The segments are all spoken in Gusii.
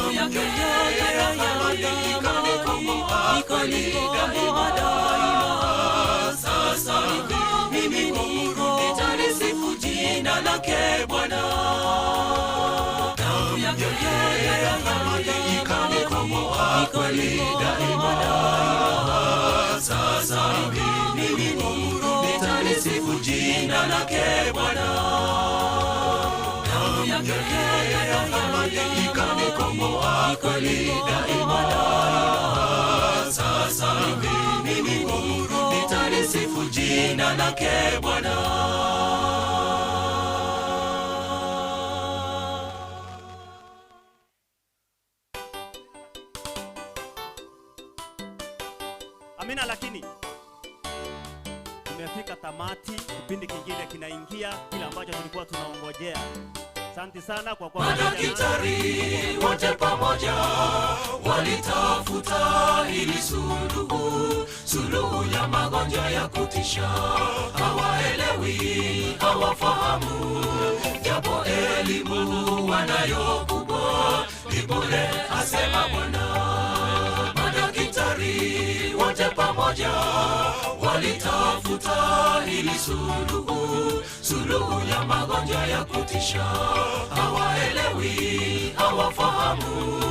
Damu yake ya thamani ikanikomboa kweli daima. Sasa mimi niko nitalisifu jina lake Bwana. Damu yake ya thamani ikanikomboa kweli daima. Sasa mimi niko nitalisifu jina lake Bwana. Damu yake ya thamani ikanikomboa kweli daima. Sasa mimi niko nitalisifu jina lake Bwana. Amina, lakini tumefika tamati, kipindi kingine kinaingia, kile ambacho tulikuwa tunaongojea. Asante sana kwa kuwa pamoja nasi. Madaktari wote pamoja walitafuta ili suluhu, suluhu ya magonjwa ya kutisha. Hawaelewi, hawafahamu, japo elimu wanayo kubwa ni bure, asema Bwana. Madaktari wote pamoja walitafuta ili suluhu, suluhu ya magonjwa ya kutisha. Hawaelewi, hawafahamu,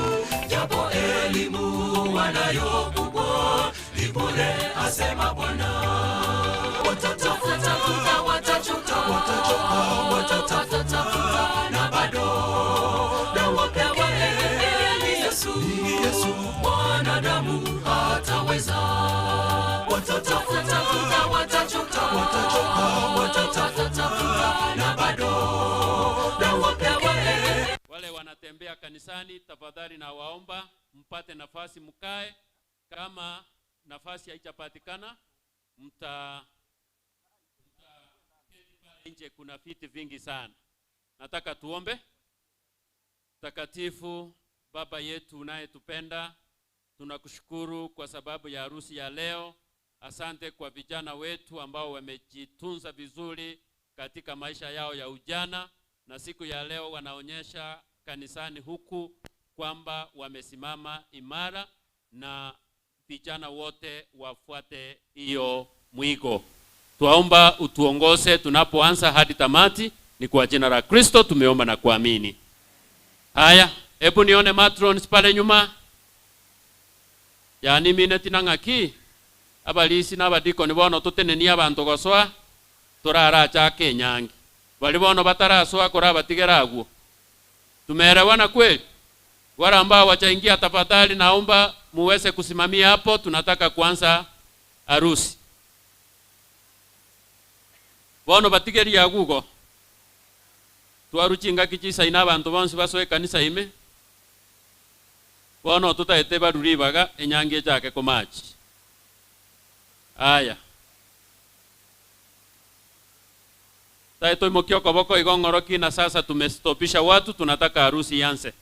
japo elimu wanayo kubwa ni bure, asema Bwana. Watatafuta, watachoka, watachoka, watatafuta na bado dawa pekee ni Yesu, Yesu mwanadamu hataweza. Watatafuta, watachoka, watachoka, watatafuta na bado dawa pekee Wale wanatembea kanisani, tafadhali na waomba mpate nafasi mkae. Kama nafasi haijapatikana, mtaketi pale nje, kuna viti vingi sana. Nataka tuombe. Mtakatifu Baba yetu unayetupenda, tunakushukuru kwa sababu ya harusi ya leo. Asante kwa vijana wetu ambao wamejitunza vizuri katika maisha yao ya ujana, na siku ya leo wanaonyesha kanisani huku kwamba wamesimama imara, na vijana wote wafuate hiyo mwigo. Twaomba utuongoze tunapoanza hadi tamati. Ni kwa jina la Kristo tumeomba na kuamini. Haya, hebu nione matrons pale nyuma. Yani mine tinang'aki abalisi n'abadikoni bono tutenenia abanto gosoa turarachaka enyangi bali bono batarasoa kora agwo. Tumeelewana kweli? Wale ambao wachaingia, tafadhali naomba muweze kusimamia hapo, tunataka kuanza harusi. Bono batigeria agugo twaruchinga kichisaina abantu bonsi basoe kanisa ime bono tutaete baruri baga enyangi echake komachi. Aya taito imokio koboko igong'oroki na sasa tumestopisha watu, tunataka harusi ianze.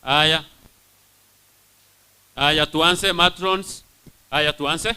Aya, aya tuanze matrons. Aya tuanze.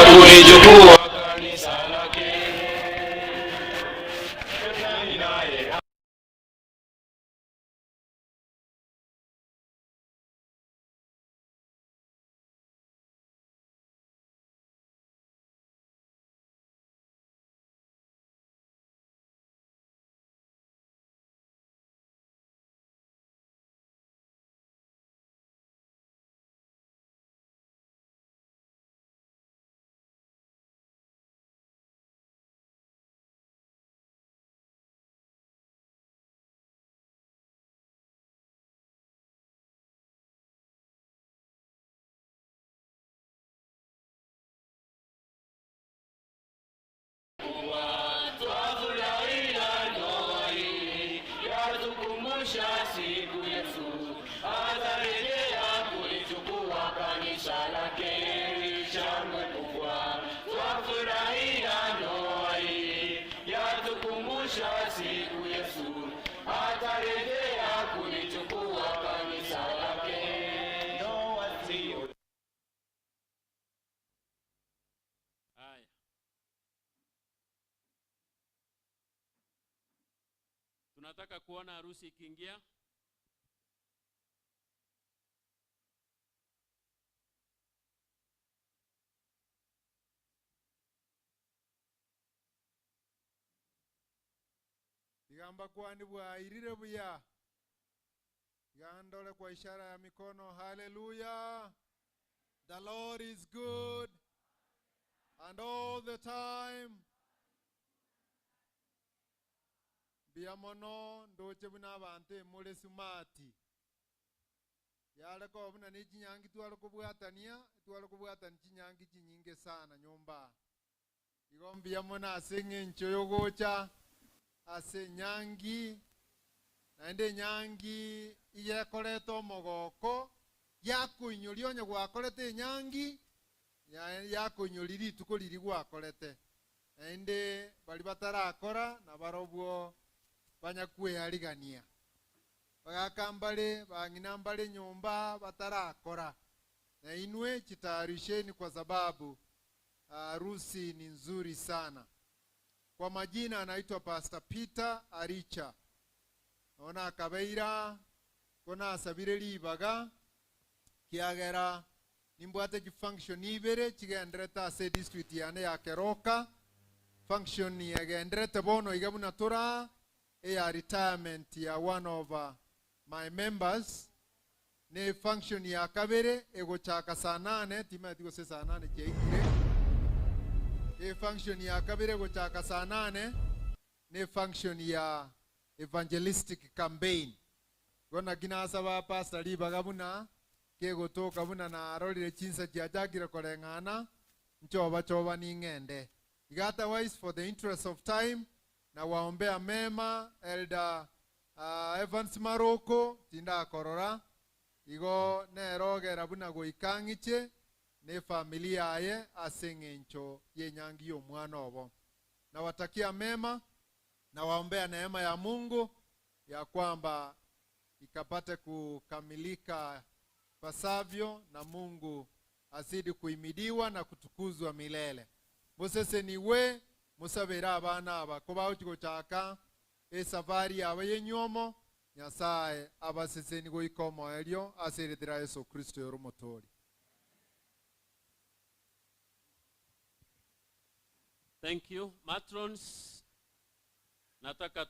Kulichukua kanisa lake. Mwisho wa siku Yesu atarejea kulichukua kanisa lake. Ndoa sio Haya. Tunataka kuona harusi ikiingia. Tiga mbakwani bwairire buya. Tiga ndore kwa ishara ya mikono. Haleluya. The Lord is good and all the time. Mbuya mono ndoche buna abanto emore smart. Yare koba buna ne chinyangi tware kobwatania, tware kobwatania chinyangi chinyinge sana nyomba. Igo mbuya mono ase eng'encho yogocha ase enyangi, naende enyangi igekoreta omogoko, yakoinyoria onye gwakorete enyangi, yakoinyoria rituko riria gwakorete. Naende baria batarakora nabarobwo banyakwearigania. Bagaka mbare, bang'ina mbare nyomba batarakora. Na inwe chitayarisheni kwa sababu harusi ni nzuri sana. Kwa majina anaitwa Pastor Peter Aricha. Naona akabeira kona asabire ribaga kiagera nimbwate chifunction ibere chigenderete ase district yane ya Keroka. Function yegenderete bono iga buna tora eya retirement ya one of my members. Ne function ya kabere egochaka saa nane, timanyeti gose saa nane chiaikire. E function ya kabere egochaka saa nane ne function ya evangelistic campaign. Igo naki nasaba pastor ribaga buna kegotoka buna narorire chinsa chiachakire koreng'ana nchoba choba ning'ende. Iga otherwise for the interest of time na waombea mema Elder Evans Maroko tindakorora igo nerogera buna goika ng'iche ne familia yaye ase eng'encho y'enyangi y'omwana obo. Nawatakia mema na waombea neema ya Mungu ya kwamba ikapate kukamilika pasavyo na Mungu azidi kuhimidiwa na kutukuzwa milele. Mosese niwe musabera abana aba koba ochigochaka esafari yabo y'enyomo Nyasaye abaseseni goika omoerio ase eritera Yesu Kristo yoromotori. Thank you. Matrons, nataka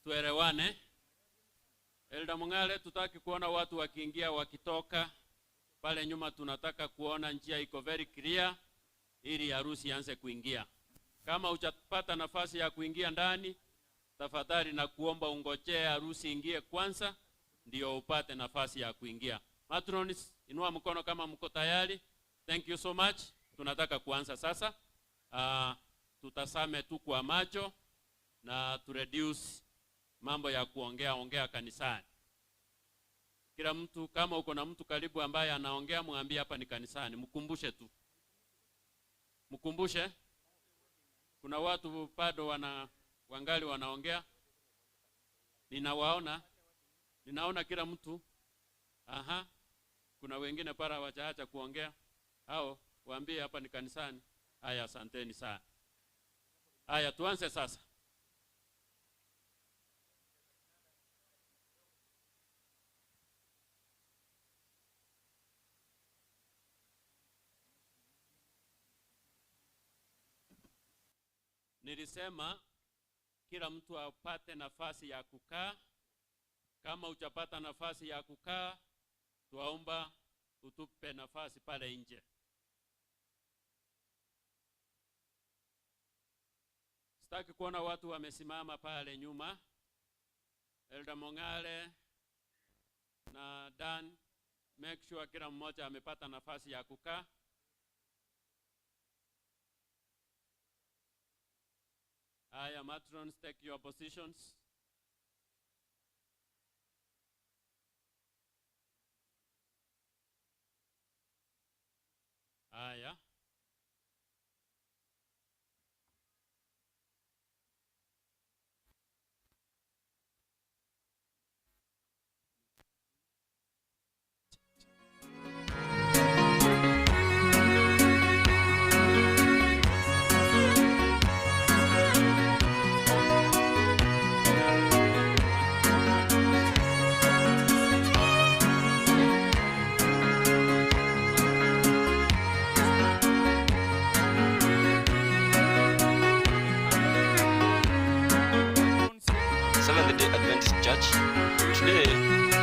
tuelewane. Elda Mung'ale, tutaki kuona watu wakiingia wakitoka pale nyuma, tunataka kuona njia iko very clear ili harusi ianze kuingia. Kama hujapata nafasi ya kuingia ndani, tafadhali na kuomba ungojee harusi ingie kwanza ndio upate nafasi ya kuingia. Matrons, inua mkono kama mko tayari. Thank you so much. Tunataka kuanza sasa. Tutasame tu kwa macho na tu reduce mambo ya kuongea ongea kanisani. Kila mtu, kama uko na mtu karibu ambaye anaongea, mwambie hapa ni kanisani, mkumbushe tu. Mkumbushe. Kuna watu bado wangali wanaongea. Ninawaona. Ninaona kila mtu. Aha. Kuna wengine para hawajaacha kuongea. Hao waambie hapa ni kanisani. Haya, asanteni sana. Haya, tuanze sasa. Nilisema kila mtu apate nafasi ya kukaa. Kama hujapata nafasi ya kukaa, tuomba utupe nafasi pale nje. Sitaki kuona watu wamesimama pale nyuma. Elder Mong'ale na Dan, make sure kila mmoja amepata nafasi ya kukaa. Haya, matrons, take your positions. Haya. Seventh-day Adventist Church. Today,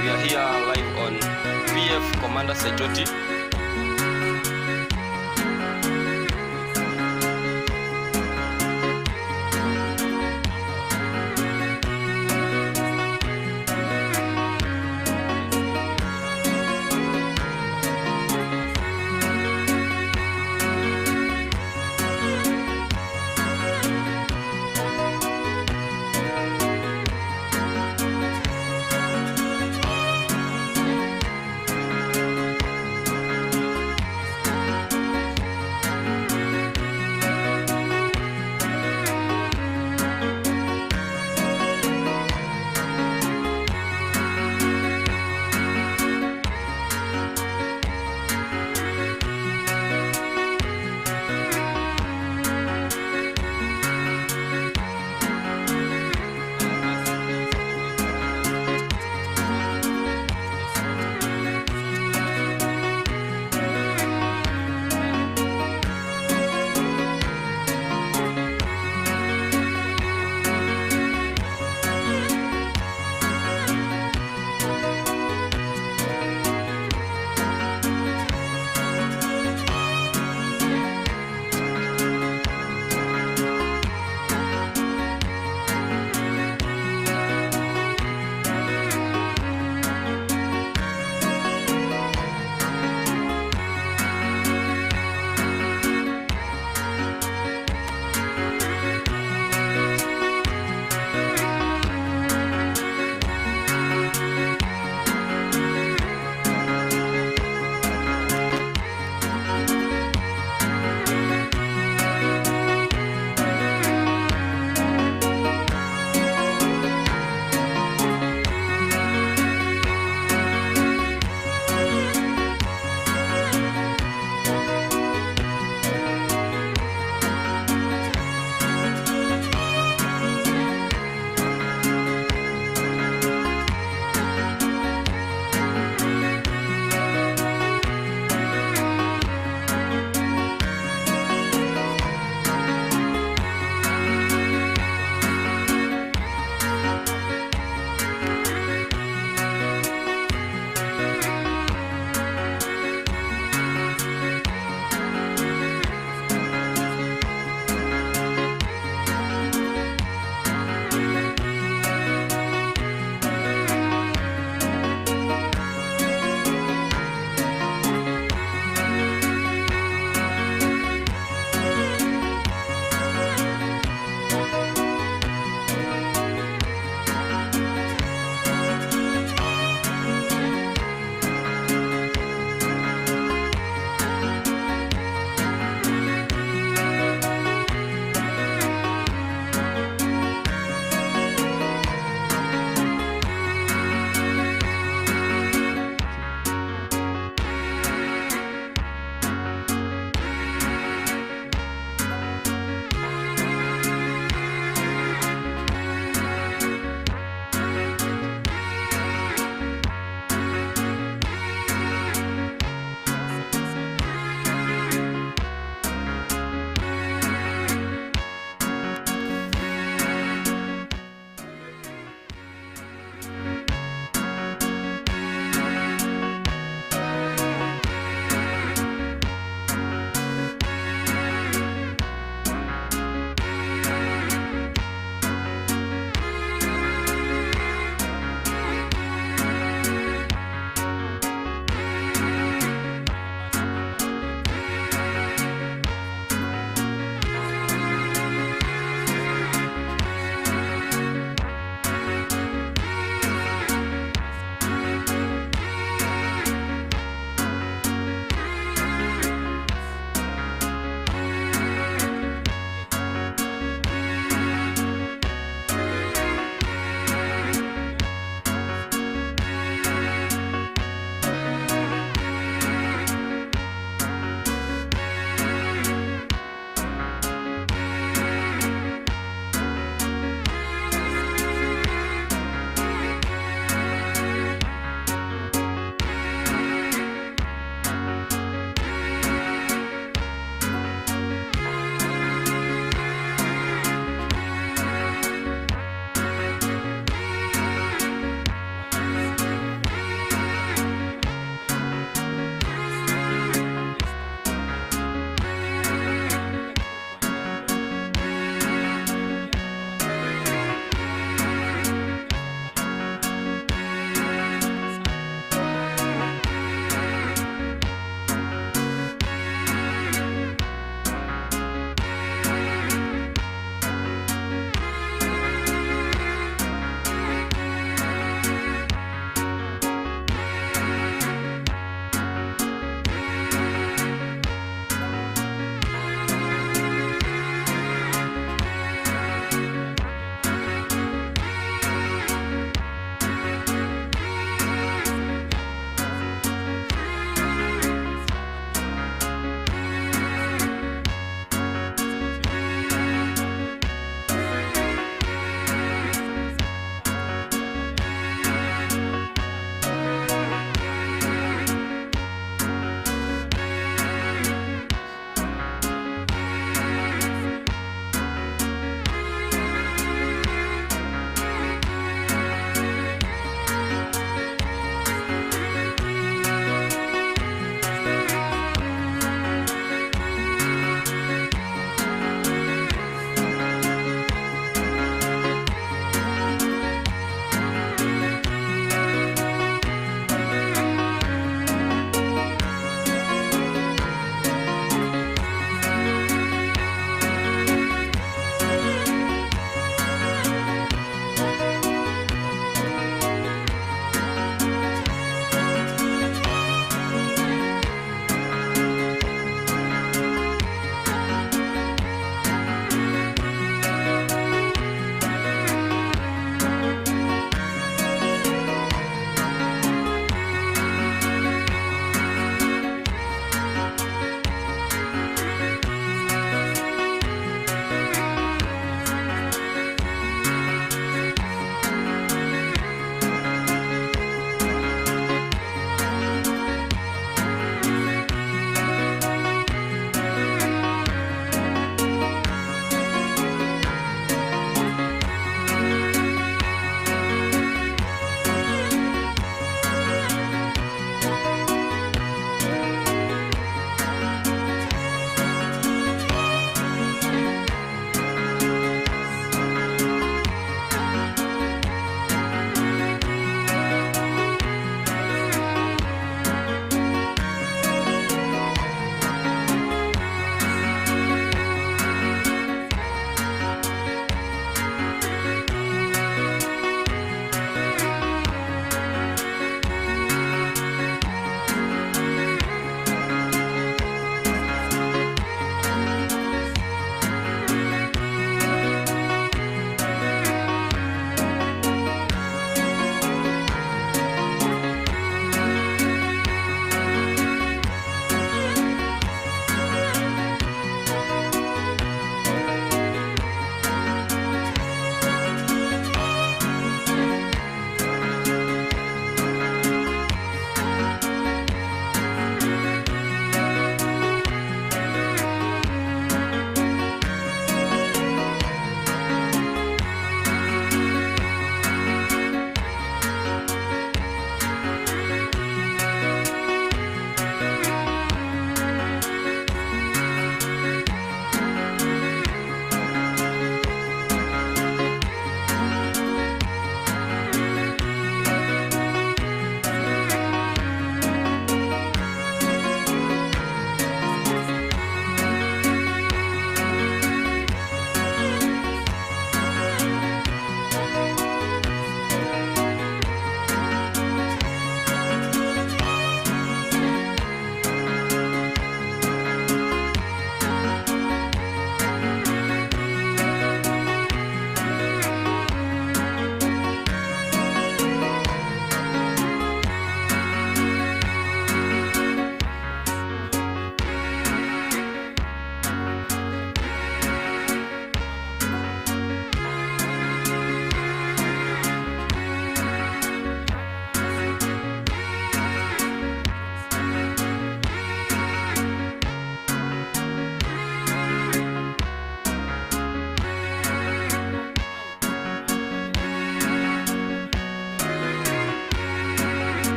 we are here live on PF Commander Saitoti.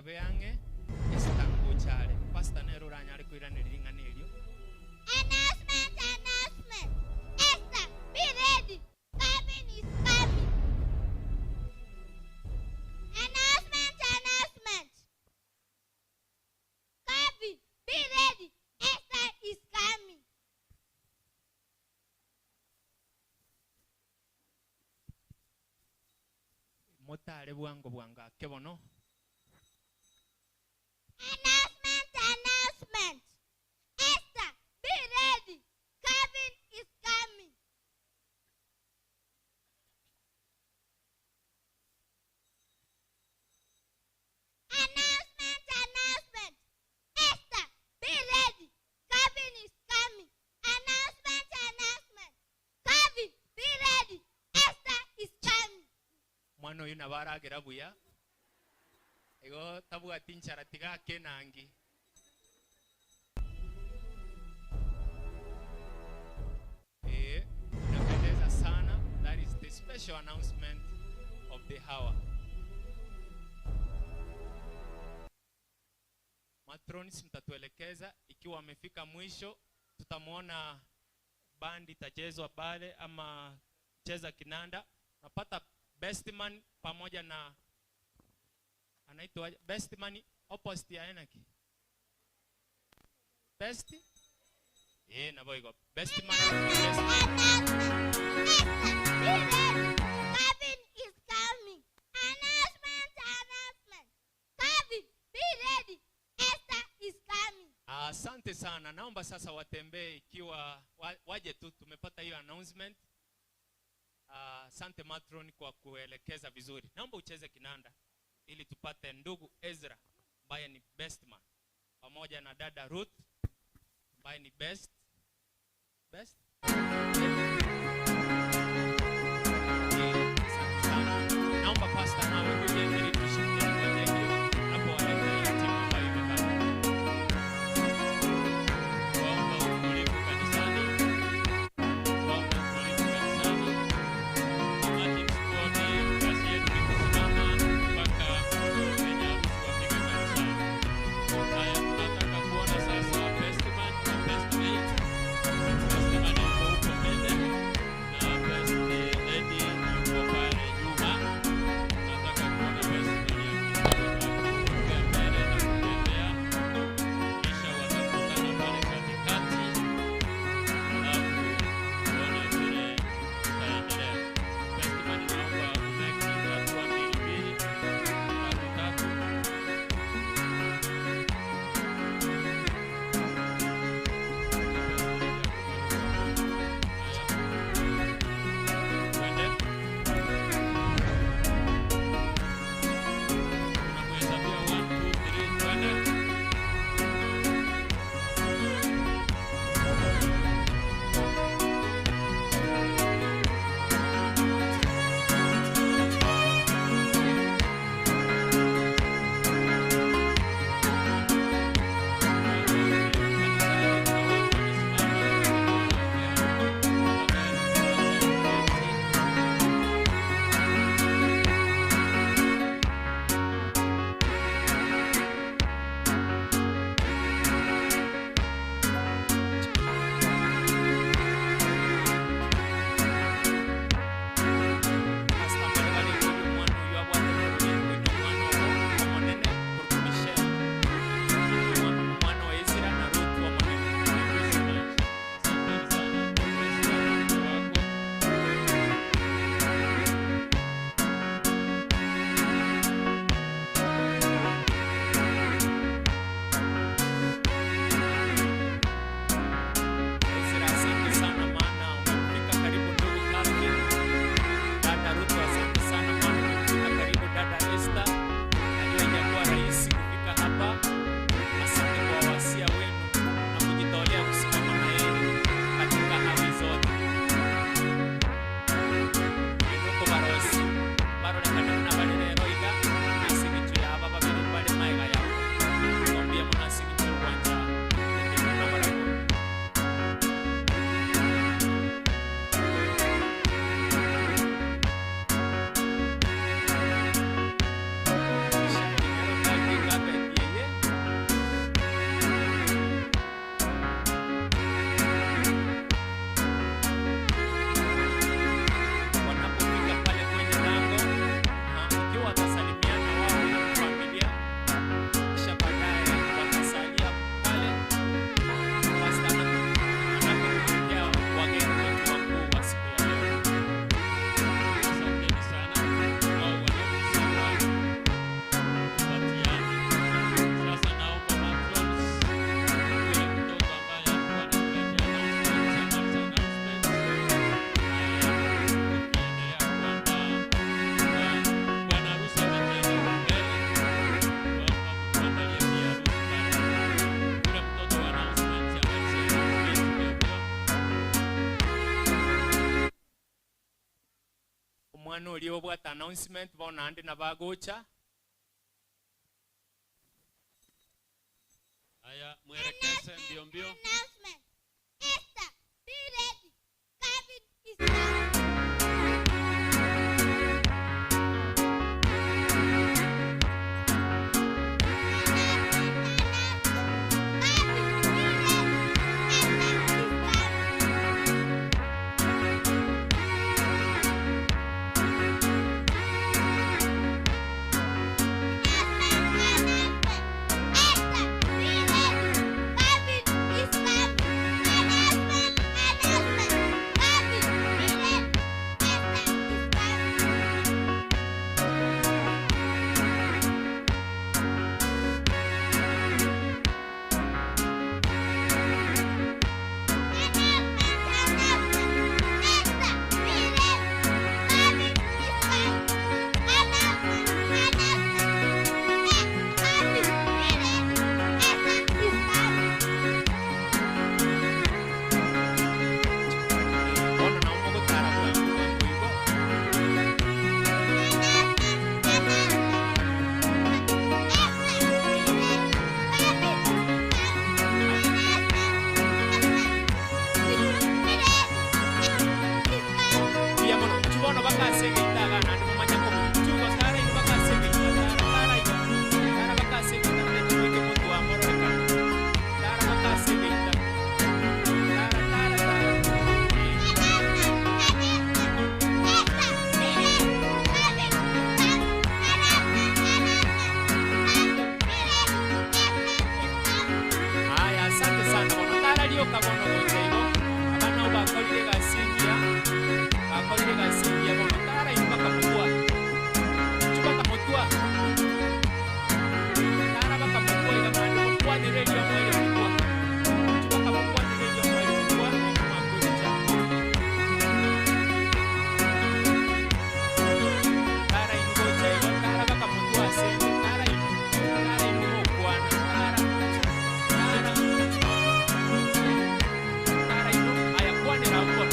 Kabe ang'e, Esther ngocha are. Pastor nere oranyare koiraneria ring'ana erio. Announcement, announcement. Esther, be ready. Calvin is coming. Announcement, announcement. Calvin, be ready. Esther is coming. Motare bwango bwango ake bono. Announcement, announcement. Esther, be ready. Calvin is coming. Announcement, announcement. Esther, be ready. Calvin is coming. Announcement, announcement. Calvin, be ready. Esther is coming. Omwana oyio nabo aragera buya, igo tabwati nchara tiga ake enangi. Ee, inapendeza sana. That is the special announcement of the hour. Matrons mtatuelekeza ikiwa wamefika mwisho, tutamwona bandi itachezwa pale ama cheza kinanda. Napata best man pamoja na anaitwa best man opposite ya Enaki. Best? Eh, nabo iko best man. Best Announcement, Esther, be ready. Calvin is coming. Announcement, announcement. Calvin, be ready. Esther is coming. Asante sana. Naomba sasa watembee ikiwa waje tu tumepata hiyo announcement. Asante matron kwa kuelekeza vizuri. Naomba ucheze kinanda ili tupate ndugu Ezra ambaye ni best man pamoja na dada Ruth ambaye ni best best. Asante sana. Naomba pastor nawe uje ili tushirikiane kwa njia hiyo unapowaleta hiyo timu ambayo imebaki. Tuombe utulivu kanisani. Tuombe utulivu kanisani. Imagine squad, kazi yetu ni kusimama mpaka wenye harusi wafike kanisani. Haya, tunataka kuona sasa best man na best mate. Best man yuko huko mbele. Omwana oria obwate announcement bono naende nabo agocha. Haya, mwelekeze mbio mbio. Announcement. Esther, be ready. Calvin is coming. Announcement, announcement. Calvin, be ready. Esther is coming. Bono nabo mogotara bwango bwango igo. Mbuya mono. Inchu bono bakasegeita iga naende momanye kobuya. Inchu igo tara inwe bakasegeita, tara, tara igo. Tara bakasegeita tete moike motwe amororekana. Tara bakasegeita. Tara, tara, tara. Eh. Aya, asante sana bono. Tara rioka bono gocha igo. Abana nabo bakorire egasi engiya, bakorire egasi engiya bono. Tara inwe bakamotwa. Inchu bakamotwa. Tara bakamotwa iga naende mokwanere erio moire motwa. Inchu bakamokwanera erio moire motwa, inwe mwakwiricha. Tara inwe gocha igo, tara bakamotwa ase ende, tara inwe, tara inwe mokwana, tara. Tara. Tara ino, aya kwanera abwo.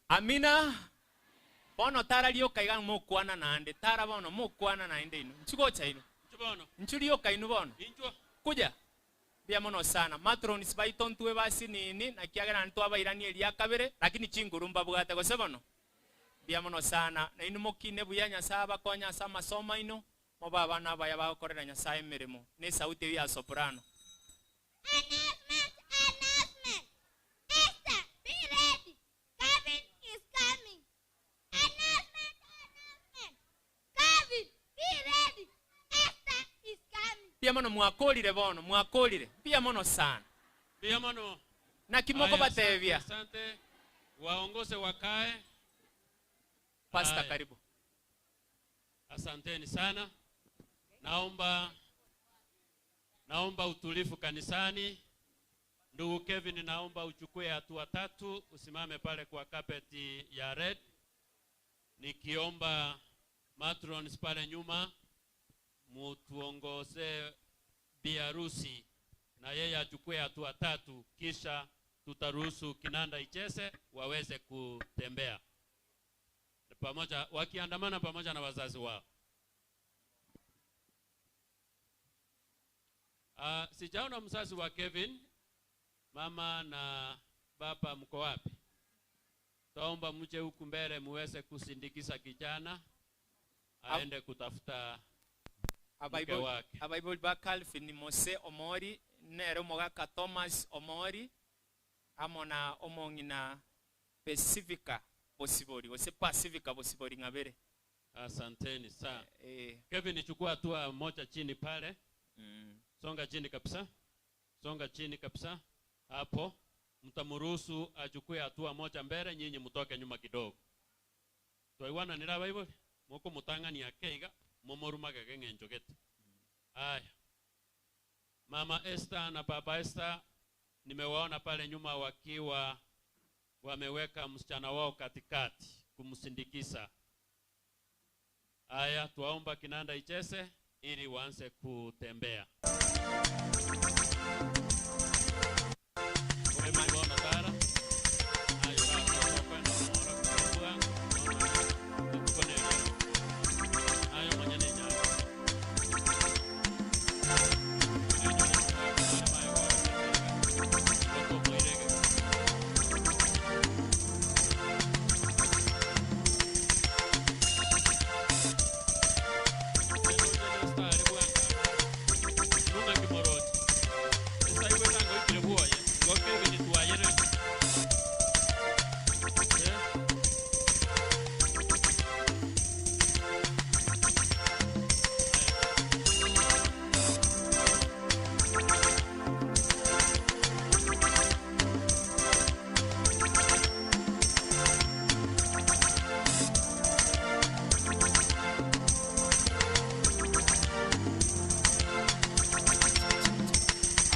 Amina. Bono tara rioka iga mokwana naende, tara bono mokwana naende ino. Nchigocha ino. Inchu bono. Nchu rioka ino bono. Inchwa. Kuja. Mbuya mono sana. Matrons baito ntwe basi nini, nakiagera naende twabairania eria kabere, lakini chinguru mbabwate gose bono. Mbuya mono sana. Nainwe mokine buya Nyasaye abakonye ase amasomo aino, mobe abana abaya bagokorera Nyasaye emeremo. Ne esauti eyio ya soprano. Announcement, announcement. Esther, be ready. Calvin is coming. Announcement, announcement. Calvin, be ready. Esther is coming. Mbuya mono mwakorire bono, mwakorire. Mbuya mono sana. Mbuya mono. Naki Haya, mokobatebia. Asante, asante. Waongoze wakae. Pastor, Haya. karibu. Asanteni sana. Naomba utulivu kanisani. Ndugu Kevin, naomba uchukue hatua tatu, usimame pale kwa kapeti ya red. Nikiomba matrons pale nyuma mutuongoze biharusi na yeye achukue hatua tatu, kisha tutaruhusu kinanda icheze waweze kutembea pamoja, wakiandamana pamoja na wazazi wao. Sijaona mzazi wa Kevin. Mama na baba mko wapi? Taomba mje huku mbele muweze kusindikiza kijana aende kutafuta mke wake. Abaibori ba Calvin Mose Omori nere omogaka Thomas Omori amo na omong'ina Pacifica Bosibori gose Pacifica Bosibori ng'abere. Asanteni sana. Kevin, chukua hatua moja chini pale. Songa chini kabisa. Songa chini kabisa. Hapo mtamruhusu achukue hatua moja mbele, nyinyi mtoke nyuma kidogo. Twaiwana nira Bible moko mutang'ania keiga momorumagege ng'encho gete. Aya, Mama Esther na Baba Esther nimewaona pale nyuma wakiwa wameweka msichana wao katikati kumsindikiza. Haya, twaomba kinanda icheze ili waanze kutembea.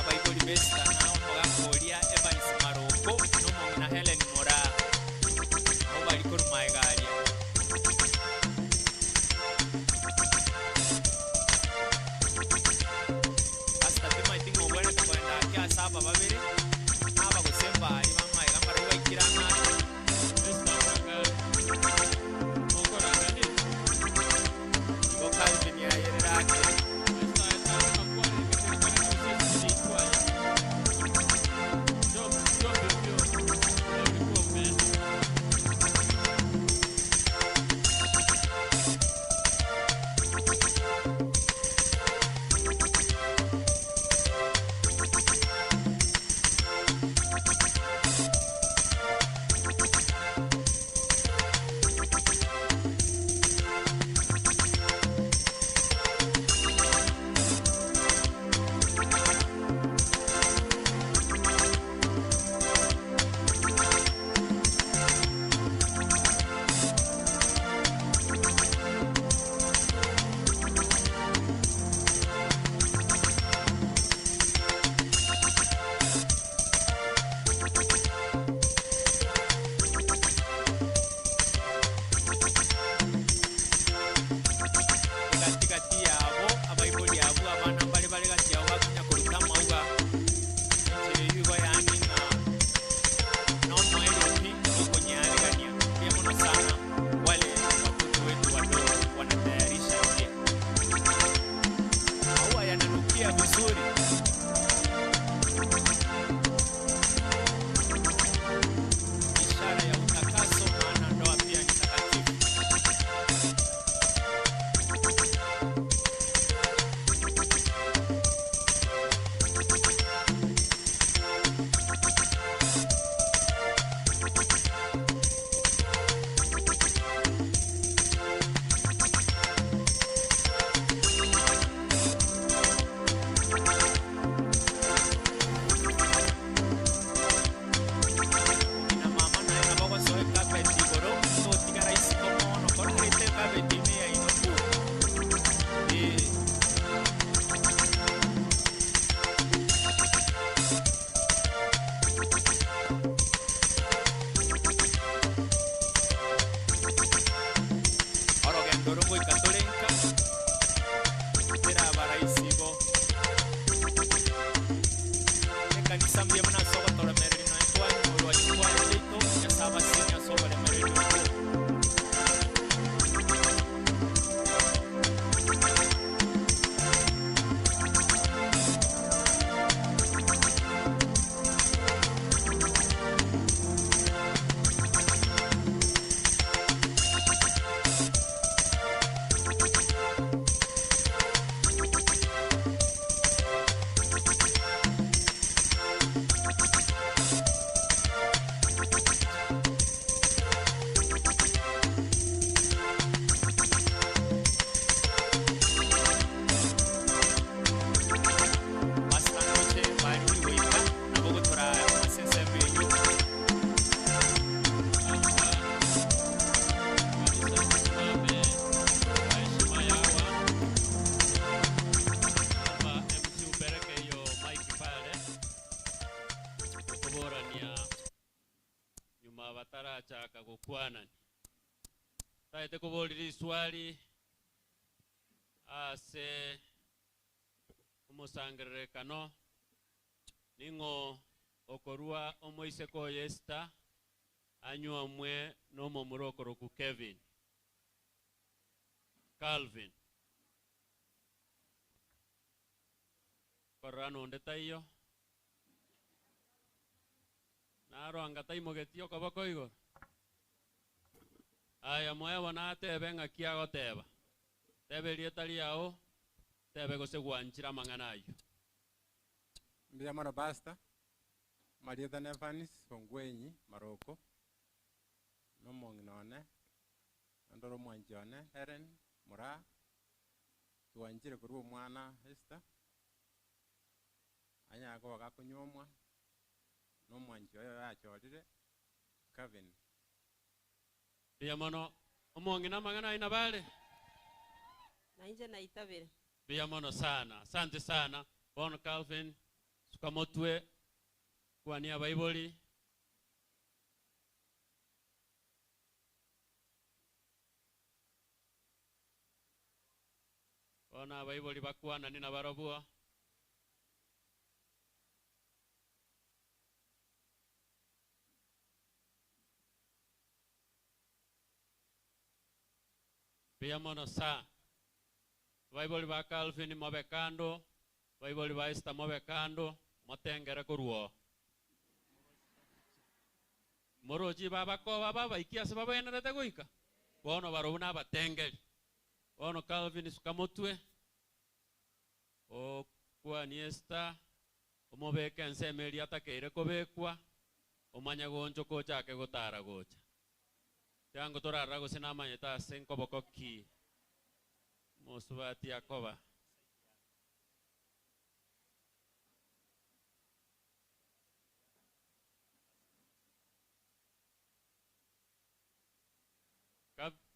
Abaibori besitana omogaka oria Evans Maroko nomong'ina Helen Moraa nabo bari korwa maega aria. Pastor timaeti ng'a obwenerete kogenda ake ase aba babere, aba gose mbari ba maega mbarabwo baikire ang'e ake. Igo Calvin yayerera ake. Egatigati yabo abaibori abwo abana mbare bare gati yabo bakonya koruta amauga enchera eywo igo yaani ng'a nomoerio pi okonyaregania mbuya mono sana wale watoto wetu wadogo wanatayarisha njia. Maua yananukia vizuri. Ishara ya utakaso, maana ndoa pia ni takatifu. Ina mama naye nabo gosoa ecarpet igoro, totigara isiko mono, kororete ecarpet ime yaino ku. Eh. Orogendo rogoika tore nka, teraba rahisi igo. Ekanisa mbuya buna ase ogotoremereria nonya twanyorwa chikwaya chiaito, Nyasaye abasini ase oboremereri obwo. Pastor Ndoche bari goika nabo gotora ase ensemo eywo. MC upeleke hiyo mic pale kuborania nyuma batarachaka gukwanani taete kuborira iswali. Ase omosangererekano ning'o okorua omoiseke oyo Esther anyuomwe na omomura okoroku Kevin. Calvin. Korora nonde taiyo. Naro anga taimogetie okoboko igoro. Aya moe bono atebe ng'aki agoteba. Teba erieta riao, tebe gose gwanchire amang'ana ayio. Mbuya mono Pastor. Amarieta ne Evans Ongwenyi Maroko, na omong'ina one, naende ore omwanchi one Hellen Moraa, twanchire korwa omwana Esther, anyare koba gakonyuomwa na omwanchi oye oyo achorire Kevin. Mbuya mono omong'ina amang'ana ayio nabo are. Nainche naitabire. Mbuya mono sana. Asante sana. Bono Calvin, suka motwe, kwania abaibori. Bono abaibori bakwanani nabarobwo. Mbuya mono sa. Abaibori ba Calvin mobe kando, abaibori ba Esther mobe kando, motengere korwa oo. Morochi babakoba babaikia ase babwenerete goika, bono barobwo nabatengeri. Bono Calvin suka motwe, okwanie Esther, omobeke ensemo eria atakeire kobekwa, omanye goonchoka ochake gotara gocha. Tiango torarora gose namanyete ase nkoboko ki mosubati akoba.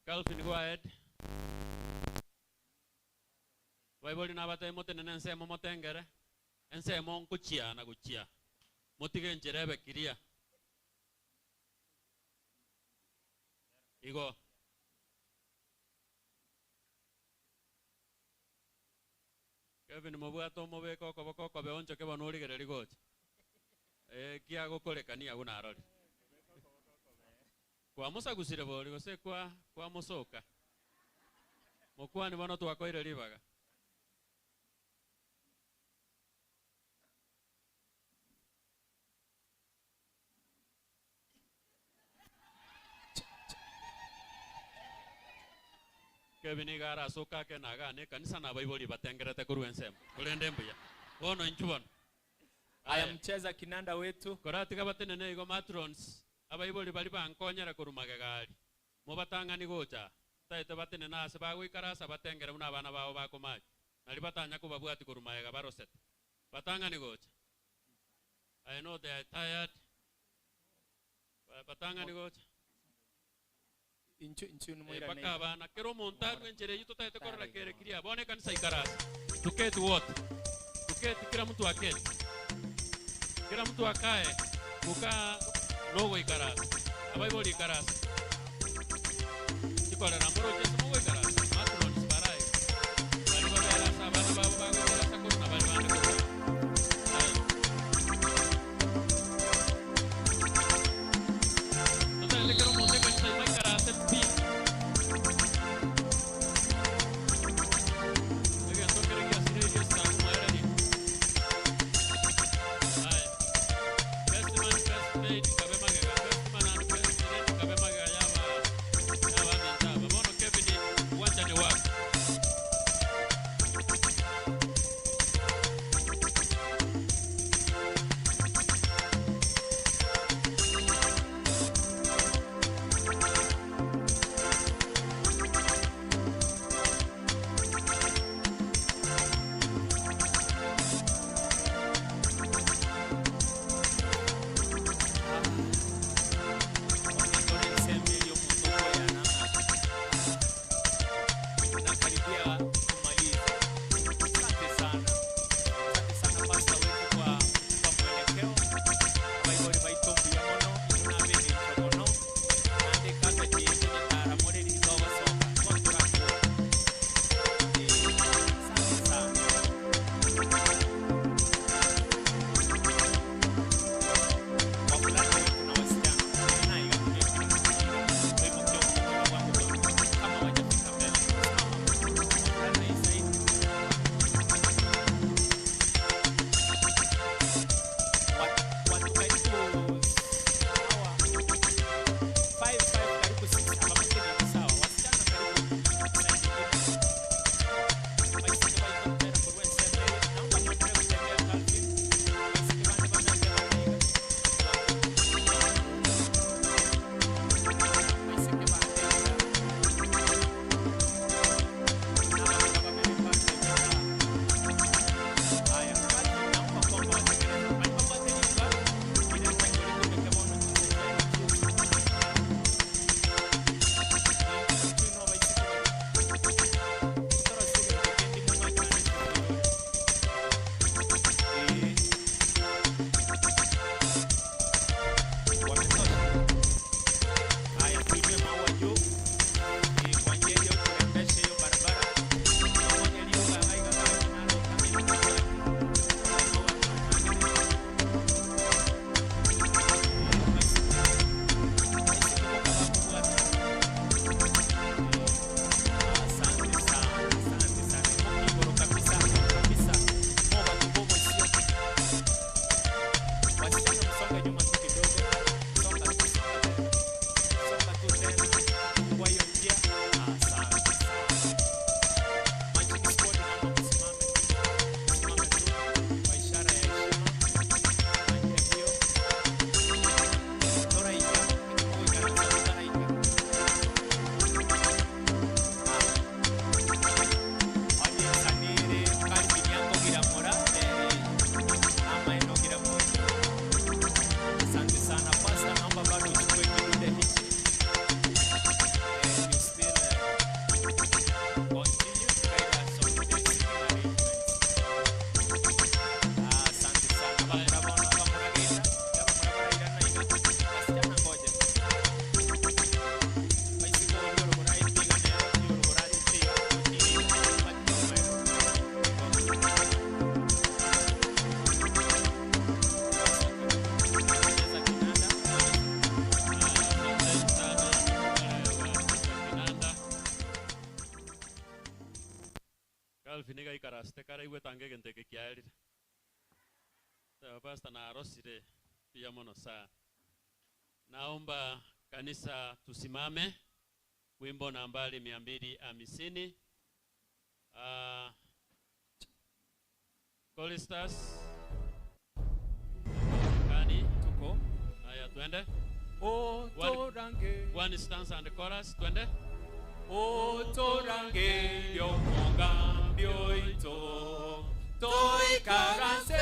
Calvin go ahead. Baibori nabatebi motenene ensemo motengere, ensemo nkochia na gochia, motige enchera ebe clear. Igo. Kevin mobwate omobeke okoboko okobe onchoke bono origererie gocha. Eh, kiagokorekania agwo narori. Kwamosagusire bori gose kwa kwamosoka? Mokwane bono twakoire ribaga. Kevin nigo arasoke ake na agane ekanisa na abaibori batengerete korwa ensemo. Korende mbuya. Bono inchuo bono. Aya mcheza kinanda wetu. Koratiga batenene igo matrons, abaibori baria bankonyera korwa magega aria. Mobatang'ani gocha aa. Ntaete batenene ase bagoikarasa batengere buna abana babo bakomacha. Nario batanya kobabwati korwa magega barosete. Batang'ani gocha. I know they are tired. Batang'ani gocha. Inchu inchu Eh, nimoirane. mpaka abana kera omonto arwe enchera eyio totaete korora kere kiria bono ekanisa ikarasa tuketi wote tuketi kila mtu aketi kila mtu akae guka nogoikarasa abaibori ikarasa chikorera mboroche ase mogoikarasa matrons baraye bari baberasa abana babo bagoikarasa korwa na bari bande korwa. Aya. Totaete kera omonto ekanisa ime aikarase pi. Egento kere giasireirie esitabu mwaererie. Aya. Best man, best maid, kabe magega. Best man and best lady, kabe magega yaba- yaba minto aba. Bono Kevin Calvin iga aikarasete kare aigwete ange egento eke kiaerire. Teba pastor narosire buya mono sana. Naomba kanisa tusimame, wimbo nambari mia mbili hamsini. Ah, choristers hawaonekani. Tuko. Haya, twende. Otorange. One stanza and chorus, twende. Otorange yomugambi oito toikaranse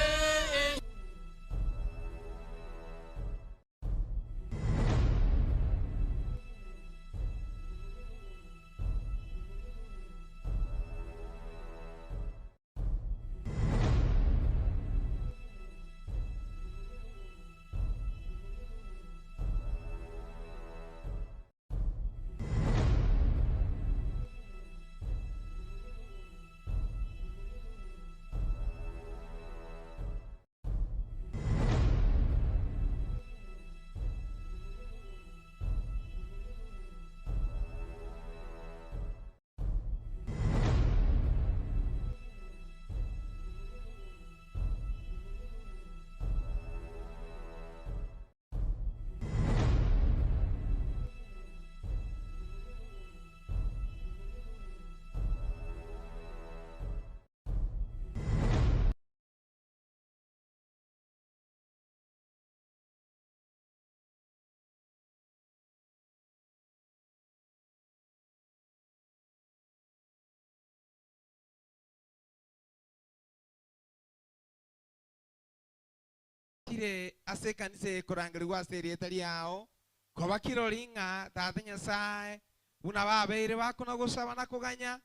Kire ase ekanisa ekorangerigwa ase erieta riao, koba kirori ng'a Tata Nyasae, buna babeire bakona gosaba na koganya,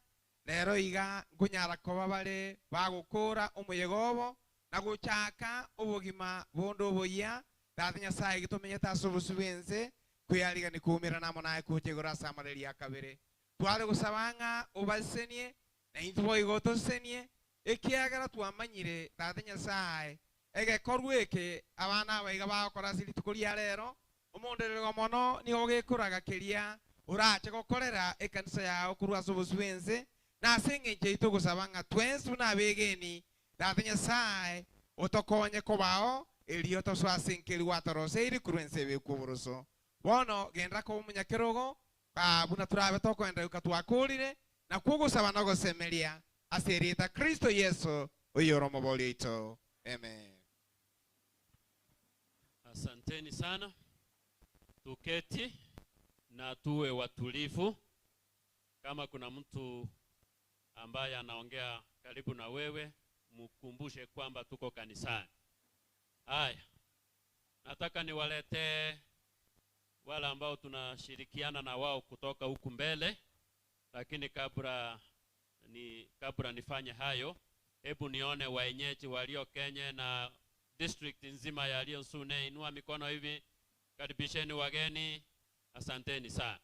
rero iga nkonyara koba bare bagokora omoyega obo na gochaka obogima bonde oboyia, Tata Nyasae gitomenyete ase obosio bw'ense, kweyarigania koumerana amo naye gocha igoro ase amareri a kabere. Tware gosaba ng'a obasesenie, na intwe boigo otosesenie, ekiagera twamanyire, Tata Nyasae, egekorwa eke abana aba iga bagokora ase rituko ria rero, omondererwa mono nigo gekoraga keria orache gokorera ekanisa yao korwa ase obosio bw'ense, na ase engencho yaito ogosaba ng'a twensi buna abegeni, Tata Nyasae, otokonye kobao, erio tosoe ase enkeri gwatoroseiri korwa ense ebekwe oboroso. Bono genderera koba omonyakerogo, buna torabe tokoenda goika twakoorire, nakwo ogosaba na ogosemeria, ase erieta Kristo Yeso, oyore Omobori oito. Amen. Asanteni sana. Tuketi na tuwe watulivu. Kama kuna mtu ambaye anaongea karibu na wewe, mkumbushe kwamba tuko kanisani. Haya, nataka niwaletee wale ambao tunashirikiana na wao kutoka huku mbele, lakini kabla nifanye hayo, hebu nione wenyeji walio Kenya na district nzima ya Rionsune. Inua mikono hivi, karibisheni wageni, asanteni sana.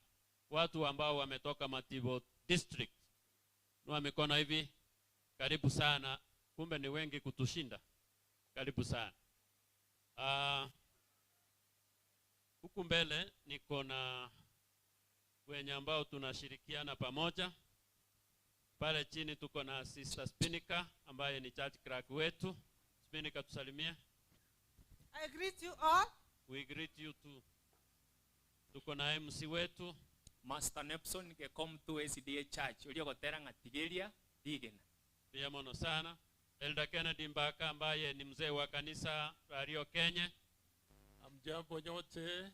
Watu ambao wametoka Matibo district, inua mikono hivi, karibu sana. Kumbe ni wengi kutushinda, karibu sana. Huku mbele niko na wenye ambao tunashirikiana pamoja. Pale chini tuko na Sister Spinika ambaye ni church clerk wetu. Spinika, tusalimie. I greet you all. We greet you too. Tuko na MC wetu Master Nepson gekom tu SDA Church uliogotera ng'atigeria digena. Pia mono sana. Elder Kennedy Mbaka ambaye ni mzee wa kanisa la Rio Kenya. Hamjambo nyote,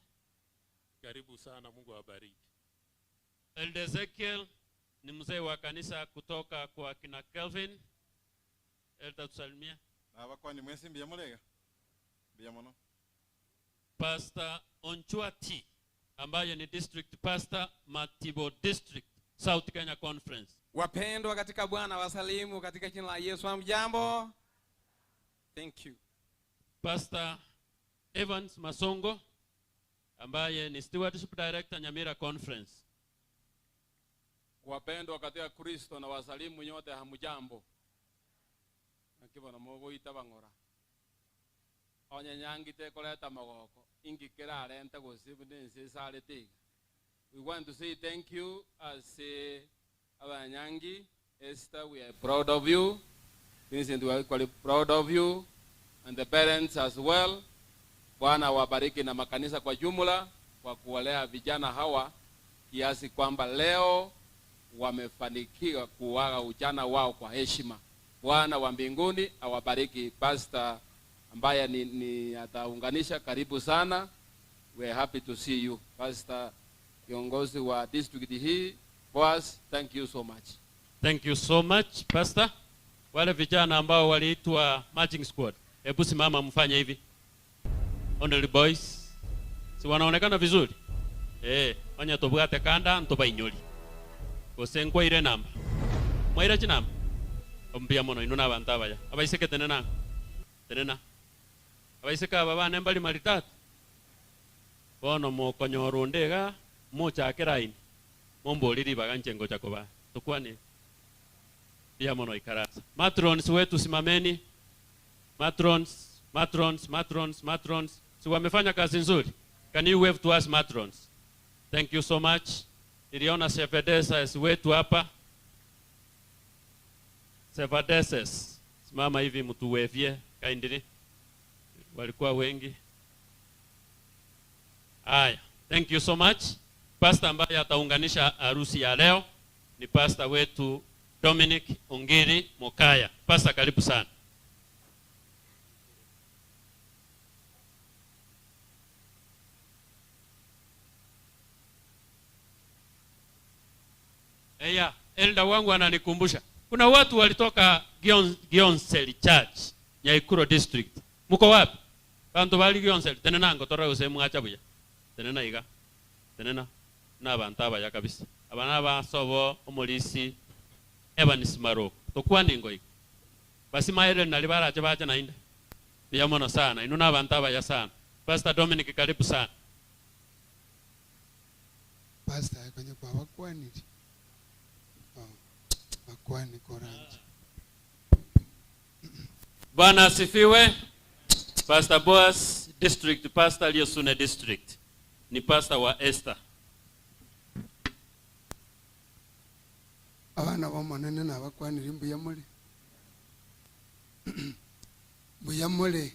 karibu sana, Mungu awabariki. Elder Ezekiel ni mzee wa kanisa kutoka kwa kina Kelvin. Elder, tusalimie. Nabakwani mwesi mbuya murega? Mbuya mono. Pastor Onchuati ambaye ni district pastor Matibo District, South Kenya Conference. Wapendwa katika Bwana, wasalimu katika jina la Yesu. Hamjambo? Thank you. Pastor Evans Masongo ambaye ni stewardship director Nyamira Conference. Wapendwa katika Kristo na wasalimu nyote, hamjambo? Nakibona mogoita bang'ora. Onye nyangite koleta mogoko ingikera arente gosibu nense sare tiga. We want to say thank you as abanyangi. Esther, we are proud of you. Vincent, we are equally proud of you and the parents as well. Bwana awabariki na makanisa kwa jumla kwa kuwalea vijana hawa kiasi kwamba leo wamefanikiwa kuaga ujana wao kwa heshima. Bwana wa mbinguni awabariki. Pastor ambaye ni, ni ataunganisha, karibu sana. We are happy to see you Pastor, kiongozi wa district hii. Boaz, thank you so much. Thank you so much Pastor. Wale vijana ambao waliitwa marching squad, hebu simama mfanye hivi. Only boys. Si wanaonekana vizuri? Eh, onya tobwate kanda ntobainyori. Gose nkwaire namba. Mwaire chinamba? Ombia mono inu nabantu abaya. Abaiseke tenena. Tenena. Abaiseke aba bane mbali maritatu. Bono mokonyora onde iga mochake line. Momboriri ribaga inche ngocha kobaa. Tokwane. Mbuya mono ikaransa. Matrons wetu simameni. Matrons, matrons, matrons, matrons. Si wamefanya kazi nzuri. Can you wave to us matrons? Thank you so much. Niliona Shepherdesses wetu hapa. Shepherdesses. Simama hivi mtuwevie kindly. Walikuwa wengi. Haya, thank you so much. Pastor ambaye ataunganisha harusi ya leo ni pastor wetu Dominic Ongiri Mokaya. Pastor, karibu sana. Eya, elda wangu ananikumbusha. Kuna watu walitoka Gionseli Church, Nyaikuro District. Muko wapi? Bantu bali Gionseli. Tenena ngo torore gose mwacha buya. Tenena iga. Tenena. Na abantu abaya kabisa. Aba nabasobo omorisi Evans Maroko. Tokwane ngo iga. Basi maere nali barache bache nainde. Buya mono sana. Inu nabantu abaya sana. Pastor Dominic karibu sana. Pastor akonye kwa bakwanire. Oh, bakwani koranje. Bwana asifiwe. Pastor Boaz, District Pastor Liosune District. Ni pastor wa Esther. Abana bomonene nabakwanire mbuya more. Mbuya more.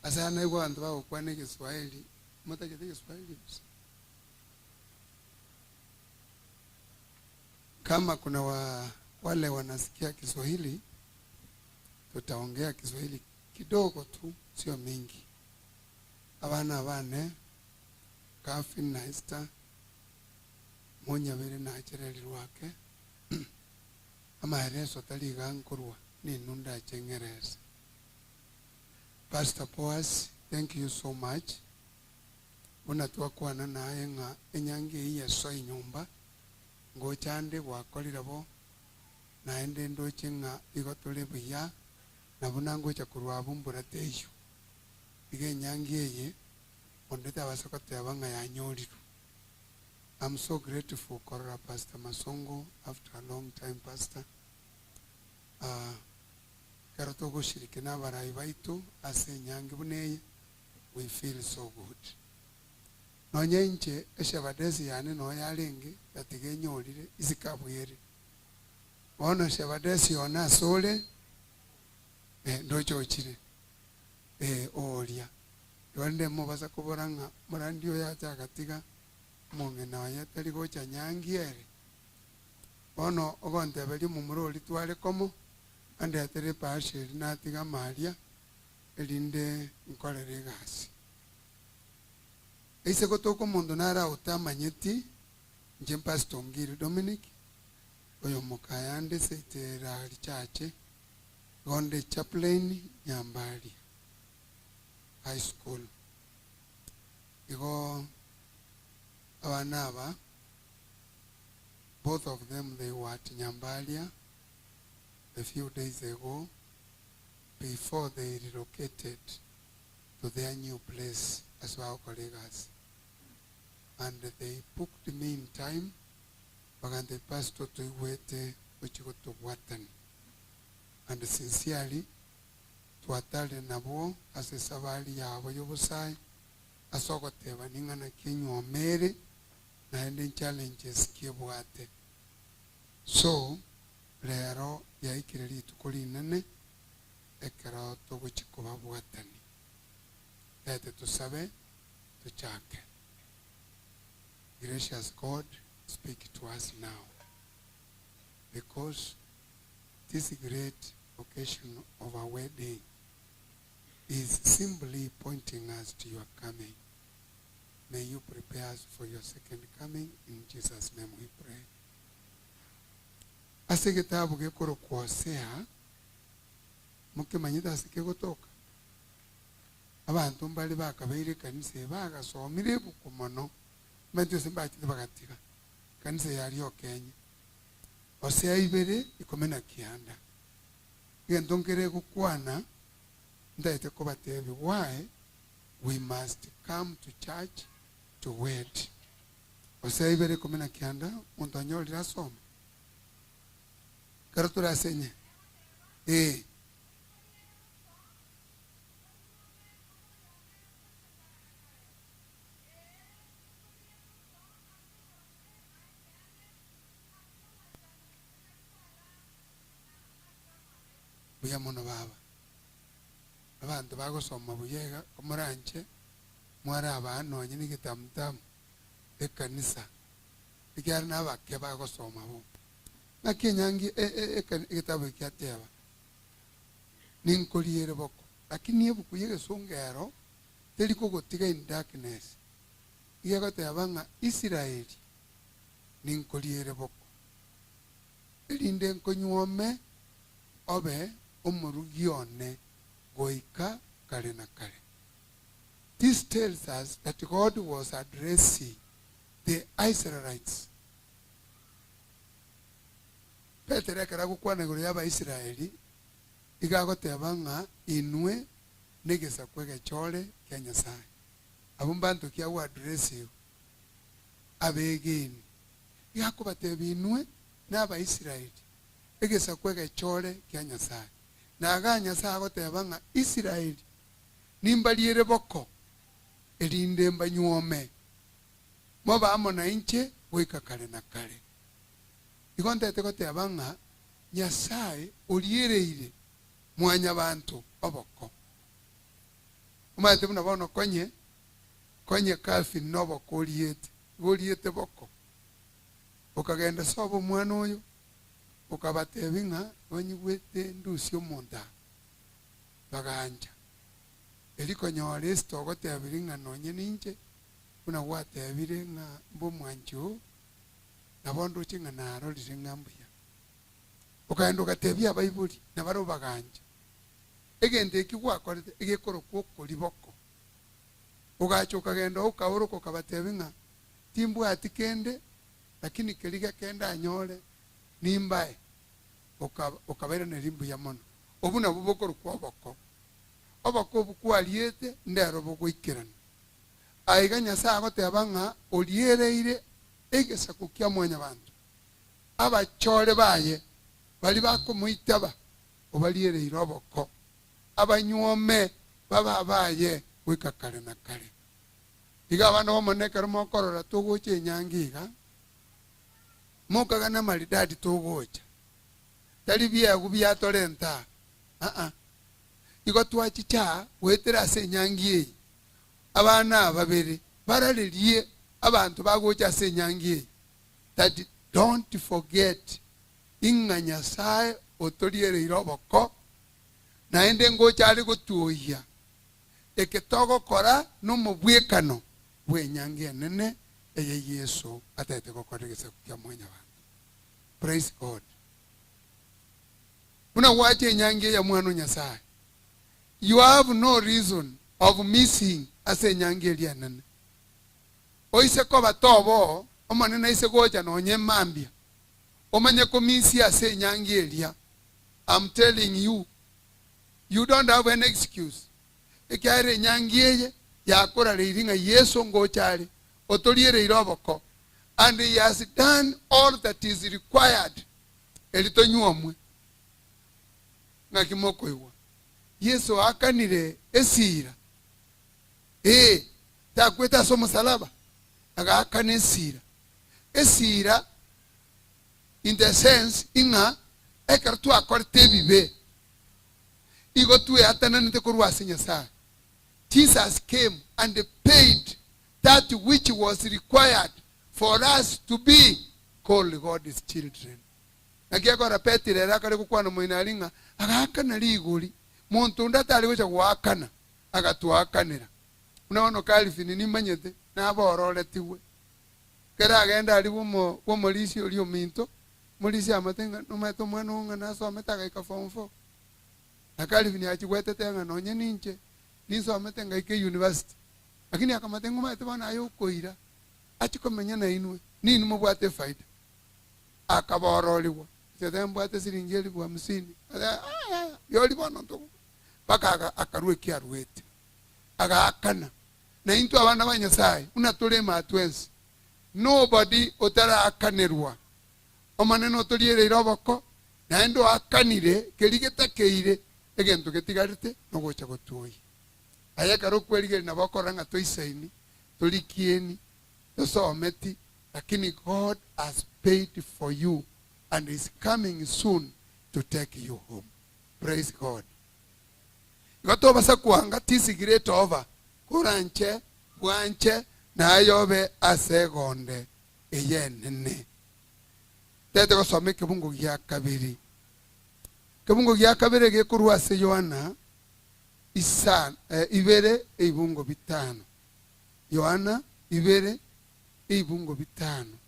Ase naigwa abanto bagokwana egeswahili, motagete egeswahili gose? Kama kuna wale wanasikia Kiswahili, tutaongea Kiswahili kidogo tu, sio mingi. Abana bane, Kafin na Esther, munyabere na achereri rwake, amaereso tari gankorwa, ninunda achengerese. Pastor Boaz, thank you so much. Buna twakwana naye ng'a enyangi eyio yeso enyomba, ngochande gwakorire bo, naende ndoche ng'a igo tore buya, nabo nangocha korwa abwo mbura teiyo. Iga enyangi eye, onde tabasa goteba ng'a yanyorirwe. I'm so grateful korora Pastor Masongo after a long time, Pastor. Kero togoshiriki na abarai baitu ase enyangi buna eye, we feel so good. Nonye inche eshebadesi yane noyo yarenge yatiga enyorire isikabwere. Bono shebadesi one ase ore, ndoche ochire. Oria. Igo rende mobasa kobora ng'a morandi oyo ache agatiga omong'ina oye tari gocha nyangi ere. Bono ogonteberia omomura oria tware komo, andetere epasha eria natiga amaria, erinde nkorere egasi. Ase gotoka omonto nare otamanyeti, inche Pastor Ongiri Dominic, oyo mokayande seite rari chache, gonde chaplain Nyambaria High School. Igo abana aba, both of them they were at Nyambaria a few days ago before they relocated to their new place as well colleagues. And they booked me in time, bagante pastor tuigwete ochigotobwatani. And sincerely, twatare nabo ase sabari yabo y'obosae, ase ogoteba ning'ana ki enywoma ere, naende challenges ki ebwate. So, rero riaikire rituko rinene ekero togochia kobabwatani. Rete tosabe tochake. Gracious God, speak to us now because this great occasion of our wedding is simply pointing us to your coming. May you prepare us for your second coming. In Jesus' name we pray. Ase egetabu gekorokwa Hosea, mokemanyete ase kegotoka? Abanto mbare bakabeire ekanisa eye bagasomire ebuku mono, omanyete gose mbachete bagatiga ekanisa eye aria Okenye. Hosea ibere 19. Egento nkere gokwana ntagete kobatebia why we must come to church to wed. Hosea ibere 19 omonto anyorire asome? Ekero tore ase enye ee. Buya mono baba. Abanto bagosoma buya iga komoranche mwarabaa nonye na egetamutamu ekanisa ekiagera nabake bagosoma bo. Naki enyangi egetabu eke giateba, Ninkoriere boko. Lakini ebuku y'egesongo ero teri kogotiga in darkness. Iga egoteba ng'a Israeli ninkoriere boko, erinde nkonywome obe omorugi one goika kare na kare. This tells us that God was addressing the Israelites. Petero ekero agokwana igoro y'Abaisraeli, iga agoteba ng'a inwe negesaku egechore kia Nyasae. Abwo mbanto ki agwo addressiwe? Abegeni. Iga akobatebia inwe n'Abaisraeli, egesaku egechore kia Nyasae. Na igaa Nyasae agoteba ng'a Israeli nimbariere boko, erinde mbanywome, mobe amo nainche goika kare na kare. Igo ntete goteba ng'a Nyasae oriereire mwanyabanto oboko. Omanyete buna bono konye, konye Calvin noboko oriete, igo oriete boko. Okagenda sobo omwana oyo, okabatebi ng'a banyigwete ndusie omonto aa. Bagancha. Eri konyora Esther ogotebiri ng'a nonye ninche, buna gwatebire ng'a mbe omwanchi oo, nabo ndoche ng'a narorire ng'a mbuya. Okagenda ogatebia abaibori, na barabwo bagancha. Egento eki gwakorete egekorokwa okoriboko. Ogacha okagenda okaoroka okabatebia ng'a timbwati kende, lakini keria gekende anyore nimbae, okabairaneria mbuya mono. Obwo nabwo bokorokwa oboko. Oboko obwo kwariete ndero bogoikerana. Aiga Nyasae agoteba ng'a oriereire egesaku kia mwanyabanto, abachore baye baria bakomoitaba obariereire oboko, abanywome babe abaye goika kare na kare. Iga abana b'Omonene ekero mokorora togocha enyangi iga, mokagana amaridadi togocha, tari biegwa biatorenta aa, aa. Igo twachicha aa goetera ase enyangi eye, abana aba babere bararerie abanto bagocha ase enyangi eye that don't forget ing'a Nyasae otoriereire oboko naende ngocha are gotuoyia eke togokora nomobwekano bw'enyangi enene eye Yeso atagete gokora egesaku kia mwanyabanto. Praise God. Buna gwacha enyangi eye ya mwana o Nyasae, you have no reason of missing ase enyangi eria enene. Oise koba toba oo, Omonene aise gocha nonye mambia, omanye komisia ase enyangi eria, I'm telling you, you don't have any excuse, ekiagera enyangi eye yakorareirie ng'a Yeso ngocha are, otoriereire oboko, and he has done all that is required eri tonywomwe. Ng'aki mokoigwa? Yeso aakanire esiira? Ee, takwete ase omosalaba, agaakana esiira. Esiira. In the sense ing'a ekero twakorete ebibe, igo tweatananete korwa ase Nyasae. Jesus came and paid that which was required for us to be called God's children. Naki ekora Petero ere akare gokwana omoino aria ng'a agaakana rigori, monto onde atare gocha goakana, agatwakanera. Buna bono Calvin nimanyete nabororetigwe, Ekero agenda aria bw'omo bw'omorisia oria ominto, omorisia amate ng'a nomanyete omwana oo ng'a nasomete agaika form four. Na Calvin achigwetete ng'a nonye ninche ninsomete ngaika euniversity. Lakini akamate ng'a omanyete bono aye okoira achie komenya nainwe, ninwe mobwate efaida. Akabororigwa, inche mbwate siringi elifu hamsini, aya yaya, rirorio bono ntogo mpaka aga akarua eki aruete. Agaakana. Na intwe abana ba Nyasae, buna tore ime aa twensi, nobody otaraakanerwa. Omonene otoriereire oboko, naende oakanire keria getakeire, egento getigarete nogocha gotwoyia. Aye ekero okwerigereria nabo okorora ng'a toisaini, tori kieni, tosometi, lakini God has paid for you and is coming soon to take you home. Praise God. Igo tobasa kwanga tisigire etoba, koranche bwanche naye obe ase egonde eye enene. Tete gosoma ekebungo gia kabere. Ekebungo gia kabere gekorwa ase Yohana isa, eh, ibere eibungo bitano. Yohana ibere eibungo bitano.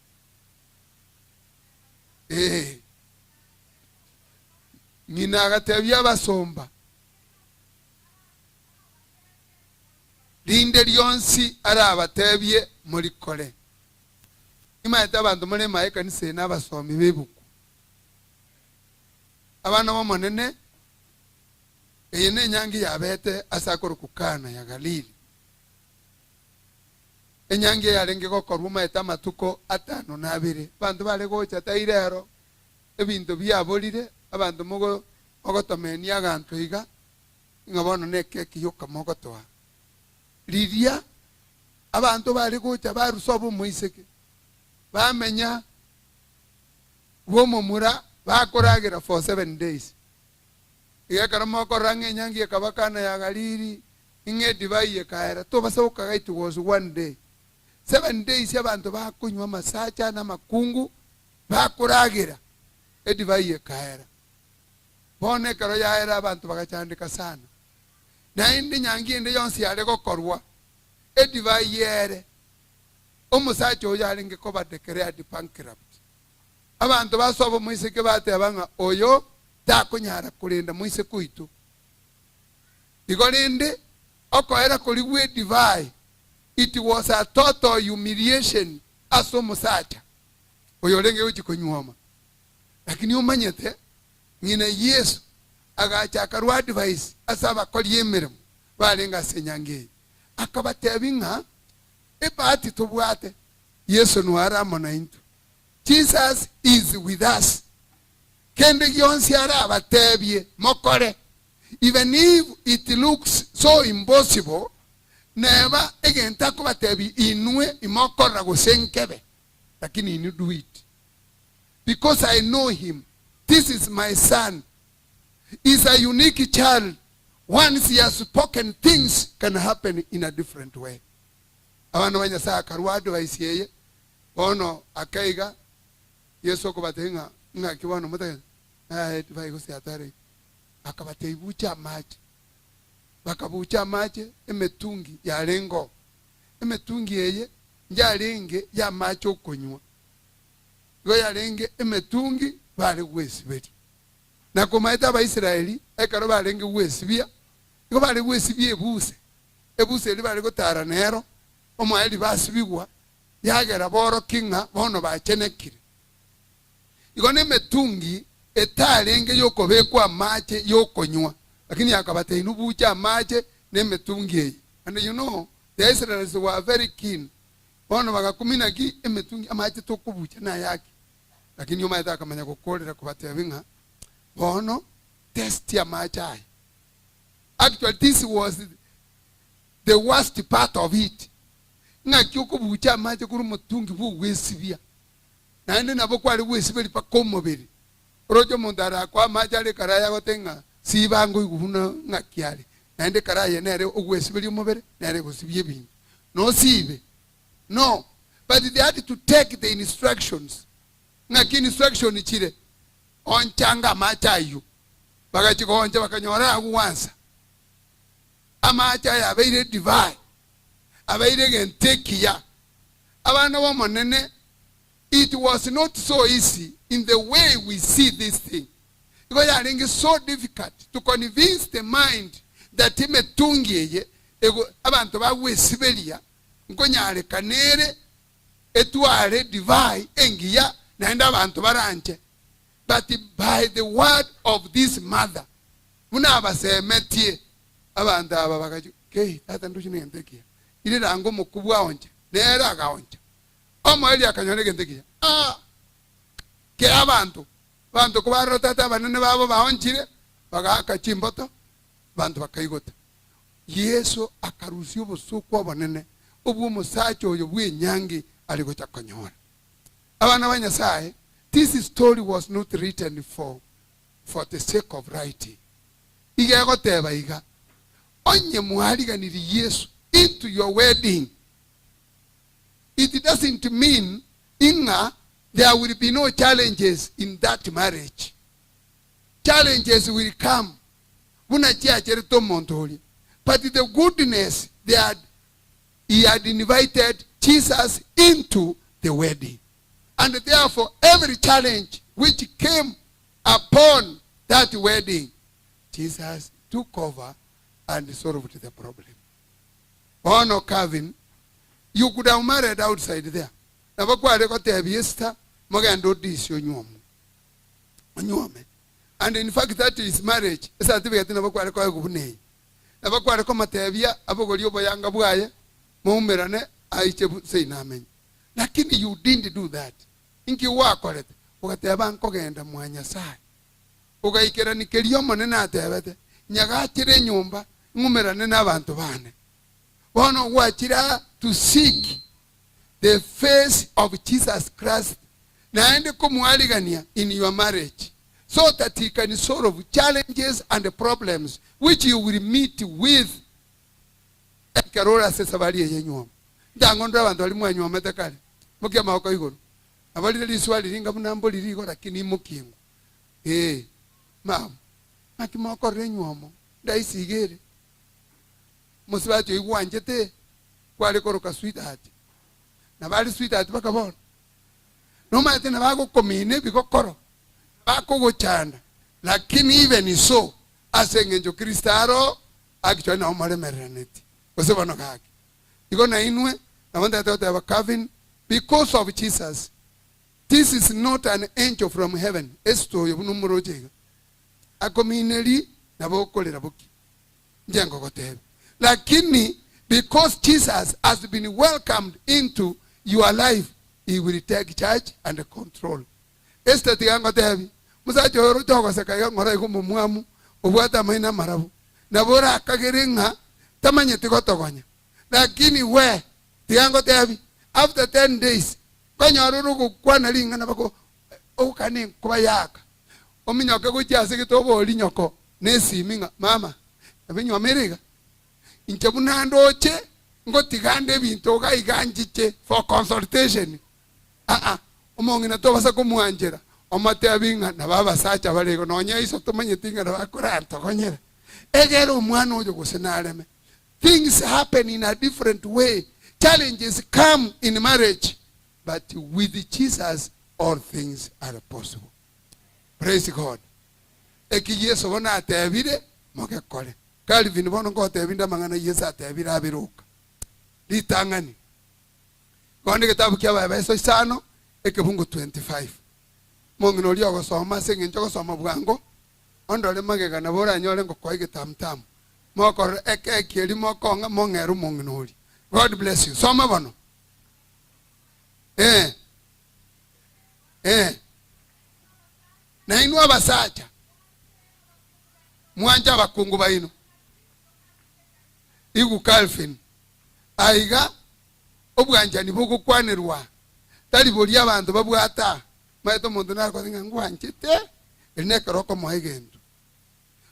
Eh. Ng'ina agatebia abasomba, Rinde rionsi arabatebie morikore. Nimaete abanto more ime ekanisa eye nabasomi b'ebuku. Abana b'Omonene, eye nenyangi yabete ase akorokwa Kana ya Galili. Enyangi eyarenge gokorwa omaete amatuko atano na abere. Abanto bare gocha tai rero, ebinto biaborire, abanto mogo mogotomenia aganto iga, ng'a bono nekeki yoka mogotoa. Riria abanto bare gocha barusa obomoiseke, bamenya bw'omomura bakoragera for seven days. Iga ekero mokorora ng'a enyangi ekaba Kana ya Galili, ng'a edivai ekaera, tobasa gokaga it was one day. Seven days abanto bakonywa amasacha na amakungu, Bakoragera, edivai ekaera. Bono ekero yaera abanto bagachandeka sana. Naende nyangi ende yonsi yare gokorwa, edivai ere, omosacha oyo arenge koba declared bankrupt. Abanto basoa omoiseke bateba ng'a oyo takonyara korenda moiseke oito. Igo rende okoera koria gw'edivai, it was a total humiliation ase omosacha. oyorenge gochia konyuoma. Lakini omanyete, ng'ina Yeso agacha akarua advice ase abakori emeremo barenge ase enyangi eye. Akabatebia ng'a ebahati tobwate, Yeso noare amo naintwe. Jesus is with us. Kende gionsi arabatebie mokore, even if it looks so impossible, neba egento akobatebia inwe imokorora gose nkebe. Lakini inwe do it because I know him this is my son is a unique child once he has spoken things can happen in a different way abana ba Nyasaye akarwa advice eye bono akaiga Yesu okobatebia ng'a ng'aki bono motagete eh divai gose yatare akabatebia bucha amache bakabucha amache emetungi yarenge oo emetungi eye Yarenge y'amache okonywa, igo yarenge emetungi bare gwesiberia. Na komaete Abaisraeli ekero barenge gwesibia, igo bare gwesibia ebuse, ebuse eria bare gotara nero, omoerio basibigwa, yagera borokie ng'a bono bachenekire. Igo nemetungi etarenge y'okobekwa amache y'okonywa, lakini akabatebia, Inwe buche amache nemetungi eye. And you know, The Israelites were very keen, bono bagakumia naki emetungi amache tokobucha nayaki. Lakini omanyete akamanya gokorera kobatebia ng'a bono test amache aya. Actually this was the worst part of it. Ng'aki okobucha amache korwa omotungi bwogwesibia. Naende nabo kware gwesiberia mpaka omobere. Oroche omonto arakoe amache are ekaraya agote ng'a siba ngoigwa buna ng'aki are. Naende ekaraya nere ogwesiberia omobere, nere egosibia ebinto. Nosibe? No. But they had to take the instructions. Ng'aki instruction chire? Onchanga amache ayio. Bagachia gooncha bakanyora agwansa. Amache aya abeire edivai, abeire egento ekiya. Abana b'Omonene, it was not so easy in the way we see this thing. Igo yarenge so difficult to convince the mind that emetungi eye ego abanto bagwesiberia nkonyarekana ere etware edivai engiya naende abanto baranche. But by the word of this mother, buna abasemetie abanto aba bagachia, Kei, tata ndoche negento ekiya, irera ango omokubwa aonche, nere agaoncha. Omoerio akanyora egento ekiya. Ah! Kera abanto, abanto kobarora tata abanene babo baonchire, bagaaka chimboto, abanto bakaigota. Yeso akarusia obosoku obonene obw'omosacha oyo bw'enyangi are gocha konyora. Abana ba Nyasaye, this story was not written for for the sake of writing. Iga egoteba iga, onye mwariganirie Yesu into your wedding, it doesn't mean ing'a there will be no challenges in that marriage. Challenges will come buna chiacherete omonto oria, but the goodness they had he had invited Jesus into the wedding and therefore every challenge which came upon that wedding Jesus took over and solved the problem. Bono Calvin, you could have married outside there. Nabo kware gotebia Esther, mogende odisie onyuomwe. Onyuome. And in fact that is marriage. Esatibigeti nabo kware koegwa buna eye. Nabo kware komotebia abogorie oboyanga bwaye, moumerane aiche seino amenye. Lakini you didn't do that. Inki gwakorete? Ogateba nkogenda mwa Nyasae. Ogaikerania keria Omonene atebete, Nyagachere enyomba, ng'umerane nabanto bane. Bono gwachire aa to seek the face of Jesus Christ naende komoarigania in your marriage so that he can solve challenges and problems which you will meet with ekero ore ase esabari eye y'enywomo. Ntango ndore abanto baria mwanywomete kare, mokia amaboko igoro. Nabo rire riswali ringa buna mboriri igo lakini imokie ng'o. Ee, mama, naki mokorora enywomo ndaisi iga ere? Mosubati oyio gwanchete kware koroka sweetheart, nabo are sweetheart mpaka bono. Nomanyete nabo agokomina ebigokoro, nabo akogochanda, lakini even so, ase eng'encho Kristo aro, actually nabo moremereraneti, gose bono gaki. Igo nainwe, nabo ntagete goteba Calvin, because of Jesus, this is not an angel from heaven, Esther oyo buna omoroche iga, akomineri nabo okorera boki. Inche ngogotebia. Lakini because Jesus has been welcomed into your life, he will take charge and control. Esther tiga ngotebie, mosacha oyo oroche ogoseka iga ng'ora iga omomwamu, obwate amaino amarabu, nabo orakagere ng'a tamanyeti gotogonya. Lakini we, tiga ngotebie, after 10 days, konyora ore ogokwana ring'ana bako ogokana enkoba yaka, ominyoke gochia ase gete oborie nyoko nesimi ng'a mama, nabo enyuoma ere iga? Inche buna ndoche ngotiga nde ebinto iga iga nchiche for consultation. Aa, omong'ina tobasa komwanchera, omotebi ng'a nabo abasacha bare igo, nonya iso tomanyeti ng'a nabo akorantogonyera. Egere omwana oyo gose nareme. Things happen in a different way, challenges come in marriage, but with Jesus all things are possible. Praise God. Eki Yeso bono atebire, mogekore. Calvin bono ngotebi nde amang'ana Yeso atebire abere oka. Ritang'ani. Bono egetabu kia Abaefeso isano, ekebungo 25. Mong'ina oria ogosoma ase eng'encho ogosoma bwango, ondore magega nabo oranyore ngokoa egetamutamu. Mokorora ekeki eria mokong'a mong'ere omong'ina oria. God bless you. Soma bono. Eh. Eh. Nainwe abasacha, mwanche abakungu baino. Igu Calvin, aiga obwanchani bogokwanerwa aa. Tari boria abanto babwate aa. Omanyete omonto nare ng'a ngwanchete, eri nekero okomoa egento.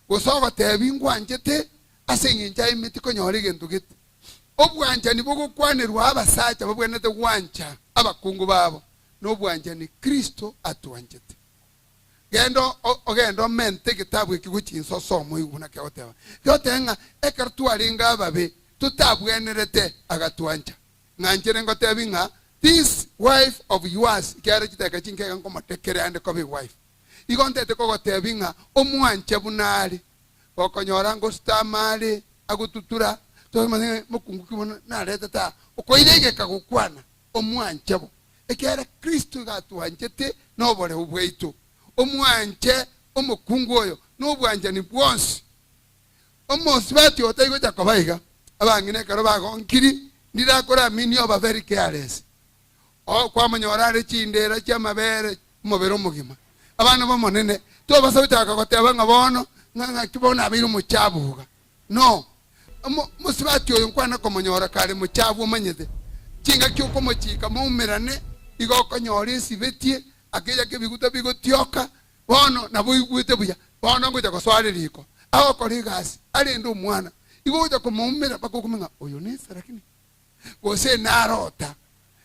Gose ogotebi ngwanchete ase eng'encho aemeti konyora egento gete. Obwanchani bogokwanerwa abasacha babwenerete gwancha abakungu babo nobwanchani Kristo atwanchete. Genda ogende omente egetabu eke gochia inse osome oigwe buna kegoteba. Gegoteba ng'a ekero twarenge ababe totabwenerete agatwancha. Ng'anchere ngotebi ng'a this wife of yours ekiagera chidakika chinke iga nkomotekere ande koba ewife. Igo ntete kogotebi ng'a omwanche buna are. Gokonyora ngositama are agotutura toimanye ng'a mokungu ki bono naretete aa okoira egeka gokwana omwanche bo. Ekiagera Kristo iga atwanchete noboreu bwaito. Omwanche omokungu oyo nobwanchani bwonsi. Omosubati oyo taigocha koba iga. Abang'ina ekero bagonkiri, ndirakore amini oba very careless. Oo kwamonyora are chindera chi'amabere omobere omogima. Abana b'Omonene, tobasa gochaka goteba ng'a bono ng'a ng'aki bono abeire omochabu iga. No. Omo omosubati oyo nkwana komonyora kare mochabu omanyete. Chingaki okomochika moumerane, igo okonyora esibetie, akeyake ebiguta bigotioka, Bono nabo oigwete buya, bono ngocha gosoa are riko, agokora egasi, arende omwana. Igo ogocha komoumera mpaka okumenya ng'a oyo nese lakini gose narota.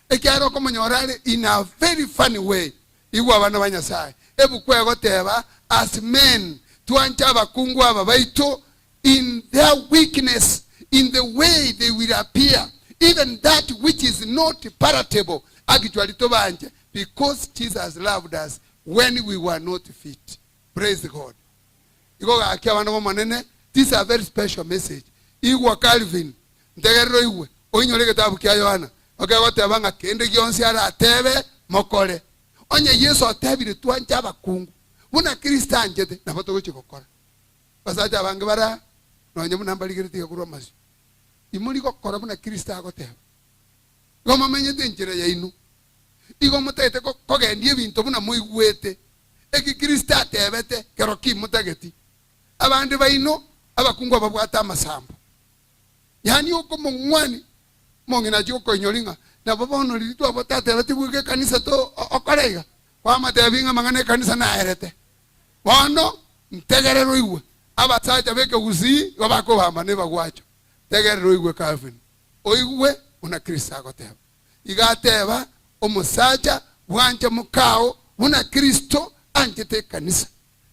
Ekiagera okomonyora are in a very funny way. Igwa abana ba Nyasaye, ebuku egoteba as men twanche abakungu aba baito in their weakness, in the way they will appear, even that which is not palatable, actually tobanche because Jesus loved us When we were not fit. Praise God. Igo gaki abana b'Omonene, this is a very special message. Igwa Calvin, ntegerere oigwe, oinyore egetabu kia Yohana, okegoteba ng'a kende gionsi aratebe, mokore. Onye Yeso otebire twanche abakungu, buna Kristo anchete, nabo togochia gokora. Abasacha abange bare aa, nonye buna mbarigeretie iga korwa amasio, imori gokora buna Kristo agoteba. Igo momenyete enchera yaino. Igo motagete kogendia ebinto buna moigwete. Eki Kristo atebete, kero ki motageti. Abande baino abakungu ababwate amasambo. Yaani okomong'wani omong'ina achie gokoinyori ng'a nabo bono riria twabwate atebete bweka ekanisa to okore iga. Kwamotebi ng'a amang'ana ekanisa naerete. Bono ntegerere oigwe. Abasacha b'ekegusii igo bakobamba nebagwacho. Tegerera oigwe Calvin. Oigwe buna Kristo agoteba. Iga ateba, Omosacha bwanche mokao buna Kristo anchete ekanisa.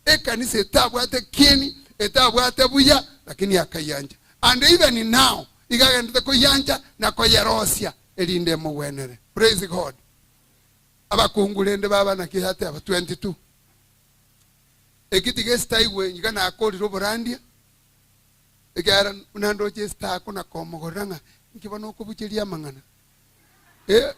Ekanisa etabwate kieni, etabwate buya, lakini akayiancha. And even now, iga agenderete koyiancha na koyerosia erinde emogwenere. Praise God. Abakungu rende baba naki yateba 22. Eki tiga esitaigwe iga nakorire oborandia, Ekiagera buna ndoche esitako na komogorera ng'a inki bono okobucheria amang'ana. Eh,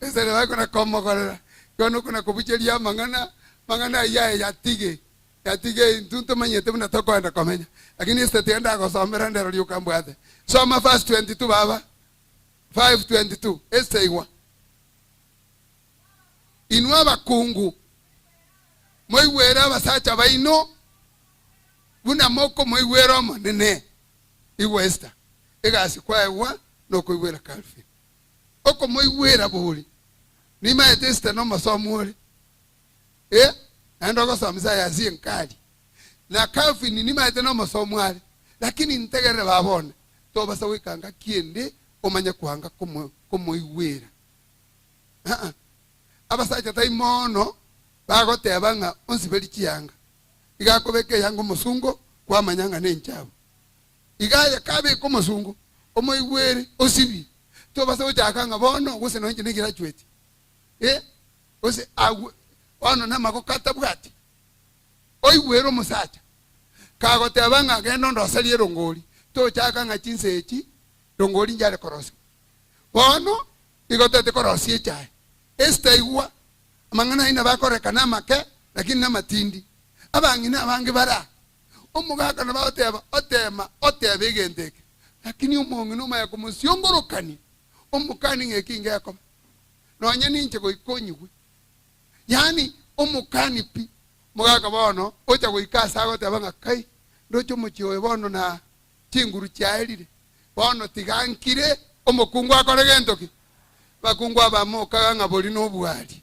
esere bakona komogorera, bono okona kobucheria amang'ana, amang'ana ayio aye yatige, yatige intwe ntomanyete buna tokoenda komenya. Lakini esete tiga ndagosomera ndero rioka mbwate. Soma verse 22 baba, 5:22, Esther igwa. Inwe abakungu, moigwere abasacha baino buna mokomoigwera Omonene. Igwa Esther, egasi kwaegwa nokoigwera Calvin. Okomoigwera bori. Nimaete Esther nomosomu ore. Eh, naende ogosomisa yasie enkari. Na Calvin nimaete nomosomu are. Lakini ntegerere baba one, tobasa goika ngaki ende omanye koanga komoigwera. Aa. Abasacha tai mono bagoteba ng'a onsiberi chianga. Iga akobeka eyanga omosungo kwamanya ng'a nenchabu. Iga aye kabeka omosungo, omoigwere, osibie. Tobasa gochaka ng'a bono gose nonye inche negraduate. Eh, gose agwo bono namagoko atabwati. Oigwere omosacha. Kagoteba ng'a genda ondoserie erongori, tochaka ng'a chinsa echi rongori inche are korosigwa. Bono igo toete korosia echae. Esther igwa, amang'ana ayio nabo akorekana amake, lakini namatindi. Abang'ina abange bare aa, omogaka nabo agoteba, otema oteba egento eke, lakini omong'ina omanya komosiongorokania, omokani ng'a eki ngekoba. Nonye ninche goika onyigwe. Yaani omokani pi. Omogaka bono ocha goika ase agoteba ng'a kai, ndoche omochie oyo bono na chinguru chiaerire, bono tiga nkire omokungu akore gento ki? Abakungu aba mokaga ng'a bori nobwari.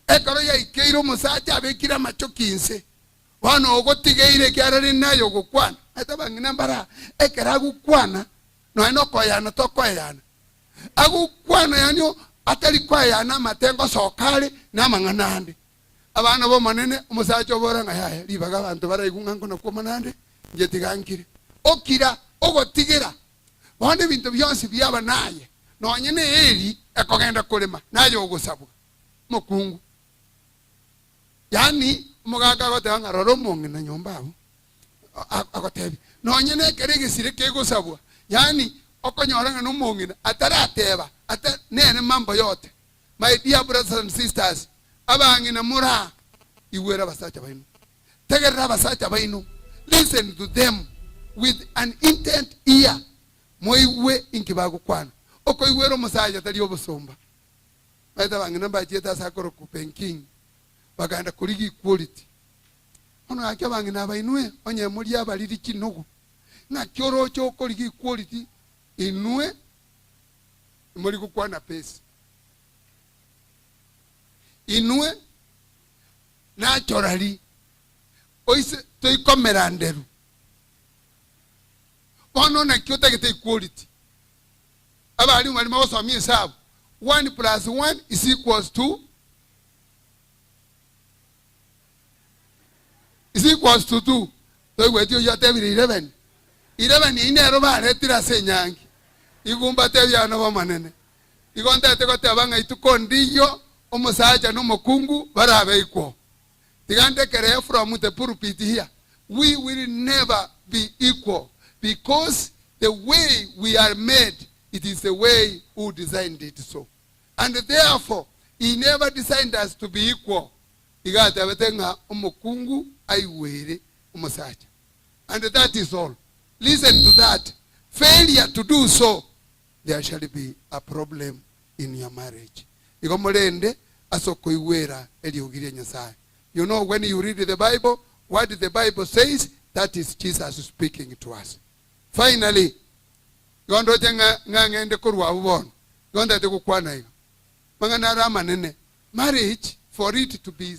Ekero yaikeire omosacha abekire amachoki inse, bono ogotigeire ekiagera rende naye ogokwana. Omanyete abang'ina mbare aa, ekero agokwana, nonya nokoeyana tokoeyana. Agokwana yaani atari koeyana amate ngosoka are na amang'ana ande. Abana b'Omonene, omosacha obora ng'a yaya, ribaga abanto baraigwe ng'a nkonakwoma naende, inche tiga nkire. Okira, ogotigera. Bono ebinto bionsi biaba naye, nonye neeri ekogenda korema, naye ogosabwa. Omokungu. Yaani, omogaka agoteba ng'a rora omong'ina nyomba abwo, agotebia, nonye nekero egesire kegosabwa, yaani okonyora ng'a nomong'ina atarateba, ata nere mambo yote. My dear brothers and sisters, abang'ina more aa, igwera abasacha baino. Tegerera abasacha baino, listen to them with an intent ear, moigwe inki bagokwana. Okoigwera omosacha tari obosomba. Baete abang'ina mbachiete ase akorokwa Benking, bakaenda korigia equality. Bono gaki abang'ina aba inwe, onye moria abariri chinogu, ng'aki oroche okorigia equality inwe Imori gokwana pesi. Inwe naturally oise toikomera nderu. Bono naki otagete equality? Abalimu baria bagosomia esabu, one plus one is equals to is equals to two. Toigweti oyio atebire 11? 11 eyio nero baretire ase enyangi. Igo mbatebie abana b'Omonene, igo ntagete goteba ng'a ituko ndiyio omosacha na omokungu barabe equal. Tiga ndekere from the pulpit here, we will never be equal because the way we are made, it is the way who designed it so. And therefore, he never designed us to be equal. Iga atebete ng'a omokungu aigwere omosacha. And that is all. Listen to that. Failure to do so, there shall be a problem in your marriage. Igo morende ase okoigwera eriogi ria Nyasae. You know when you read the Bible, what the Bible says, that is Jesus speaking to us. Finally, igo ndoche ng'a ng'a ng'ende korwa abwo bono, igo ntagete gokwana iga. Mang'ana are amanene, marriage for it to be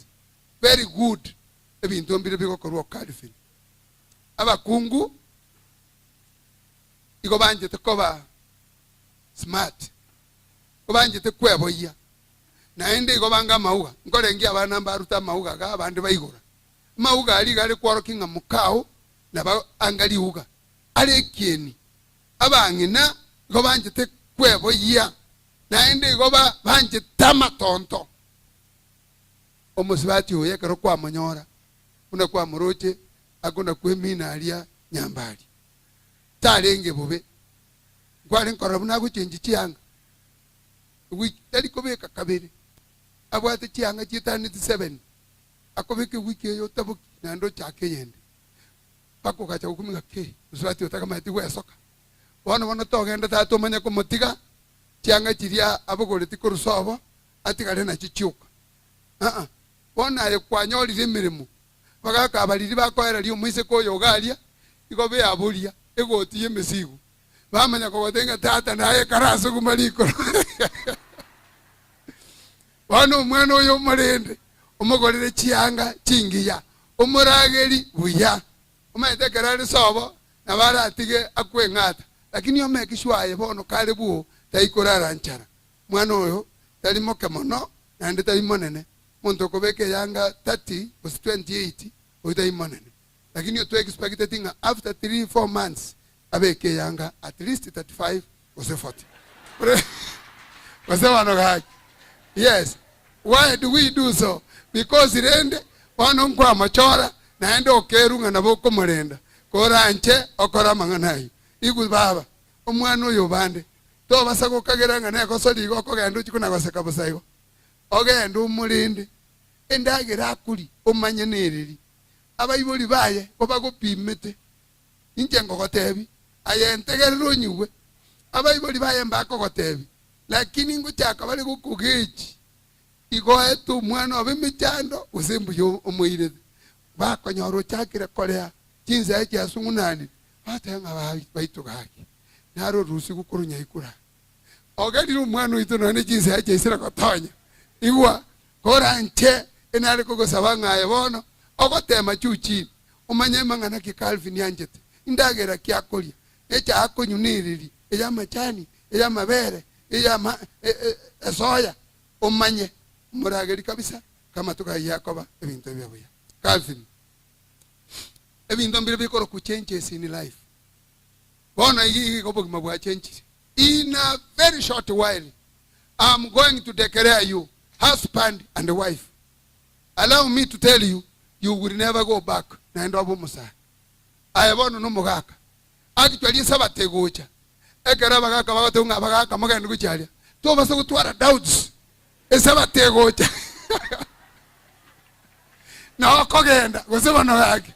very good, ebinto mbire bigokorwa Calvin. Abakungu igo banchete koba smart, igo banchete kweboyia, naende igo banga amauga. Nkorengia abana mbarute amauga iga abande baigora. Amauga aria iga are kworokia ng'a mokao nabo anga riuga are ekieni. Abang'ina igo banchete kweboyia, naende igo banchete amatonto. Omosubati oyo ekero kwamonyora, buna kwamoroche akona kwemina aria nyambari, tarenge bobe. Nkware nkorora buna agochenchia chianga, ewiki tari kobeka kabere, abwate chianga chietaneti seven, akobeka ewiki eye otaboki naende ochake eyende. Mpaka ogacha gokumia ng'a kei, mosubati oyo takamanyeti gwesoka. Bono bono togenda tata omanye komotiga, chianga chiria abogoreti korwa sobo, atigare nachio chioka. Aa, bono aye kwanyorire emeremo, bagaka abariri bakoereria omoiseke oyo iga aria, igo beaboria egoti y'emesigo. Bamanya kogotebia ng'a tata naye kare ase oguma rikoro. Bono omwana oyo omorende, omogorere chianga chingiya, omorageri buya. Omanyete ekero are sobo, nabo aratige akweng'ata, lakini omeke sure aye bono kare bwoo taikorara nchara. Mwana oyo tari moke mono, naende tari monene. Omonto okobeka eyanga 30 gose 28 oyio tari monene. Lakini otwe expecteti ng'a after 3, 4 months abeke eyanga at least 35 gose 40. Gose bono gaki. Yes. Why do we do so? Because rende bono nkwamochora naende okerwa ng'a nabo okomorenda. Koranche okore amang'ana ayio. Igwe baba, omwana oyo obande Tobasa gokagera ng'a negosori igo okogenda ochie kona-goseka bosa igo. Ogende omorende endagera akorie, omanye nereri. Abaibori baye kobagopimete, inche ngogotebi, aye ntegerere onyigwe. Abaibori baye mbakogotebi, lakini ngochaka bare gokogechi, igo oete omwana obo emechando, gose mbuya omoirete. Bakonyora ochakire korea chinsae chiasung'unanire, bateba ng'a baito gaki. Naro orusigu korwa nyaikura. Ogerire omwana oito nonya ne chinsa chiaisire gotonya. Igwa, koranche enare kogosaba ng'a aye bono ogotema chuchini, omanye amang'ana ki Calvin anchete, indagera ki akoria, echae akonywa nereri, ey'amachani, ey'amabere, ey'ama esoya, omanye, omorageri kabisa, kamatuko ayio akoba ebinto ebio buya. Calvin, ebinto mbire bikorokwa changes in life. Bono iga iga obogima bwachenchire. In a very short while am going to declare you husband and wife. Allow me to tell you, you will never go back naende obe omosae. Aye bono nomogaka. Actually esabato egocha ekero abagaka bagoteba ng'a abagaka mogende gochia aria, tobasa gotwara doubts esabato egocha noo okogenda gose bono gaki.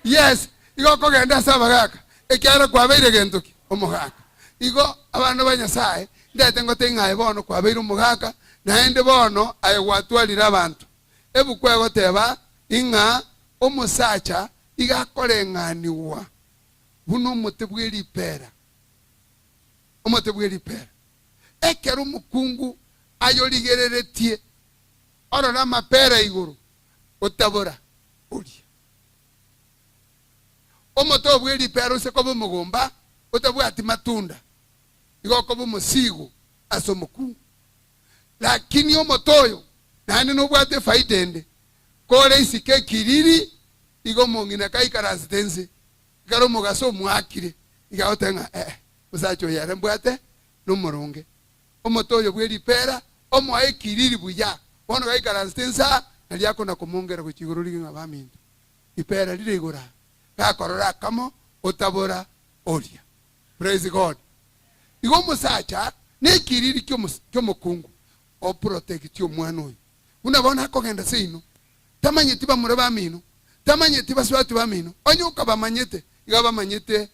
Yes, igo okogenda ase abagaka ekiagera kwabeire gento ki? Omogaka. Igo abana ba Nyasaye ndete ngotebie ng'a aye bono kwabeire omogaka, naende bono aye gwatwarire abanto. Ebuku egoteba ing'a omosacha iga akoreng'anigwa buna omote bwe ripera, omote bwe ripera. Ekero omokungu ayorigereretie orore amapera igoro, otabora oria. Omote o bwe ripera ose koba omogomba otabwati matunda, igo okoba omosigo ase omokungu. Lakini omote oyo naende nobwate efaida ende, kore isiko ekiriri, igo omong'ina kaikaransete inse, ekero omogaso omoakire, iga agoteba ng'a ee, omosacha oyo ere mbwate nomoronge. Omote oyo bwe ripera omoe ekiriri buya, bono gaikaransete inse aa, nario akona komongera gochia igoro riria ng'a baminto, ripera rire igoro aa, gakorora akamo, otabora oria. Praise God. Igo omosacha nekiriri kiomokungu oprotecti omwana oyo. Buna bono akogenda seino, tamanyeti bamura bamino, tamanyeti basubati bamino, onye okabamanyete, iga bamanyete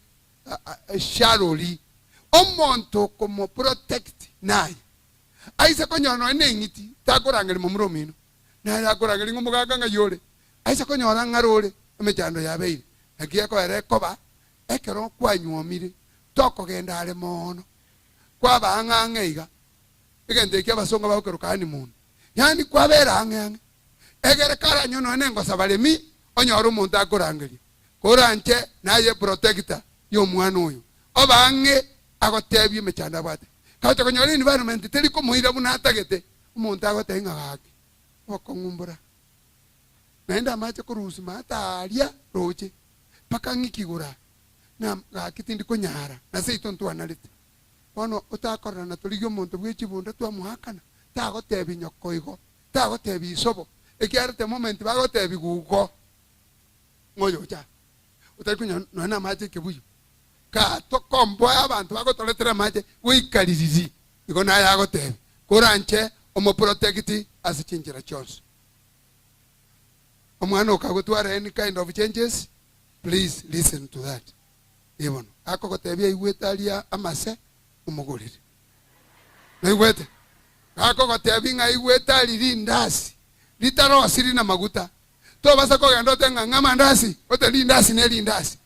sharori. Omonto okomoprotect naye. Aise konyora nonya neng'iti, takorangeria momura omino, naye akorangeria ng'a omogaka ng'ai ore. Aise konyora ng'are ore, emechando yabeire. Naki ekoera ekoba, Ekero kwanyuomire, tokogenda are mono, kwaba ang'e ang'e iga, egento ekio abasongo bagokeroka honeymoon, yaani kwabera ang'e ang'e, egere karanywe nonya nengosa baremi, onyore omonto akorangeria, koranche naye protector y'omwana oyo, obe ang'e agotebie emechando abwate. Kagocha konyora environment teri komoira buna atagete, omonto agotebia ng'a gaki, obokong'u mbora. Naende amache korwa usima ata aria roche, mpaka ng'ike igoro aa, na gaki tindi konyara, na seito ntwanarete. Bono otakorora na torigie omonto bwe chibunda twamoakana, tagotebia nyoko igo, tagotebia isobo, ekiagera the moment bagotebigwa igo, ng'a oyocha aa, otari konyora nonya na amache ekebuyu, kaa tokomboe abanto bagotoretera amache goika ririri, igo naye agotebia, koranche omoprotect ase chinchera chionsi. Omwana okagotwara any kind of changes, please listen to that. Ee bono, akogotebia aigwete aria amase, omogorere. Noigwete? Gakogotebia ng'a aigwete aria rindasi, ritarosiri na maguta, tobasa kogenda ote ng'a ng'a amandasi, ote rindasi ne rindasi.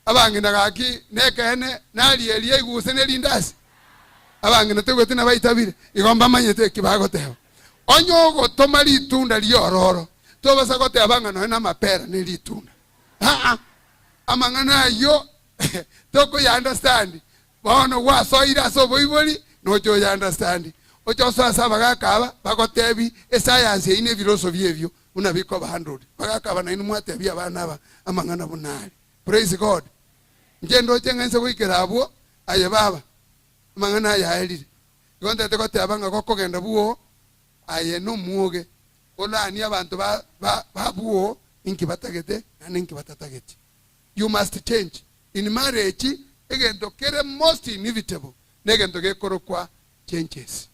Abang'ina gaki nekeene naria eria aiguse ne rindasi. Abang'ina toigwete nabaitabire, igo mbamanyete eki bagoteba. Onye ogotoma ritunda riororo, tobasa goteba ng'a nonya namapera ne ritunda. Aa, amang'ana ayio tokoya understand. Bono gwasoire ase oboibori, noche oya understand. Oche osoe ase abagaka aba, bagotebi esayansi eyio na ebiroso biebio buna bikoba handled. Bagaka aba nainwe mwatebia abana aba amang'ana buna are. Praise God. Inche ndoche ng'a inse goikera abwo, aye baba, amang'ana aya aerire. Igo ntagete goteba ng'a gokogenda bwoo, aye nomwoge, olanie abanto ba ba ba bwoo inki batagete naende inki batatageti. You must change. In marriage, egento kere most inevitable negento gekorokwa changes.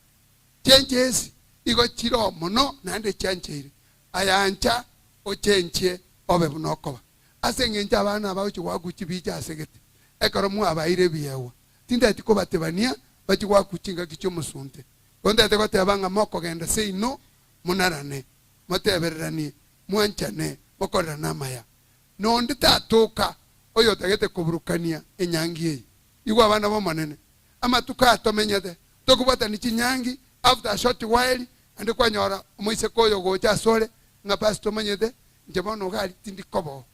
Changes igo chire oo mono naende chiancheire. Aye ancha ochenchie obe buna okoba. Ase eng'encho abana aba bagochia goakwa chibicha ase gete, ekero mwabaeire ebiegwa, tintageti kobatebania bachie goakwa chingaki chi'omosunte. Igo ntagete goteba ng'a mokogenda seino monarane, motebereranie, mwanchane, mokorerane amaya. Nonde tatoka oyotagete koburukania enyangi eye. Igwa abana b'Omonene, amatuko aya tomenyete, Tokobwatani chinyangi after a short while naende kwanyora omoiseke oyo ogocha asore ng'a pastor omanyete inche bono iga aria tindi koba oo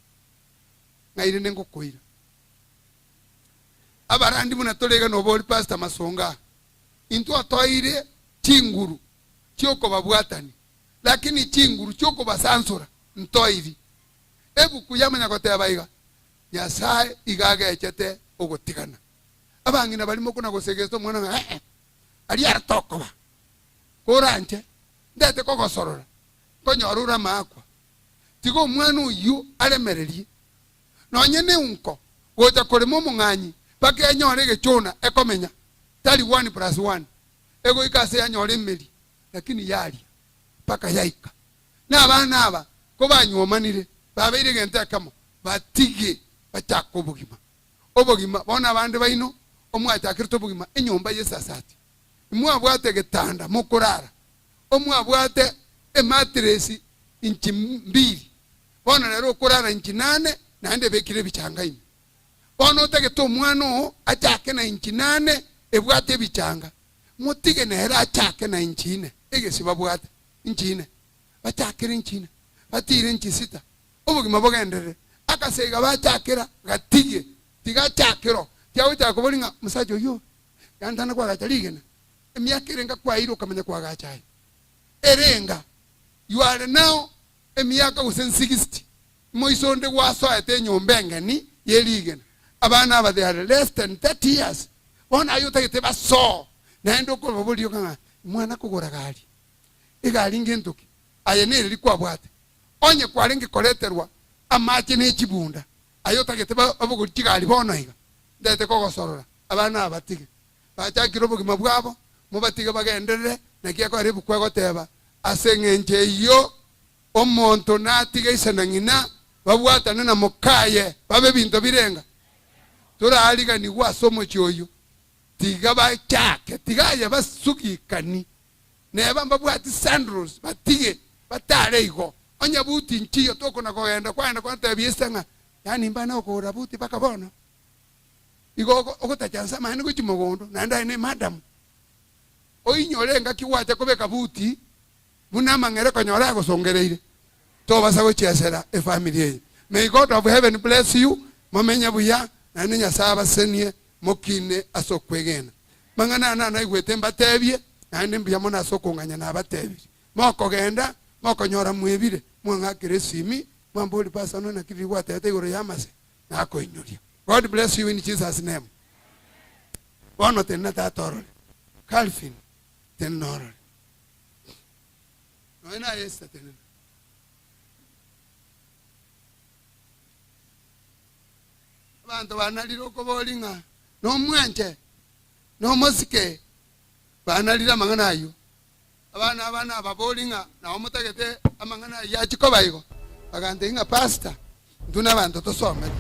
ng'ai rende ngokoira. Abarandi buna tore iga nobori pastor Masonga intwe otoeire chinguru chiokobabwatani lakini chinguru chiokobasansora ntoiri. Ebuku yamanya goteba iga Nyasae iga agechete ogotigana. Abang'ina baria mokona gosegesa omwana ng'a ee, aria aro tokoba. Koranche, ndete kogosorora, nkonyora ore amaakwa. Tiga omwana oyio aremererie. Nonye neunko, gocha korema omong'anyi mpaka enyore egechona ekomenya, tari one plus one, egoika ase yanyora emeri, lakini yaria mpaka yaika. Na abana aba kobanyuomanire, babeire egento ekemo, batige bachake obogima. Obogima, bono abande baino omwachakerete obogima enyomba y'esasati, imwabwate egetanda mokorara, omwabwate ematiresi inchi mbiri, bono rero okorara inchi nane naende ebekire ebichanga ime. Bono otagete omwana oo achake na inchi nane ebwate ebichanga, motige nere achake na inchi ine, egesi babwate inchi ine, bachakere inchi ine, batire inchi sita, obogima bogenderere. Akaseiga bachakera gatige, tiga achakere oo, tiagochaka koboria ng'a omosacha oyio yaani tana koagacha rigena, emiaka erenga kwaeire okamanya koagacha aye? Erenga? You are now emiaka gose 60, moiso onde gwasoete enyomba engeni ye rigena, abana aba they are less than 30 years, bono aye otagete basoo, naende okobaboria ng'a mwana kogora gari, egari ngento ki? Aye nereri kwabwate? Onye kwarenge koreterwa amache ne chibunda, aye otagete babogorie chigari bono iga, ndete kogosorora, abana aba batige. Bachakire obogima bwabo, mobatige bagenderere, naki ekogera ebuku egoteba, Ase engencho eyio omonto natige ise na ng'ina, babwatane na mokaye, babe ebinto birenga. Torariganigwe ase omochie oyio, tiga bachake, tiga aye basugikani. Neba mbabwati sandals, batige batare igo. Onye buti nchiyo tokona kogenda kwagenda kwatebia ise ng'a yaani mbane okogora buti mpaka bono. Igo ogotacha nse amaene gochia mogondo naende aye ne madam. Oinyore engaki gwacha kobeka buti buna amang'ere konyora agosongereire. Tobasa gochiesera efamiri eye. May God of heaven bless you, momenye buya naende Nyasaye abasenie mokine ase okwegena. Mang'ana aya nanaigwete mbatebie, naende mbuya mono ase okong'anya nabatebirie. Mokogenda, mokonyora mwebire, mwang'akera esimi, mwamboria Pastor nonya naki riria gwatebete igoro y'amase, nakoinyoria. God bless you in Jesus name. Bono tenena tata orore. Calvin, tenena orore. Nonya naye Esther tenena. Abanto banarire okoboria ng'a nomwanche, nomosike, banarire amang'ana ayio. Abana aba nababorie ng'a nao motagete amang'ana ayio achie koba igo, bagantebia ng'a Pastor, intwe nabanto tosomete,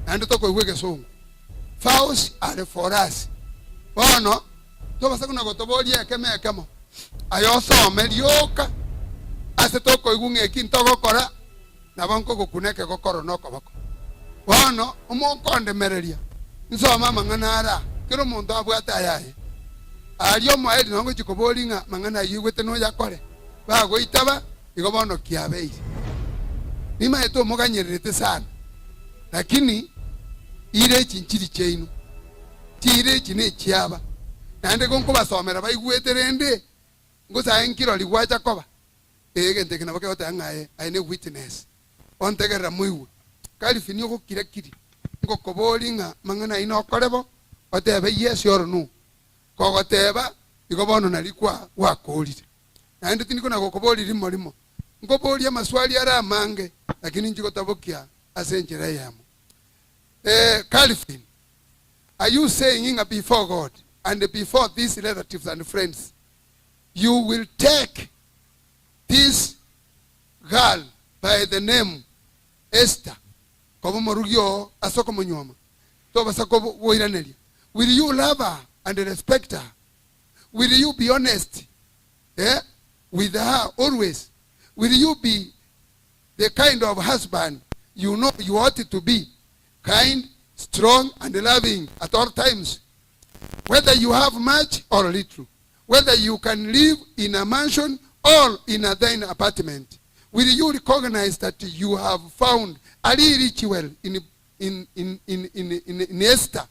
naende tokoigwa egesongo. Vows are for us. Bono, tobasa buna gotoboria ekemo ekemo, aye osome rioka ase tokoigwa ng'a eki ntogokora, nabo nkogokuna ekegokoro nokoboko. Bono omokondemereria, nsome amang'ana ara, kera omonto abwate ayaye. Aria omoerio nao ngochia koboria ng'a amang'ana ayio oigwete noyakore. Bagoitaba, igo bono kiabeire. Nimaete omoganyererete sana, lakini ira echi nchiri chiaino, chiira echi nechiaba. Naende gonkobasomera baigwete rende, ngosae nkirori gwacha koba. Ee, egento eke nabo kegoteba ng'a aye, aye ne witness. Ontegerera moigwe. Calvin ogokira kiri, ngokoboria ng'a amang'ana ayio nokore bo, otebe yes or no. Kogoteba, igo bono nari kwa gwakorire. Naende tindi kona gokoboria rimo rimo. Nkoborie amaswali are amange, lakini inchi gotabokia ase enchera eyemo. Eh, Calvin, are you saying ng'a before God and before these relatives and friends, you will take this girl by the name Esther koba omorugi oo ase okomonyuoma, tobasa koboiraneria. Will you love her and respect her? Will you be honest eh, with her always? Will you be the kind of husband you know you ought to be, kind, strong and loving at all times? Whether you have much or little, whether you can live in a mansion or in a thin apartment, will you recognize that you have found a rich jewel in, in, in, in, in, in, in Esther?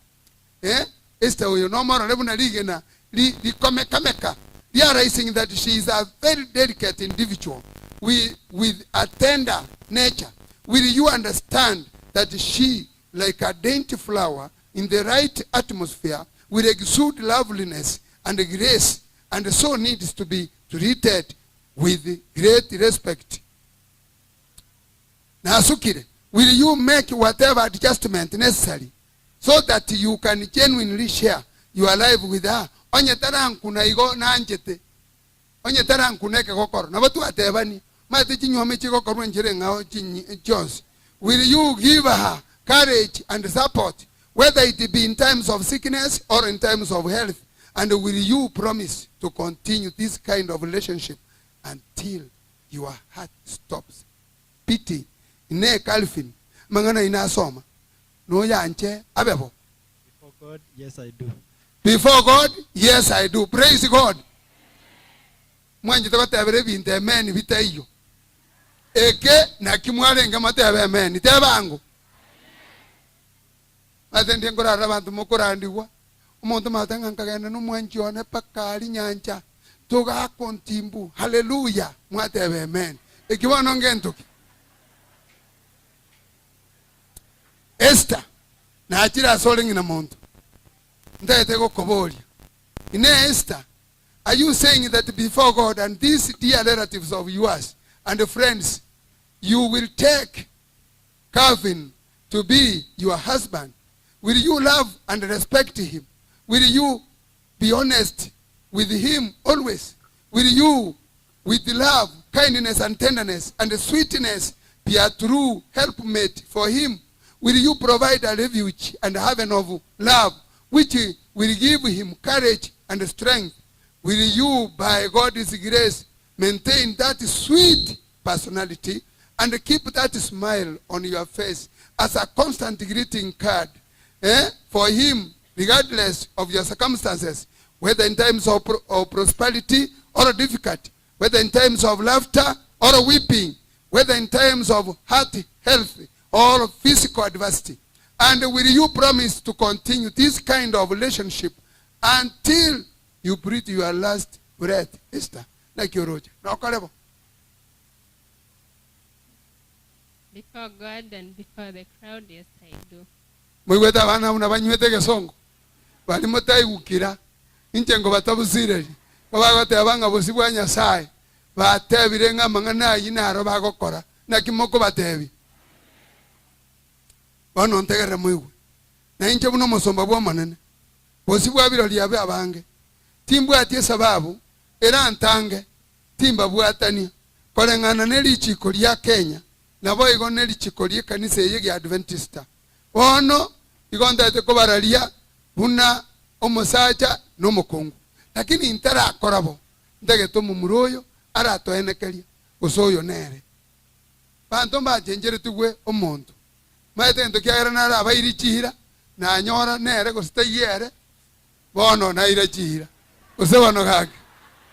Eh? Esther oyo nomorore buna rigena ri, rikomekameka, realizing that she is a very delicate individual with, with a tender nature. Will you understand that she, like a dainty flower in the right atmosphere, will exude loveliness and grace and so needs to be treated with great respect? Nasukire, will you make whatever adjustment necessary so that you can genuinely share your life with her? Onye tarankuna igo nanchete, onye tarankuna ekegokoro, nabo twatebania, omanyete chinyuoma chigokorwa enchera eng'ao chinyi chionsi. Will you give her courage and support whether it be in times of sickness or in times of health? And will you promise to continue this kind of relationship until your heart stops beating? Inee Calvin, amang'ana ayio nasoma, noyanche abe bo? Before God, yes I do. Before God, yes I do. Praise God. Mwanchete gotebera ebinto amen bitaiyo. Eke naki mwarenge motebe amen. Teba ango. Ase ndie nkorarora abanto mokorandigwa, omonto omanyete ng'a nkagenda nomwanchi one mpaka aria nyancha, togaaka ontimbu, haleluya, mwateba amen. Eki bono ngento ki? Esther, nachire asore ng'ina monto, ntagete gokoboria, Inee Esther, are you saying that before God and these dear relatives of yours and friends, you will take Calvin to be your husband? Will you love and respect him? Will you be honest with him always? Will you, with love, kindness and tenderness and sweetness, be a true helpmate for him? Will you provide a refuge and haven of love which will give him courage and strength? Will you, by God's grace, maintain that sweet personality and keep that smile on your face as a constant greeting card eh, for him regardless of your circumstances, whether in times of, pro of prosperity or difficulty, whether in times of laughter or weeping, whether in times of heart health or physical adversity. And will you promise to continue this kind of relationship until you breathe your last breath? Esther, naki oroche? Nokore bo? Before God and before the crowd, yes, I do. Moigwete abana buna banywete egesongo, baria motaigukira, inche nkobatabusireri, ko bagoteba ng'a bosio bwa Nyasae batebire ng'a amang'ana ayio naro bagokora. Naki mokobatebia? Bono ntegerere moigwe. Na inche buna omosomba bw'Omonene, bosio bwa birori abe abange, timbwati esababu erantange timbabwatania, koreng'ana ne richiko ria Kenya, naboigo ne richiko ri'ekanisa eye y'Adventista. Bono igo ntaete kobararia buna omosacha na omokungu, lakini ntarakora bo, ntagete omomura oyo aratoenekeria gose oyo nere. Banto mbachencheretigwe omonto. Maete gento kiagera narabaire chiira, nanyora nere gose taiyo ere, Bono naira chiira, gose bono gaki?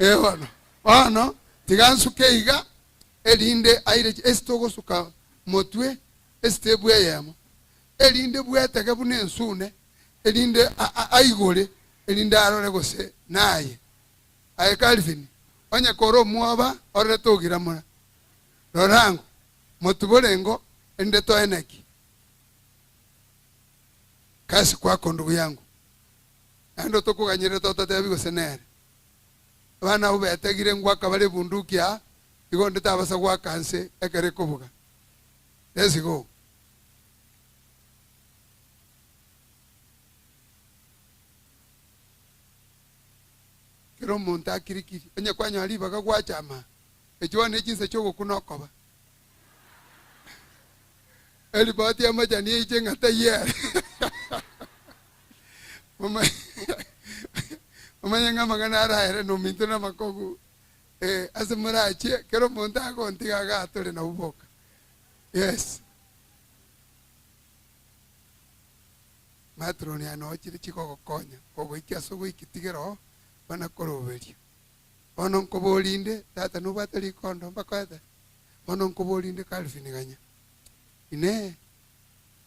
Ee bono. Bono tiga nsuke iga, erinde aire chi ase togosuka motwe estepu eyemo, erinde bwetege buna ensune, erinde a- a- aigore, erinde arore gose naye. Aye Calvin, onye kore omwoba orore togiramora. Rora ango, motubore ingo, erinde toeneki. Kazi kwako ndugu yangu. Naende otokoganyerete tototebi gose nere. Abana abwo betegire ngwaka bare ebunduki aa, igo onde tabasa goaka nse ekero ekobuga. Let's go. Kera omonto akirikiri, onye kwanyora ribaga gwachama, echio bono nechinsa chi'ogokuna okoba. Eripoti y'amachani eiche ng'a taiyo ere. Omanye ng'a amang'ana araere nominto namakogu eh, ase morachie kera omonto agontiga igaa tore nabwo boka. Yes. Matroni aya noo chire chigogokonya kogoikia ase ogoikia tigera oo bana koroberia. Bono nkoborie inde, tata nobwate rikondo mbakoete? Bono nkoborie inde Calvin ganya. Inee!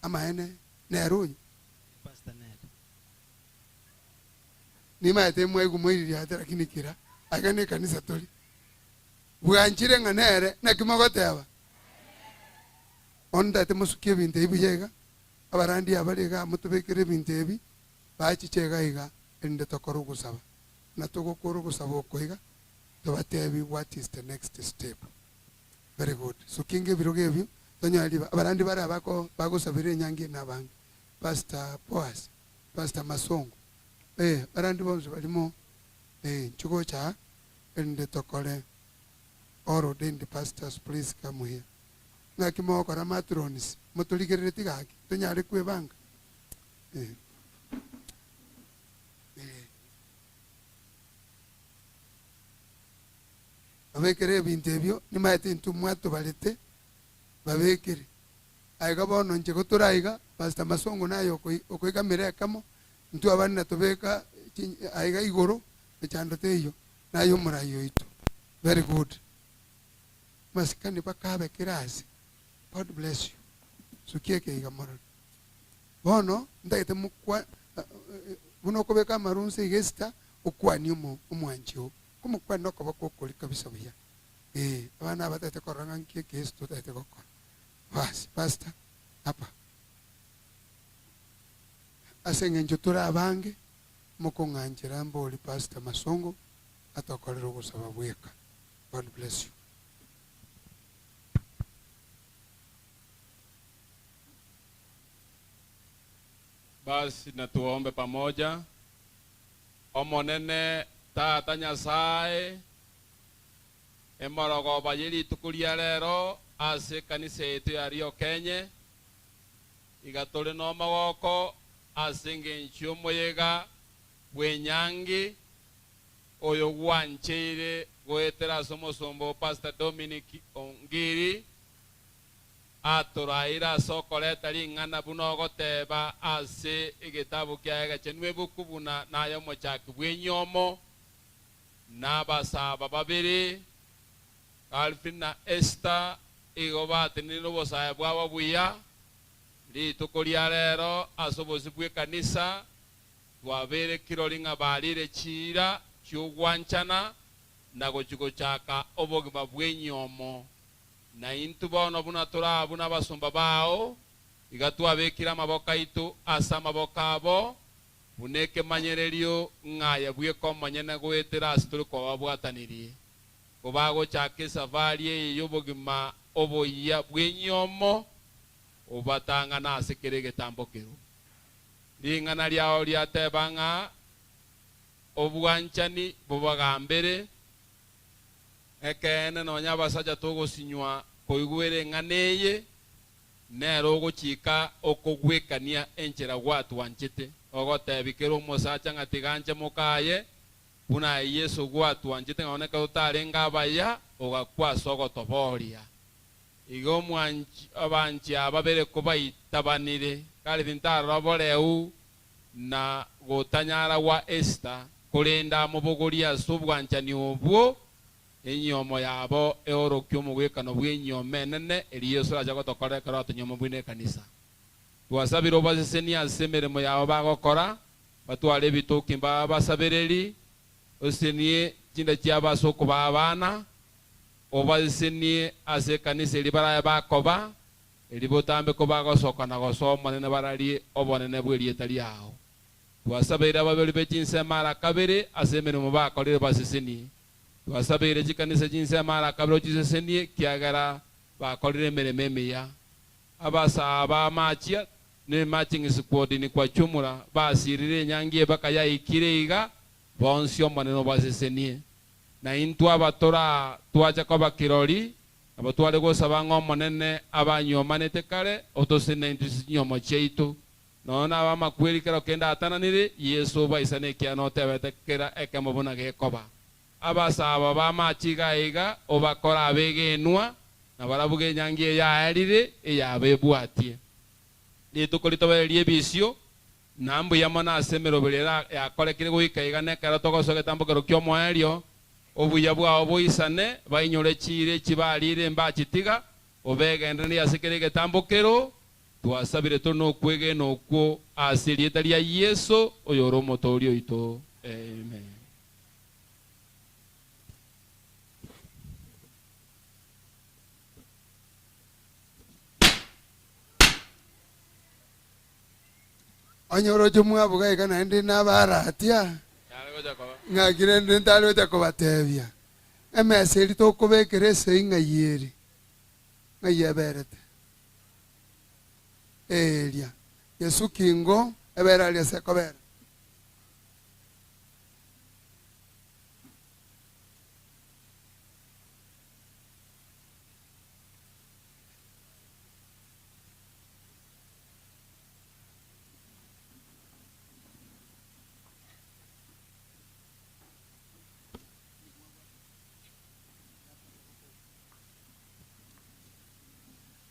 Amaene nere oyo? Pastor nere. Nimaete mwaigwa moiririate lakini kira aiga nekanisa tori. Bwanchire ng'a nere, naki mogoteba? Bono ntagete mosukie ebinto ebi buya iga, abarandia abare igaa motobekere ebinto ebi, bachiche iga iga erinde tokore ogosaba. Buna togokora ogosaba oko iga, tobatebi what is the next step. Very good. Sukinga ebirogo ebio, tonyore riba. Abarandi bare abako bagosabera enyangi eye nabange. Pastor Boaz, Pastor Masongo, eh, abarandi bonsi barimo, eh, inchuo gocha aa, erinde tokore. All ordained pastors please come here. Ng'aki mogokora matrons, motorigerereti gaki, tonyare kwebanga? Eh. Eh. Babekere ebinto ebio, nimaete intwe mwatobarete, babekere. Aiga bono inche gotore aiga, Pastor Masongo naye okoi okoigamera ekemo, intwe abande natobeka chi aiga igoro, mechando teiyo, naye omorai oito. Very good. Masikani bakabe kera ase. God bless you. Sukia ekeiga morore. Bono ntagete mokwa buna okobeka amaru nse iga esita, okwanie omo omwanchi oo. Komokwania nokoboko okori kabisa buya. Ee, abana aba batagete korora ng'a nki ekeesi totagete gokora. Basi, pastor, apa. Ase eng'encho tore abange, mokong'anchera mbori Pastor Masongo atokorere ogosaba bweka. God bless you. Basi na tuombe pamoja. Omonene Tata Nyasae, emorogoba ye rituko ria rero ase ekanisa yaito ya Rio Kenye, iga tore nomogoko ase engencho y'omoyega bw'enyangi oyo gwancheire goetera ase omosomba o Pastor Dominic Ongiri, Atoraire ase okoreta ring'ana buna ogoteba ase egetabu kiaye egechenu ebuku buna naye omochaki bw'enyomo, na abasaba babere, Calvin na Esther, igo batenenire nobosae bwabo buya. Rituko ria rero ase obosio bw'ekanisa twabeire kirori ng'a barire chiira chi'ogwanchana na gochia gochaka obogima bw'enyomo. Na intwe bono buna tore aa buna abasomba bao, iga twabekire amaboko aito ase amaboko abo, buna ekemanyererio ng'a aye bweka omonyene goetera ase tore kwababwatanirie, kobagochaka esafari eye y'obogima oboyia bw'enyiomo, obatang'ane ase kera egetambo kerwo. Ring'ana riao riateba ng'a obwanchani bobagambere, Ekeene, nonya abasacha togosinywa koigwera eng'ana eye, nere ogochika okogwekania enchera gwatwanchete, ogotebia kera omosacha ng'a tiga anche mokaye, buna aye Yeso gwatwanchete ng'a onye ekero totarenge abaya, ogakwa ase ogotoboria. Iga omwanchi abanchi aba babere kobaitabanire, Karithi ntarora boreu na gotanyara gwa Esita, korende amobogorie ase obwanchani obwo, enyiomo yabo eorokie omogwekano bw'enyiomo enene eria Yeso arache gotokorera ekero atonyuoma buna ekanisa. Twasabire obasesenie ase emeremo yabo bagokora, batware ebitoki mbabasabereri, osesenie chinda chiabo ase okobaa abana, obasesenie ase ekanisa eria barabe bakoba, Erio botambe kobagosoka na gosoa Omonene bararie obonene bw'erieta riao. Twasabeire ababori be chinsemo ara kabere ase emeremo bakorire basesenie. Twasabeire chikanisa chinsemo ara kabere ochisesenie ekiagera bakorire emeremo emiya. Abasaa ba Machia ne Marching Squad ni kwa chumura basirire enyangi ebaka yaikire iga bonsi Omonene obasesenie. Na intwe abatora aa twacha koba kirori Nabo tware gosaba ng'a Omonene abanyiomanete kare, otosene intwe ase chinyiomo chiaito. Nonya nab'amakweri kero kende atananire, Yeso obaisane ekiagera notebete kera ekemo buna gekoba. Abasaaba b'amache iga aiga obakore abegenwa, na barabwo genyangi eye yaerire, eyabo ebwatie. Rituko ritobe ri'ebisio. Na mbuya mono ase emeroberi era yakorekire goika iga nekero togosoa egetambokero ki'omoerio, obuya bwao boisane, bainyore chiira echi bariire mbachitiga, obegendererie ase kera egetambokero, twasabire tore nokwegena okwo ase erieta ria Yeso, oyore Omotooria oito. Amen. Onye oroche mwabuga iga naende nabaratia, ng'aki rende ntari gocha kobatebia, emesa eria tokobekera esegi ng'ai ere? Ng'ai eberete? Eria. Yesuki ingo ebere aria ase ekobera.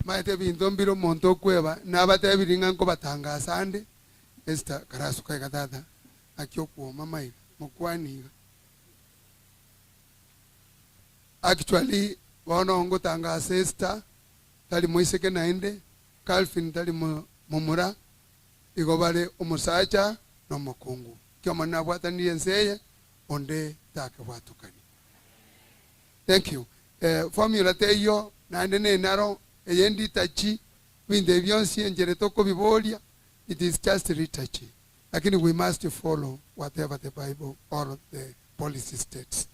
Maete ebinto mbire omonto okweba, nabatebirie ng'a nkobatangasa ande, Esther karasuka iga tata, naki okwoma maiga, mokwanie iga. Actually bono ngotangasa Esther, tari moiseke naende, Calvin tari momura, igo bare omosacha na omokungu. Ki Omonene abwatanirie ense eye, onde takebwatukania. Thank you. Eh, formula teiyo, naende nenaro, eye nditachi, ebinto ebi bionsi enchera tokobiboria, it is just liturgy. Lakini we must follow whatever the Bible or the policy states.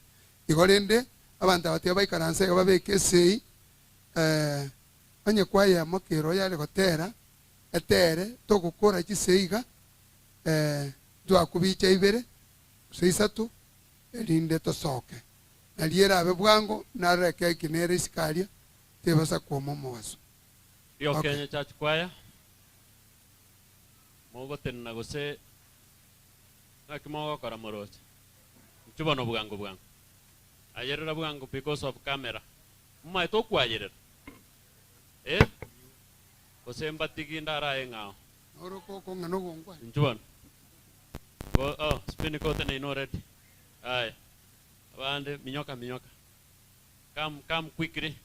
Igo rende, abanto aba tiga baikaranse iga babeke esei, eh, Onye kwayemo kera oyare gotera, etere, togokora chisegi iga, eh, ntwakubicha ibere, gose isato, erinde tosoke. Nario erabe bwango, narora ekeki nere isiko aria, tebasa kwoma omobaso. Rio Okay. Kenya Church Choir, mogotenena gose ng'aki mogokora moroche? Inchuo bono bwango bwango. Ayerera bwango because of camera. Momaete okwayerera? Eh? Gose mbatigi ndarae ng'ao? Noro okong'ana ogonkwana. Inchuo bono. Go, oh, spin kote naino already. Aya. Abande minyoka minyoka. Come come quickly.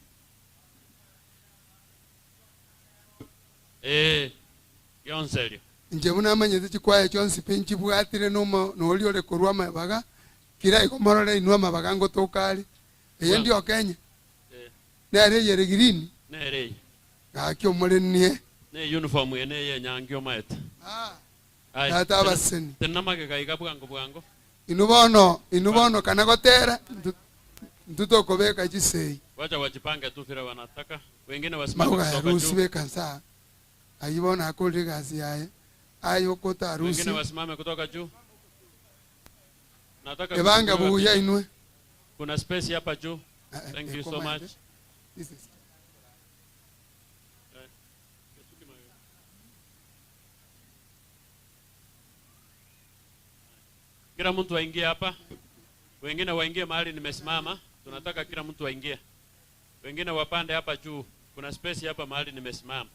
Eh, gionsi erio. Inche buna amanyete chikwaya chionsi pi nchibwatire nomo noria ore korwa amabaga, kira igo morore inwe amabaga ngotoka are. Eye ndio Kenya. Eh. Nere eyere green. Nere eye. Gaki omorenie. Ne uniform eye neye enyangi omaete. Aye, Tata tena- abaseni. Tenena magega iga bwango bwango. Inwe bono, inwe bono kana gotera, ntu- ntu tokobeka chisei. Wacha wajipange tu vile wanataka. Wengine wasimame Mauga kutoka harusi juu. bekansa. Ayio bono akorire egasi yaye. Aye okota harusi. Wengine wasimame kutoka juu. Nataka Ebange kuchukuliwa buya picha. inwe. Kuna space hapa juu. Thank you so ekoma much. ende. This is Eh, Kila mtu aingie hapa. Wengine waingie mahali nimesimama. Tunataka kila mtu aingie. Wengine wapande hapa juu. Kuna space hapa mahali nimesimama.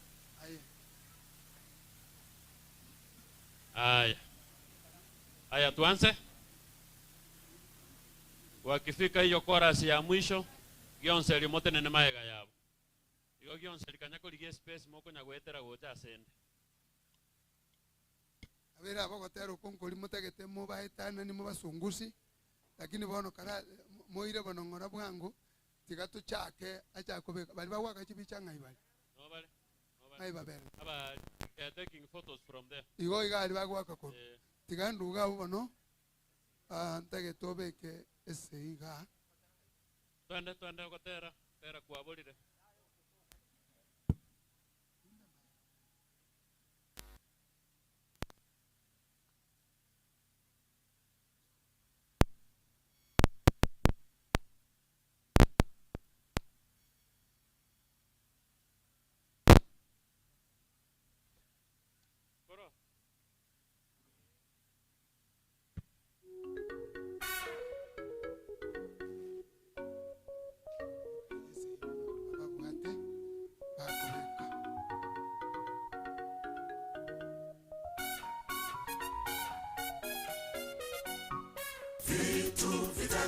Haya. Haya tuanze. Wakifika hiyo chorus ya mwisho, gionse limotenene maega yabo. Igo gionse likanya korigia space mokonya gwetera gocha asende. Abere abo gotera okwo nkori motagete mobaetanani mobasungusi, lakini bono kara moire bono ng'ora bwango, tiga tochake acha kobeka bari bagwaka chibicha ng'ai bari. No bari. No bari. Ng'ai babere. Aba they are taking photos from there. Igo iga ari bagwaka korwa. Eh. Tiga nduga abwo bono, ah, ntagete obeke ase iga. Twende twende gotera, tera kwaborire. Koro.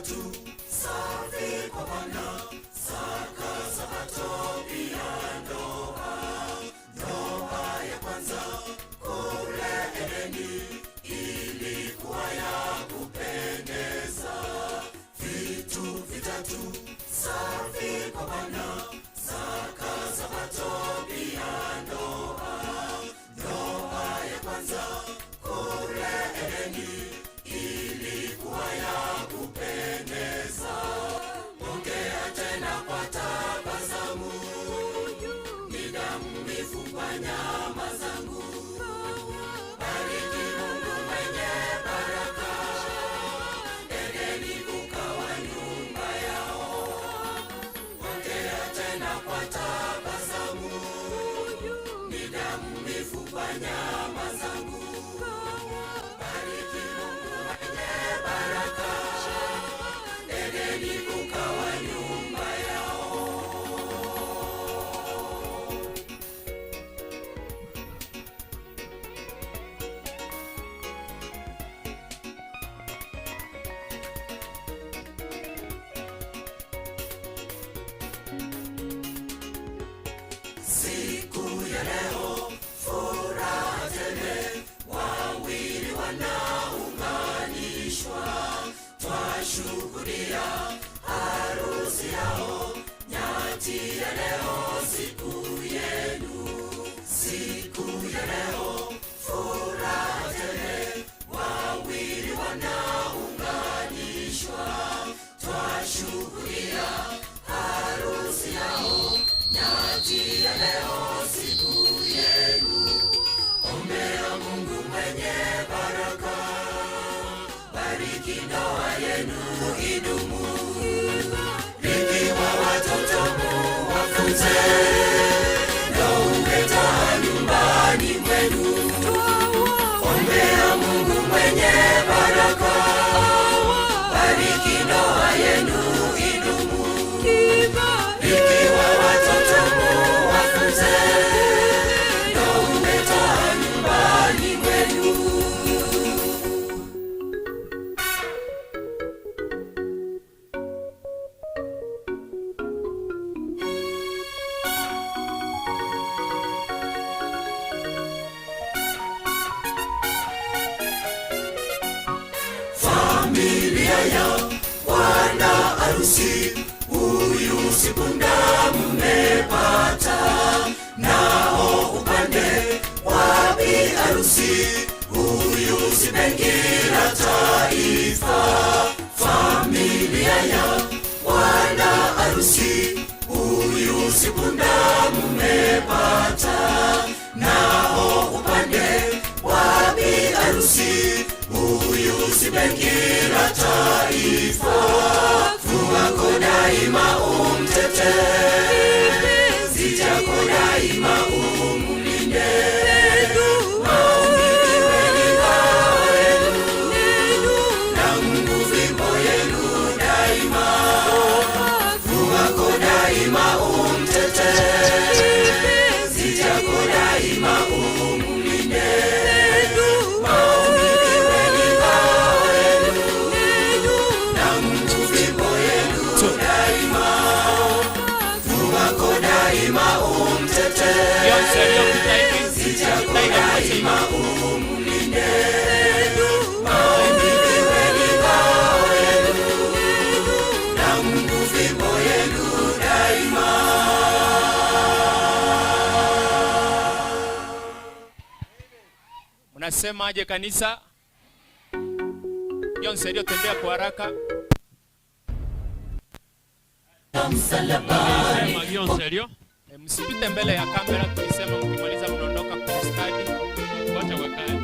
vitatu safi kwa Bwana, saka sabato pia ndoa. Ndoa ya kwanza kule Edeni ilikuwa ya kupendeza. Vitu vitatu safi kwa Bwana, saka sabato pia ndoa. Ndoa ya kwanza kule Edeni ilikuwa ya kupendeza. Ongea tena kwa tabasamu, ni damu mifupa nyama zangu. Bariki Mungu mwenye baraka, Edeni kukawa nyumba yao. Ongea tena kwa tabasamu, ni damu mifupa nyama zangu. Bariki Mungu mwenye baraka, Edeni kukawa nyumba yao. Siku ya leo furaha tele, wawili wanaunganishwa, twashuhudia harusi yao, nyati ya leo siku yenu. Siku ya leo furaha tele, wawili wanaunganishwa, twashuhudia harusi yao, nyati ya leo siku yenu. Ombea Mungu mwenye baraka, bariki ndoa yenu idumu, rikiwa watoto muwafunze, ndo uwe taa nyumbani mwenu. Ombea Mungu mwenye baraka, bariki ndoa yenu idumu, ikiwa watoto muwafunze, ndo uwe taa nyumbani mwenu. Familia ya bwana harusi, huyu si punda mmepata, nao upande wa bi harusi, huyu si benki la taifa. Familia ya bwana harusi, huyu si punda mmepata, nao upande wa bi harusi, huyu si benki la taifa. Fuako daima umtete, zichako daima umlinde. Maombi iwe ni ngao yenu, na Mungu fimbo yenu daima. Fuako daima umtete, zichako daima umlinde. Maombi iwe ni ngao yenu, na Mungu fimbo yenu daima. Fuako daima umtete, zichako daima umlinde. Maombi iwe ni ngao yenu, na Mungu fimbo yenu daima. Mnasemaje kanisa? Jonse, tembea kwa haraka. Sema Gionserio. Msipite mbele ya kamera, tulisema mkimaliza mnaondoka kwa stadi. Wacha wakae.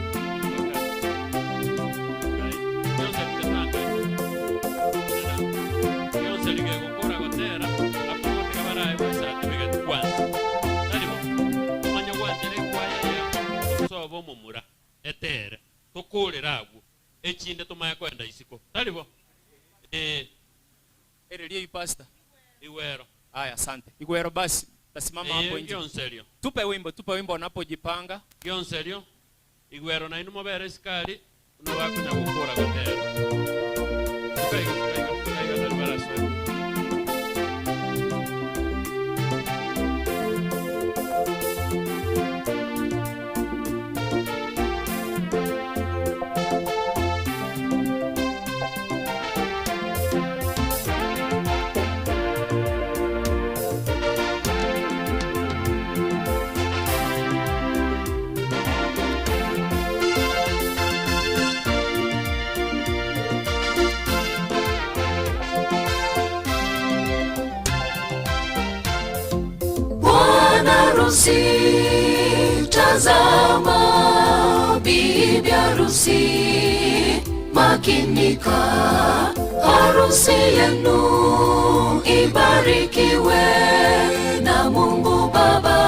Gionserio gegokora gotera akogotiga barae bwesatibigeti kwanza taribo omanya gwanchere ekwaya ya obusobo omomura etere tukurira agwo echinde tumanye kwenda isiko taribo Erelie hii pastor. Igwero. Haya, asante. Igwero basi, tasimama hapo nje. Gionserio. Tupe wimbo, tupe wimbo wanapojipanga. Gionserio. Igwero nainu mobere sikari no bakunya gukura gotera. Tukaiga tukaiga. harusi, tazama bibi harusi, makinika, harusi yenu ibarikiwe na Mungu Baba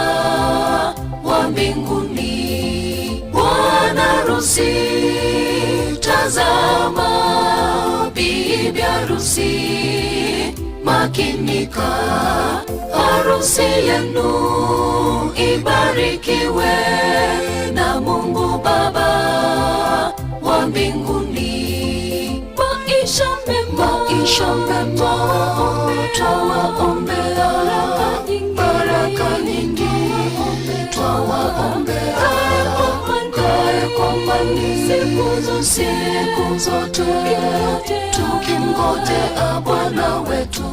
wa mbinguni. Bwana harusi, tazama bibi harusi, makinika, harusi yenu ibarikiwe na Mungu Baba wa mbinguni. Maisha mema, maisha mema, twawaombea baraka nyingi, twawaombea mkae kwa amani siku zote, tukimngojea Bwana wetu.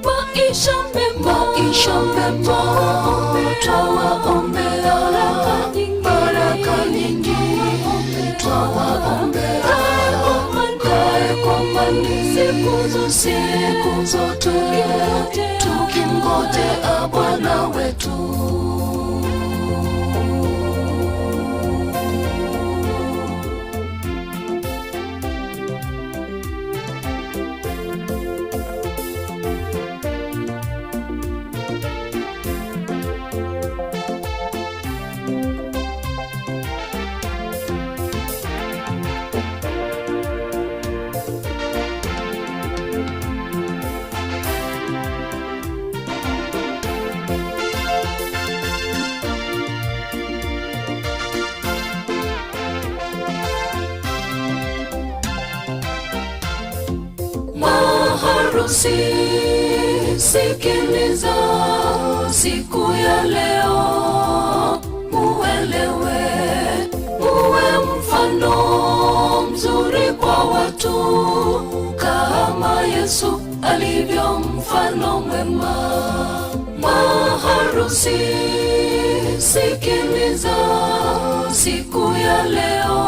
Maisha mema, maisha mema, twawaombea baraka nyingi, twawaombea mkae kwa amani siku zote, tukimngojea Bwana wetu. Maharusi, sikiliza siku ya leo, muelewe, muwe mfano mzuri kwa watu, kama Yesu alivyo mfano mwema. Maharusi, sikiliza siku ya leo,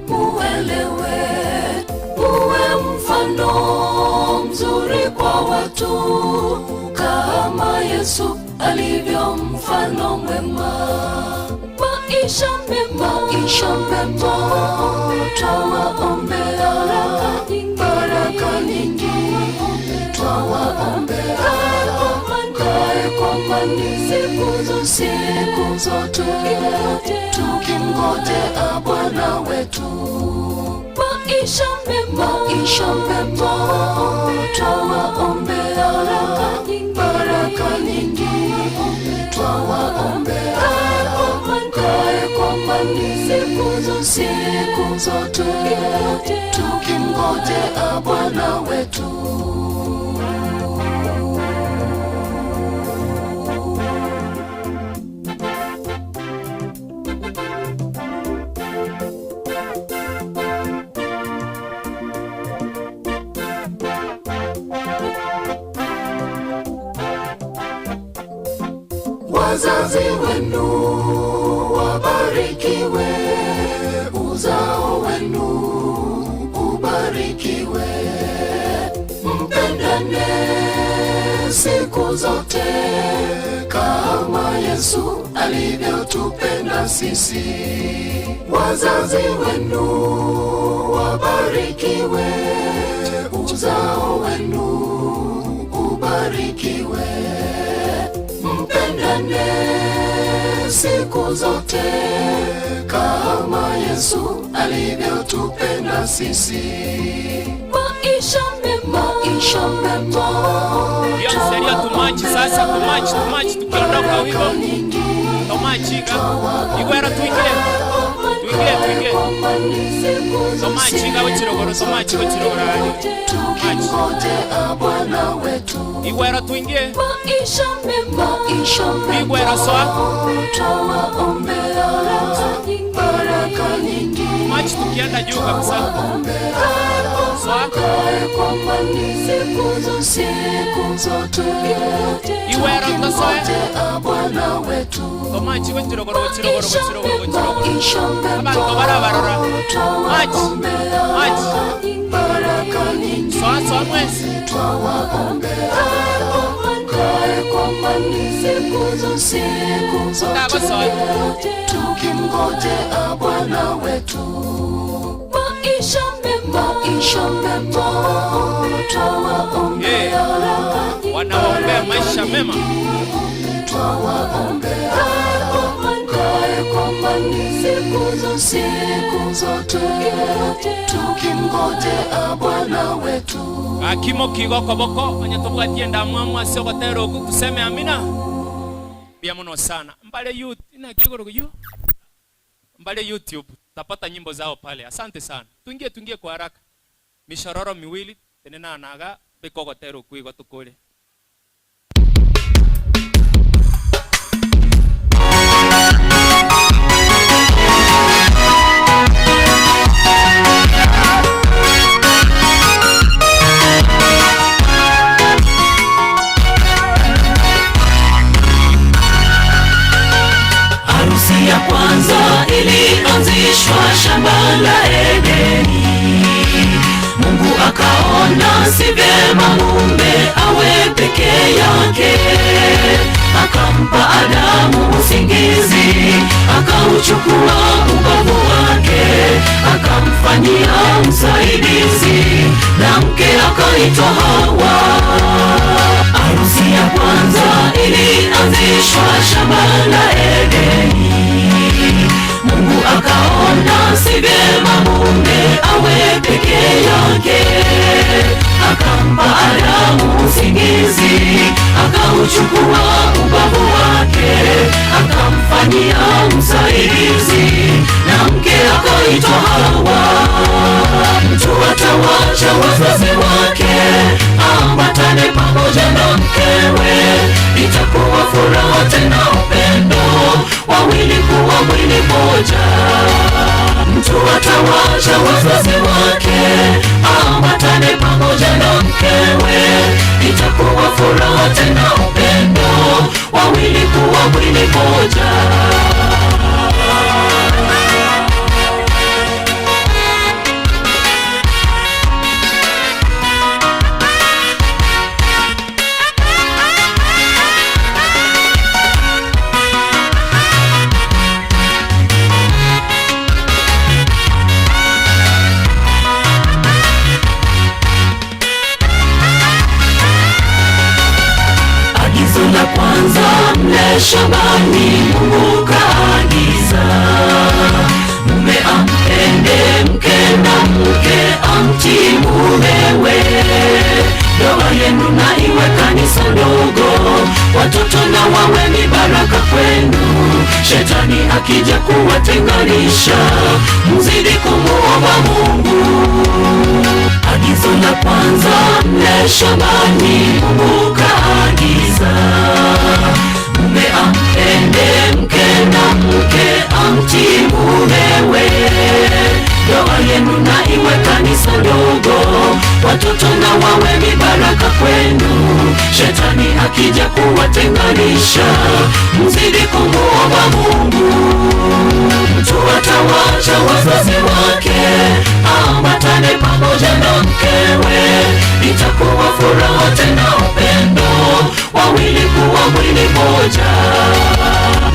muelewe, muwe mfano mzuri kwa watu, kama Yesu alivyo mfano mwema. Maisha mema, maisha mema, twawaombea baraka nyingi, twawaombea mkae kwa amani siku zote, tukimngojea Bwana wetu. Maisha mema, maisha mema, twawaombea baraka nyingi, twawaombea mkae kwa amani siku zote, tukimngojea Bwana wetu. Wazazi wenu wabarikiwe, uzao wenu ubarikiwe, mpendane siku zote kama Yesu alivyotupenda sisi. Wazazi wenu wabarikiwe, uzao wenu ubarikiwe, mpendane siku zote kama Yesu alivyotupenda sisi. Maisha mema, maisha mema, Hiyo seria tumachi sasa, tumachi tumachi, tukiondoka hivyo tomachi ga igwera tuingire tuingire tuingire tomachi ga wechirogoro tomachi wechirogoro ali tukimngojea Bwana wetu. Igwera tuingie Maisha mema, maisha mema, Igwera soa twawaombea baraka nyingi, tumachi tukienda juu kabisa soa mkae kwa amani siku zote, Igwera tosoe tukimngojea Bwana wetu. tomachi wechirogoro wechirogoro wechirogoro wechirogoro Maisha mema, abantu barabarora machi machi baraka nyingi, soa soa mwezi twawaombea mkae kwa amani amani siku zote, siku zote tukimngojea Bwana wetu. Maisha mema, maisha mema, twawaombea Wanawaombea maisha mema. twawaombea kae kwa amani siku zote, siku zote tukimngojea Bwana wetu. Akimo kigoko boko onye tobwatie ndamwamu ase ogotera oku tuseme amina. Bia muno sana. Mbale youth ina kigoro yu. Mbale YouTube tapata nyimbo zao pale. Asante sana. Tuingie tuingie kwa haraka. Mishororo miwili tenena naga bikogotera oku igo tukore. Harusi ya kwanza ilianzishwa shamba la Edeni. Mungu akaona si vyema mume awe peke yake, akampa Adamu usingizi, akauchukua ubavu wake, akamfanyia msaidizi, na mke akaitwa Hawa. Harusi ya kwanza ilianzishwa shamba la Edeni. Mungu akaona si vyema mume awe peke yake, akampa Adamu usingizi, akauchukua ubavu wake, akamfanyia msaidizi, na mke akaitwa Hawa. Mtu atawacha wazazi wake, ambatane pamoja na mkewe, itakuwa furaha tena upendo, wawili kuwa mwili mmoja. Mtu atawacha wazazi wake, ambatane pamoja na mkewe, itakuwa furaha tena upendo, wawili kuwa mwili mmoja. Agizo la kwanza mle shambani, Mungu kaagiza mume ampende mke na mke amtii mumewe. Ndoa yenu na iwe kanisa ndogo, watoto na wawe ni baraka kwenu. Shetani akija kuwatenganisha, mzidi kumuomba Mungu. Agizo la kwanza mle shambani, Mungu kaagiza mume ampende mke na mke amtii mumewe. Ndoa yenu na iwe kanisa ndogo, watoto na wawe ni baraka kwenu. Shetani akija kuwatenganisha, mzidi kumuomba Mungu. Mtu atawacha wazazi wake, ambatane pamoja na mkewe, itakuwa furaha tena upendo, wawili kuwa mwili mmoja.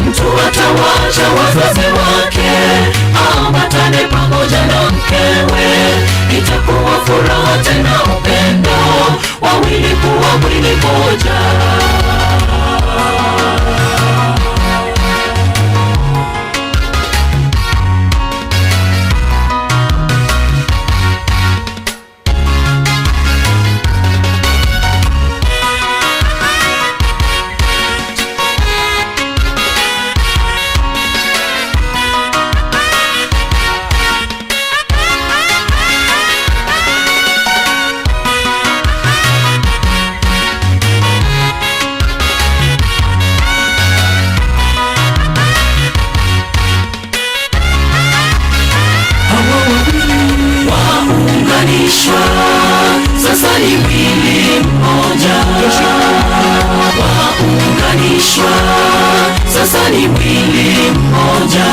Mtu atawacha wazazi wake, ambatane pamoja na mkewe, itakuwa furaha tena upendo, wawili kuwa mwili mmoja. Waunganishwa sasa ni mwili mmoja, waunganishwa sasa ni mwili mmoja,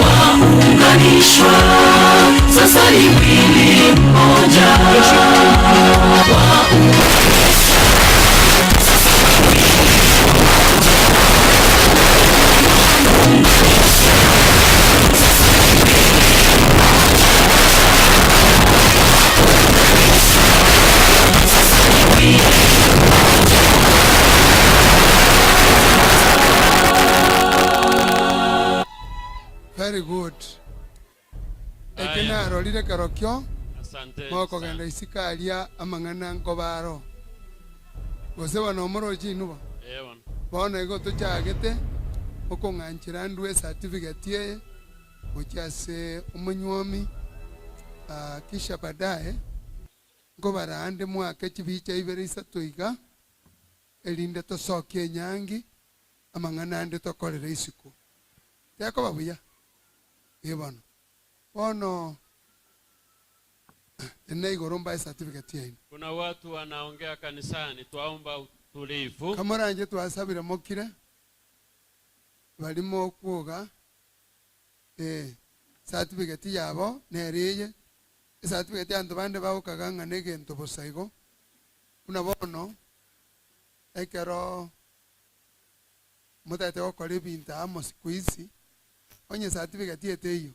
waunganishwa sasa ni mwili mmoja, waunganishwa Very good. Eke Aya. narorire kerokio, Asante mokogenda sana. isiko aria amang'ana nkoba aro. Gose bono omoroche inwe bo? Eh, bono. Bono igo tochagete okong'anchera ndwe ecertificate eye gochia ase omonywomi ah, kisha baadaye nkobara ande mwake chibicha ibere isato iga erinde tosokie enyangi amang'ana ande tokorere isiko. Tekoba buya? Eh bono. Bono tenena igoro mbae certificate yaino. Kuna watu wanaongea kanisani, twaomba utulivu. Kamoranche twasabire mokire, baria mokwoga, eh, certificate yabo nere eye, ecertificate abanto bande bagokaga ng'a na egento bosa igo, buna bono, ekero motagete gokora ebinto amo siku hizi, onye certificate eteiyo,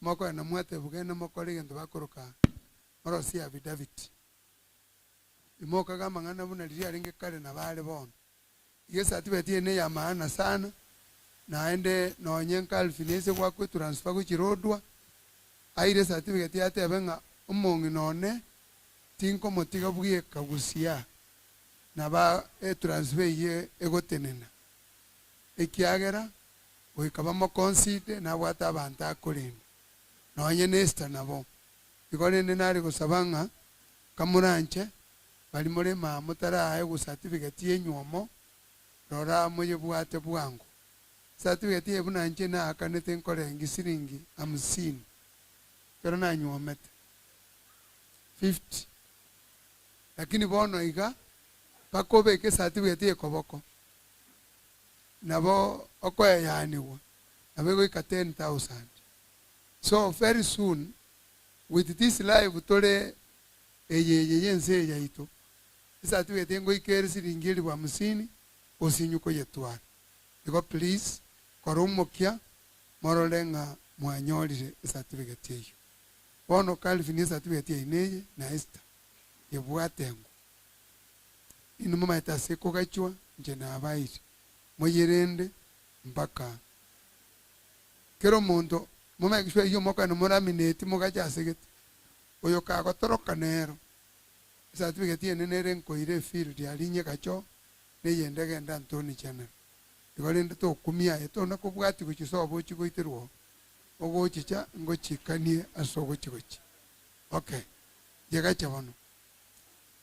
mokogenda mwatebwa genda mokore egento bakoroka morosie affidavit. Imokaga amang'ana buna riria arenge kare nabo are bono. Iga ecertificate eye neya maana sana, naende nonye nka Alvin ase gwakwa etransfer gochia Lodwar, aire ecertificate atebe ng'a omong'ina one tinkomotiga bweka gusia naba etransfer eyio egotenena. Ekiagera goika bamoconsider nabwate abanto akorenda. Nonye na Esther nabo. Igo rende nare gosaba ng'a kamoranche bari more maa motaraegwa certificate ya enywomo rora moyebwate bwango. Certificate eye buna inche naakanete nkorengi siringi hamsini ekero nanywomete 50 lakini bono iga mpaka obeke ecertificate eye koboko nabo okoeyaniwa nabo egoika 10,000. So very soon with this life tore eye eye yense eye yaito ecertificate ngoika ere siringi elifu hamsini osinyu koyetwara. Igo please kora omokia morore ng'a mwanyorire ecertificate eyio. Bono Calvin ecertificate yaino eye na Esther yebwate engo. Inwe momaete ase ekogachwa inche nabaire moyerende mpaka kera omonto momanye sure eyio mokogenda moraminate mogache ase gete. Oyo kagotoroka nero ecertificate eye nere nkoira efield aria nyegacho neyende egende Antony General. Igo rende tokumia aye tona kobwatia gochia sobo ochie goiterwa oo ogochicha ngochikanie ase ogochi gochia. Okay, nyegache bono.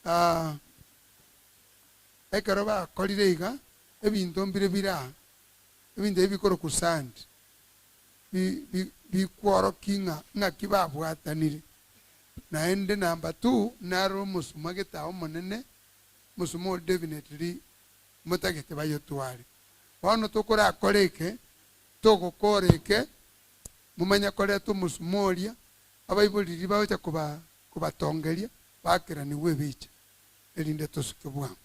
Ah, ekero bakorire iga ebinto mbire bire aa, ebinto ebi bikorokwa sand bi- bi- bikworokia ng'a ng'aki babwatanire. Naende number two naro omosuma gete omonene, omosuma oria definitely motagete bayotware. Bono tokorakora eke, togokora eke, momanye koreta omosuma oria, abaibori bagocha koba kobatongeria, bakeraniwa ebicha, erinde tosuke bwango.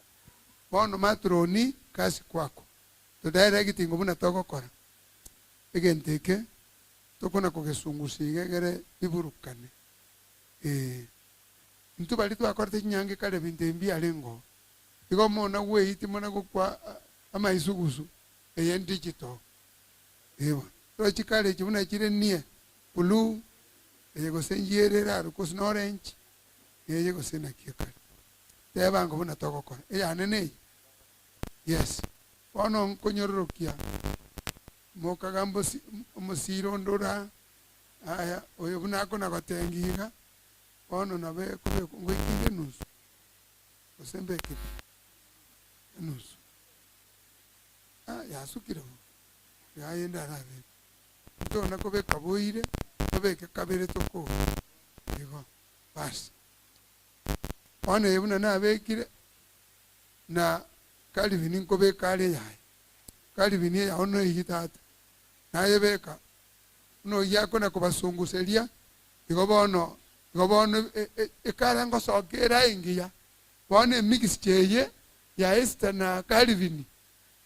Bono matroni kasi kwako, todirectingo buna togokora, egento eke, tokona kogesungusia iga egere biburukane. Eh, intwe baria twakorete chinyangi kare ebinto ebi mbiarengo, igo mona gweiti mona gokwa amaisugusu, eye digital. Ewa, rochi kare echi buna chire nie, blue, eye gose njiere eraro gose na orange, eye gose naki ekare. Tebango buna togokora. Eyane neye. Yes. Bono nkonyororokia mokaga mbosi omosiro ndora aya oyo buna akona gotenga iga bono nabo ekobekwa ngoikire enusu gose mbeke enusu. Ah, yasukire bo. Yayende arabe. Ntona kobeka boire, tobeke kabere tokore. Igo, basi. Bono eye buna nabekire, na Calvin nkobeka are yaye. Calvin eyao noeyie tata. Nayebeka, buna oyio akona kobasunguseria, igo bono, igo bono ekara ngosoka era engiya. Bono emixture eye ya Esther na Calvin,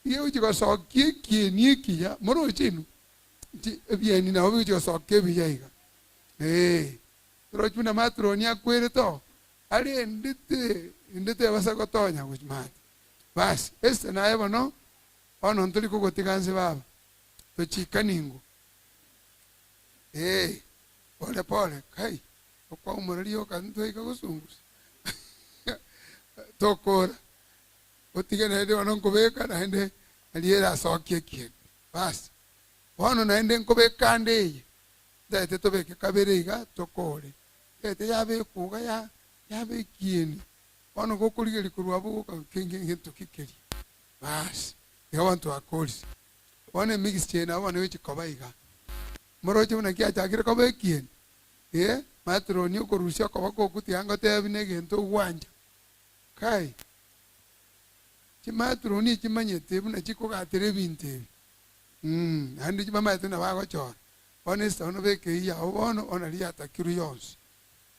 iga egochi gosokia ekieni ekiya, moroche inwe, nti ebieni nabo bigochi gosoka ebiya iga. Eh, torochi buna matroni akwerete oo, arendete, endete ebasa gotonya gochi maate. Basi, Esther naye bono, bono ntori kogotiga nse baba, tochika ningo. Ee, pole pole, kai, okwaumora rioka ntwaika gosungusia. Tokora. Otige naende bono nkobeka naende nario erasokie ekieni. Basi. Bono naende nkobeka ande eye. Ntaete tobeke kabere iga tokore. Ntaete yabekwa iga ya yaba ekieni. Bono gokorigeria korwa abwo goka kenge egento ki keria. Basi. Iga bono twakorire. Bono emixture eye nabo bono egochia koba iga. Moroche buna kiachakire koba ekieni? Ee, matroni okorusia okoboko okwo tiga ngotebi negento ogwancha. Kai! Chimatroni echimanyete buna chikogatera ebinto ebi. Mmh, naende chibamaete buna bagochora. Bono esita bono beka eyio yao bono, bono nario yatakirwe yonsi.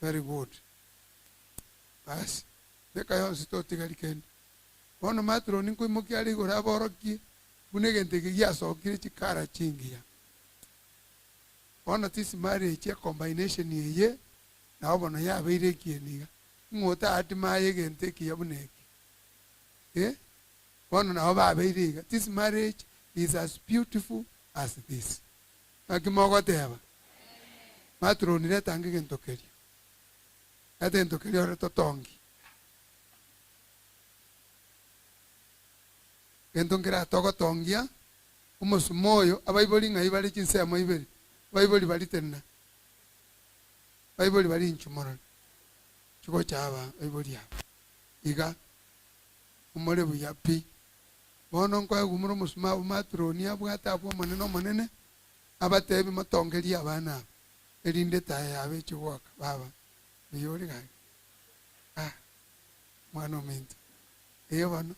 Very good. Basi, beka yonsi totigari kende. Bono matroni nkoimokia are igoro aborokie buna egento eke giasokire chikara chingiya. Bono this marriage ecombination eye nabo bono yabeire ekieni iga. Ng'o otaadmire egento ekiya buna eke? Eh? Bono nabo babeire iga. This marriage is as beautiful as this. Naki mogoteba? Matroni reta ange egento keria. Reta egento keria ore totongi. Gento nkere togotongia omosumo oyo abaibori ng'ai bare chinsemo ibere abaibori bari tenena abaibori bari inchu morore chigocha aba abaibori aba iga omore buya pi bono nkoegwa more omosumo abwo matroni abwate abwo omonene omonene abatebi motongerie abana aba erinde etaya yabo eche goaka baba mbuya ore gaki ah mwana ominto ee bono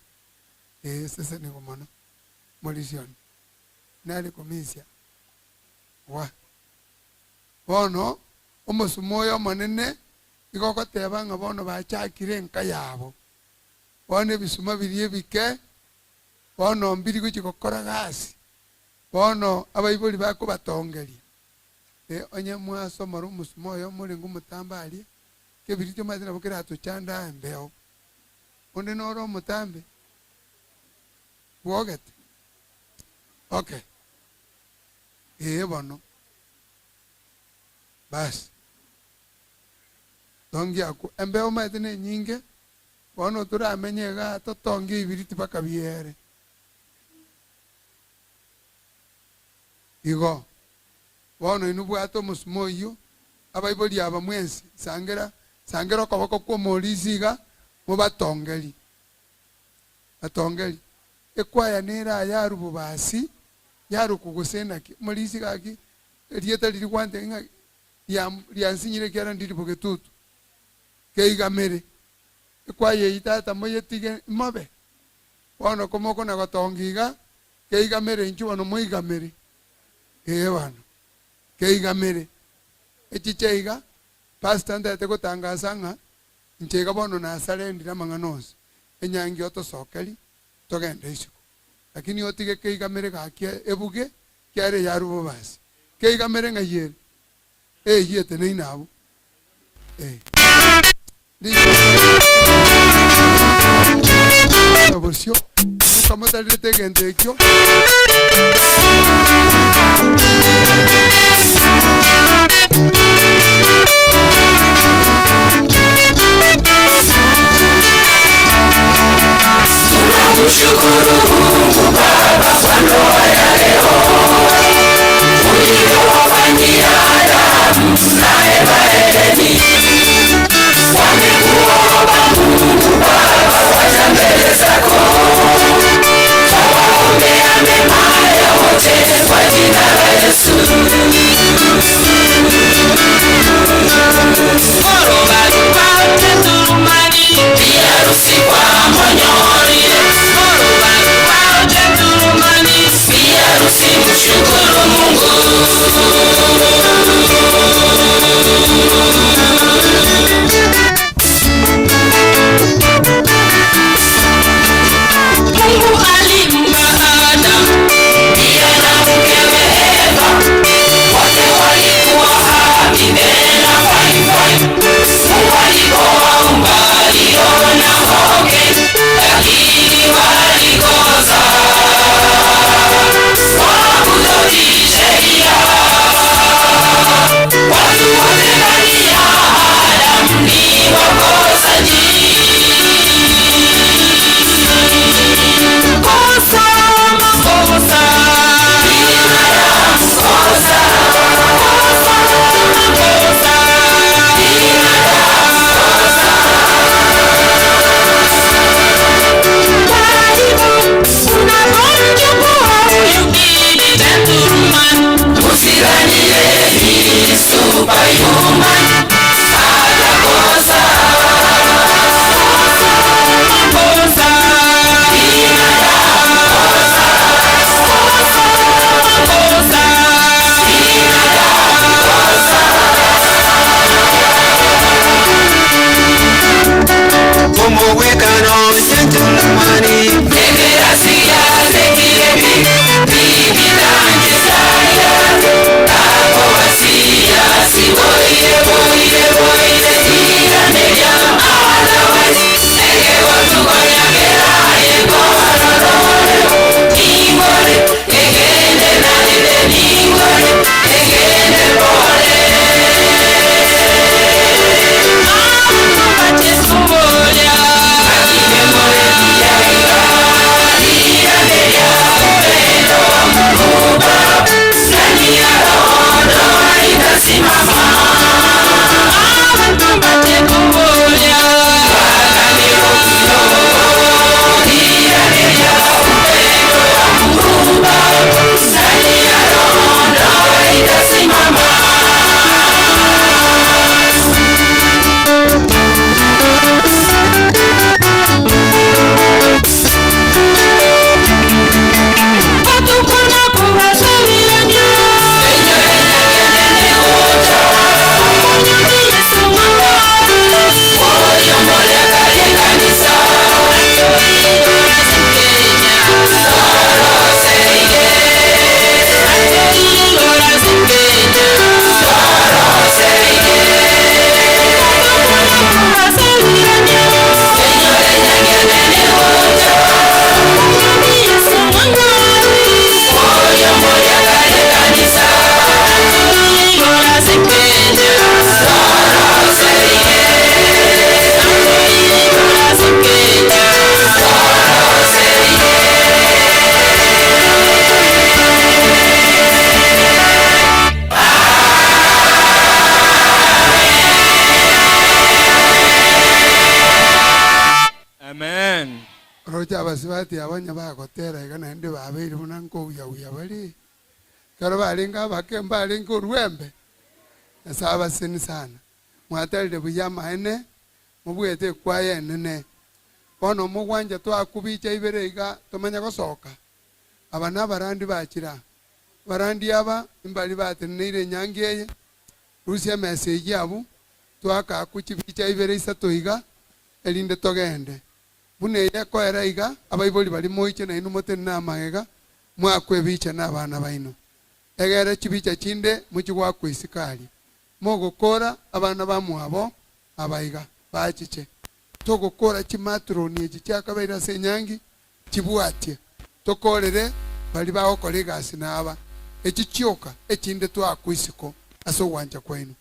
ee sesenigwa mono morisioni nare komisia gwa. Bono omosumo oyo omonene igo ogoteba ng'a bono bachakire enka yabo. Bono ebisuma biria ebike bono mbiri gochia gokora gasi, bono abaibori bakobatongeria. Eh, onye mwasomora omosumo oyo morenge omotambe aria, kebiriti omanyete nabo keratochande aa embeo. Onde nore omotambe? Bwogete? Okay. Ee bono. Basi. Tongia akwo. Embeo omanyete nenyinge, bono toramenye igaa totongie ebiriti mpaka biere. Igo. Bono inwe bwate omosuma oyio, abaibori aba mwensi, sangera, sangera okoboko kw'omorisia iga, mobatongeri. Batongeri. Ekwaya nere aya yarwa bobasi, yarokwa gose naki? Omorisia gaki, erieta riria gwantebia ng'a riam riansinyire ekiagera ndiri bogetutu. Keigamere. Ekwaya eyio tata moyetige mobe. Bono komokona gotonga iga, keigamere inchuo bono moigamere. Ee bono, keigamere. Echiche iga, pastor ntagete gotangasa ng'a inche iga bono nasarendire amang'ana onsi, enyangi otosokeri togende isiko. Lakini otige keigamere gaki ebuge kiare eyarwe bobasi. Keigamere ng'ai ere? Eyio eteneine abwo. Eh. Bosio, motarirete egento ekio. Tunamshukuru Mungu Baba kwa ndoa ya leo uliyowafanyia Adamu na Eva Edeni. Wamekuomba Mungu Baba, waja mbele zako, twawaombea mema ya wote kwa jina la Yesu. Bi harusi kwa Monyori, Abasubati aba onye bagotera iga naende babeire buna nkouya-uya bare. Ekero barenge abake mbarenge orwembe. Nyasae abasesenie sana. Mwaterire buya amaene, mobwete ekwaya enene. Bono omogwancha twakubicha ibere iga tomanye gosoka. Aba nabarandi bachire aa. Abarandi aba mbari bateneneire enyangi eye, rusia emesa eyio abwo, twakaakwa chibicha ibere isato iga, erinde togende. Buna eye ekoera iga, abaibori baria moiche nainwe motenene amagega, mwakwe ebicha nabana baino. Egere chibicha chinde mochie goakwa isiko aria. Mogokora abana bamwabo aba iga, bachiche. Togokora chimatroni echi chiakabeire ase enyangi, chibwatie. Tokorere baria bagokora egasi naba, echi chioka, echinde twakwa isiko ase ogwancha kwaino.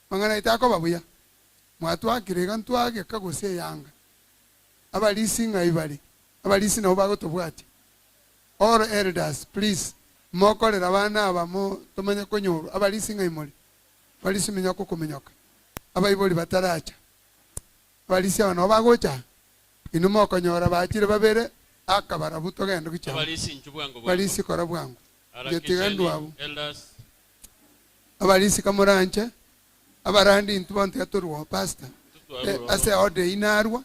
Mang'ana aito akoba buya. Mwatwakire iga ntwageka gose eyanga. Abarisi ng'ai bare? Abarisi nabo bagotobwatia. All elders please mokorere abana aba mo tomanye konyorwa. Abarisi ng'ai more? Abarisi minyoka okominyoka. Abaibori bataracha. Abarisi aba nabo bagocha aa? Inwe mokonyora bachire babere aka barabwo togende gochia amo. Abarisi inchu bwango bwango. Abarisi kora bwango. Inche tiga Harakisheni ndwe abwo. elders. Abarisi kamoranche abarandi intwe bono tiga torwe oo pastor. Twarure Eh, oo. ase order eyio narwa,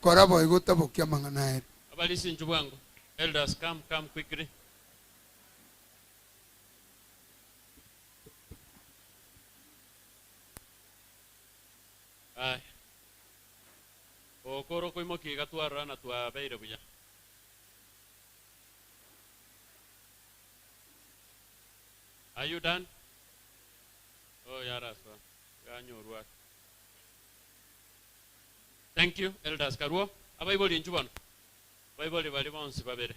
kora boigo otabokia amang'ana aere. Abarisi inchu bwango. Elders come come quickly. Aya. Okoro koimokia iga twarora na twabeire buya. Are you done? Oh, yarasoa. Yanyorwa ake. Thank you, elders Karuo. Abaibori inchu bono. Abaibori bari bonsi babere.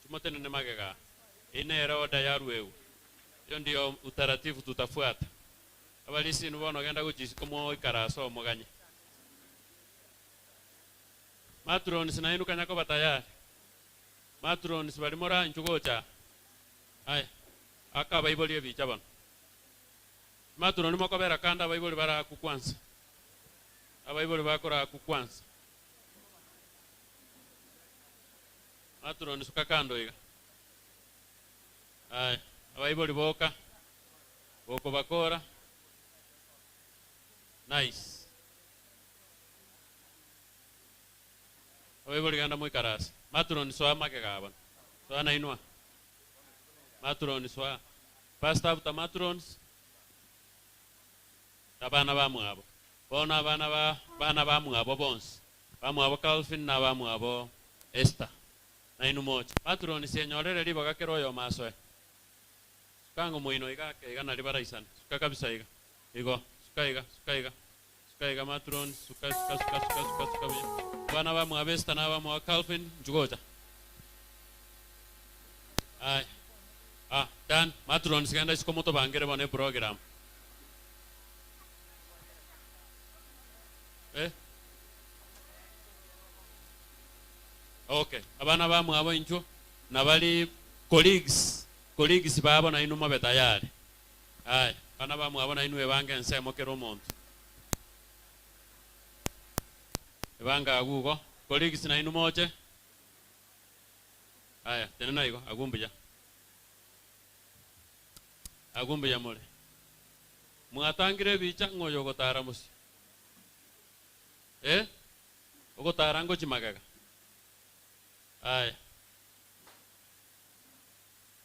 Chimotenene magega. Eye nere order yaruegwa. Hiyo ndio utaratibu tutafuata. Abarisi inwe bono genda gochia isiko moikare ase omoganye. Matrons nainwe kanya koba tayari. Matrons baria more inchu gocha aa. Aya, aka abaibori ebicha bono. Matroni mokobera kando abaibori barakwa kwanza. Abaibori bakorakwa kwanza. Matroni suka kando iga. Aya, abaibori boka. Gokobakora. Nice. Abaibori genda moikarase. Matroni soa magega aa bono. Soa nainwe aa. Matroni soa. Pastor abuta matrons. Abana bamwabo. Bono abana ba bana bamwabo bonsi. Bamwabo Calvin na abamwabo Esther. Nainwe moche. Matroni sienyorere ribaga kera oyomo asoe. Suka ang'o moino iga ake iga nari baraisane. Suka kabisa iga. Igo. Suka iga. Suka iga. Suka iga matrons. Suka suka suka suka suka suka buya. Abana bamwabo Esther na abamwabo Calvin inchu gocha. Aya. Ah, done. Matrons genda isiko motobangere bono eprogram. Eh? Okay. Abana bamwabo inchuo nabari colleagues Colleagues babo nainwe mobe tayari. Aya, bana bamwabo nainwe ebange ensemo kera omonto. Ebange agwo igo. Colleagues nainwe moche. Aya, tenena igo, agwo mbuya. Agwo mbuya more. Mwatangire ebicha ng'a oyo ogotara mosio. Eh? Ogotara ngochia magega. Aya.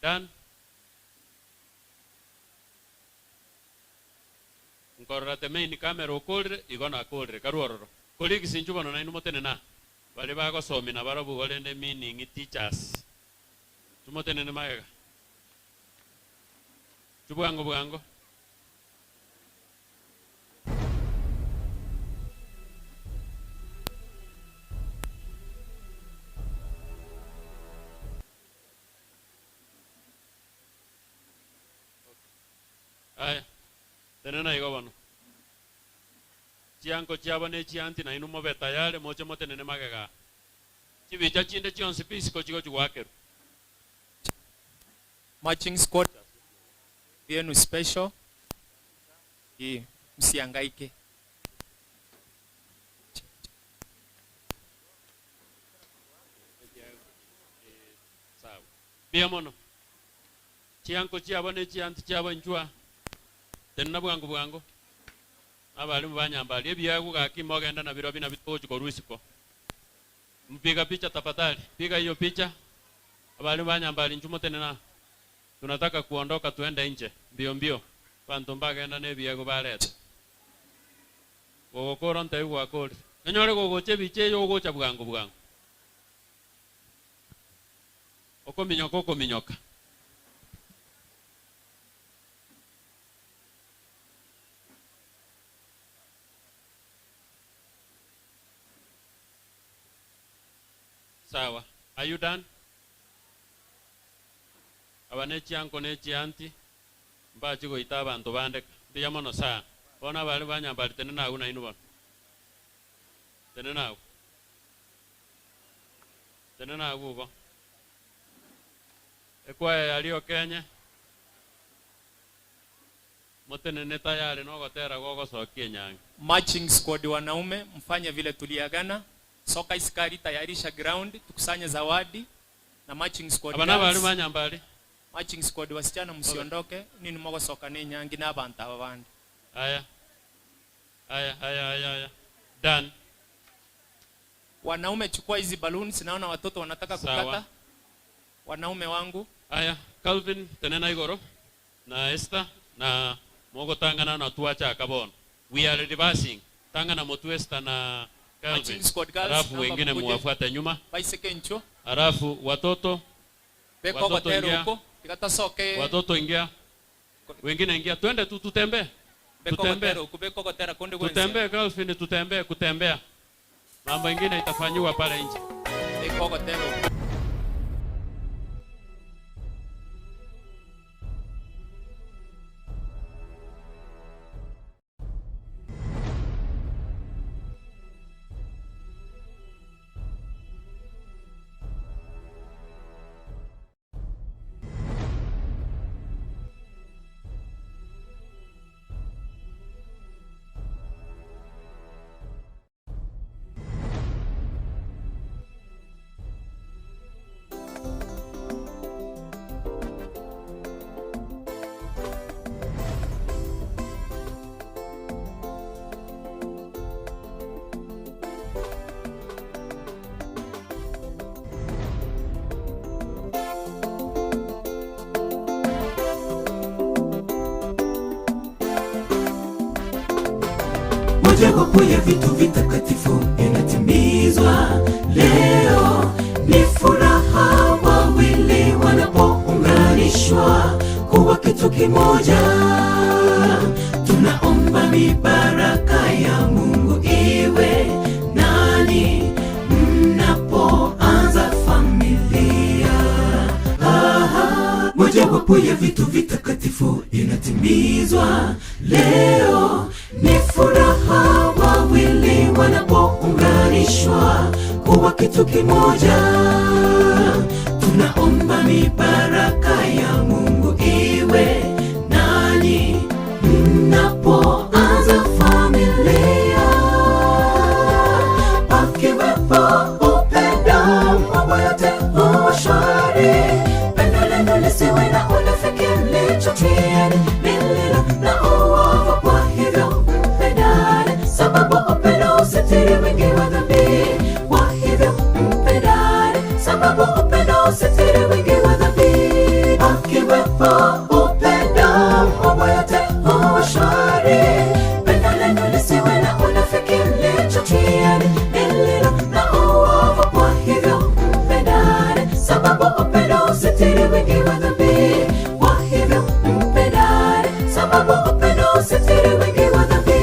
Done. Nkorora the main camera okorire, igo nakorire, karue ororo. Colleagues inchuo bono nainwe motenene aa, baria bagosomia nabarobwo igo rende meaning teachers. Inchuo motenene magega. Inchuo bwango bwango. Aya, tenena igo bono. Chianko chiabo ne chianti nainwe mobe tayari moche motenene magega aa. Chibicha chinde chionsi pi isiko chigochi goakerwa. Marching squad yenu special eh, msihangaike. Mbuya mono. Chianko chiabo ne chianti chiabo inchwa. Tenena bwango bwango. Abalimu banyambaria ebiagu gaki mogenda na birobio nabio togochi korwa isiko. Mpiga picha tafadhali. Piga hiyo picha. Abalimu banyambari inchu motenena. Tunataka kuondoka tuende nje mbio mbio. Banto mbagenda ne ebiagu bareta. Gogokora ntebi gwakori. Nonyore gogocha ebicha eyo ogocha bwango bwango. Okominyoka okominyoka. Sawa. Are you done? Aba ne chianko ne chianti mbachi goita abanto bande mbuya mono sana. Bono abare banyambari tenena agwo nainwe bono. Tenena agwo. Tenena agwo igo. Ekwaya yaria Kenya motenene tayari nogotera gogosokia enyangi. Marching squad wanaume, mfanye vile tuliagana. Soka iskari, tayarisha ground, tukusanye zawadi na marching squad Aba nabari girls. banyambari. Marching squad wasichana msiondoke, nini mogosoka ne nyangi na abantu aba bandi. Aya. Aya, aya, aya, aya. Done. Wanaume chukua hizi balloons, naona watoto wanataka Sawa. kukata. Wanaume wangu, Aya, Calvin tenena igoro na Esther na mogotangana na tuacha bono. We are reversing. Tangana motu Esther na Calvin. Marching squad girls, Alafu naomba wengine mkuje. muwafuate nyuma. Baiseke ncho. Alafu watoto Beko watoto gotera ingia. huko, tikatasoke. Watoto ingia. Wengine ingia. Twende tu tutembee. Beko Tutembee. gotera huko, beko gotera konde gwenzi. Tutembee Calvin, tutembee kutembea. Mambo ingine itafanyiwa pale nje. Beko gotera huko. Mojawapo ya vitu vitakatifu inatimizwa leo. Ni furaha wawili wanapounganishwa kuwa kitu kimoja. Tunaomba mibaraka ya Mungu iwe nani mnapoanza familia. Aha, mojawapo ya vitu vitakatifu inatimizwa leo. Ni furaha wawili wanapounganishwa kuwa kitu kimoja. Tunaomba mibaraka ya Mungu iwe nanyi mnapoanza familia. Pakiwepo upendo, mambo yote huwa shwari. Pendo lenu lisiwe na unafiki, mlichotiani lililo na uovu, kwa hivyo mpendane, sababu upendo husitiri wingi wa dhambi. Kwa hivyo mpendane, sababu upendo husitiri wingi wa dhambi. Pakiwepo upendo, mambo yote huwa shwari. Pendo lenu lisiwe na unafiki, mlichotiani lililo na uovu, kwa hivyo mpendane, sababu upendo husitiri wingi wa dhambi. Kwa hivyo mpendane, sababu upendo husitiri wingi wa dhambi.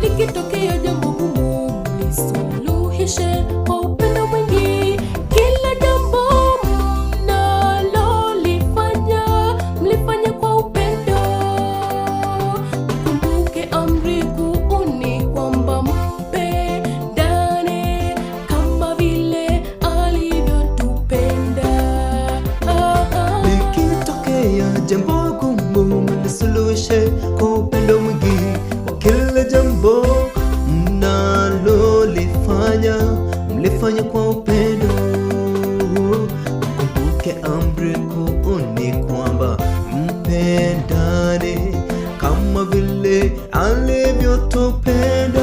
Likitokea jambo Mulifanya kwa upendo. Mkumbuke amri kuu ni kwamba mpendane kama vile alivyotupenda.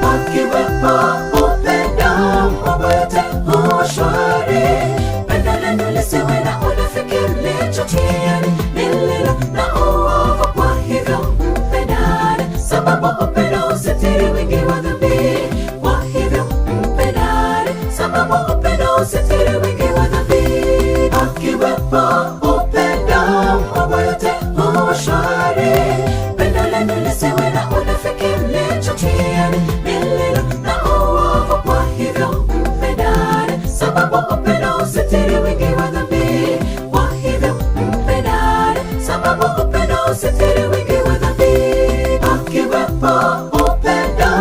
Pakiwepo upendo, mambo yote huwa shwari. Pendo lenu lisiwe na unafiki, mlichokiani mililo na uovu. Kwa hivyo mpendane, sababu upendo husitiri wingi wa dhambi. Kwa hivyo mpendane, sababu upendo husitiri wingi wa dhambi. Pakiwepo upendo, mambo yote huwa shwari. Pendo lenu lisiwe na unafiki, mlichokiani mililo na uovu. Kwa hivyo mpendane, sababu upendo husitiri wingi wa dhambi. Kwa hivyo mpendane, sababu upendo husitiri wingi wa dhambi. Pakiwepo upendo,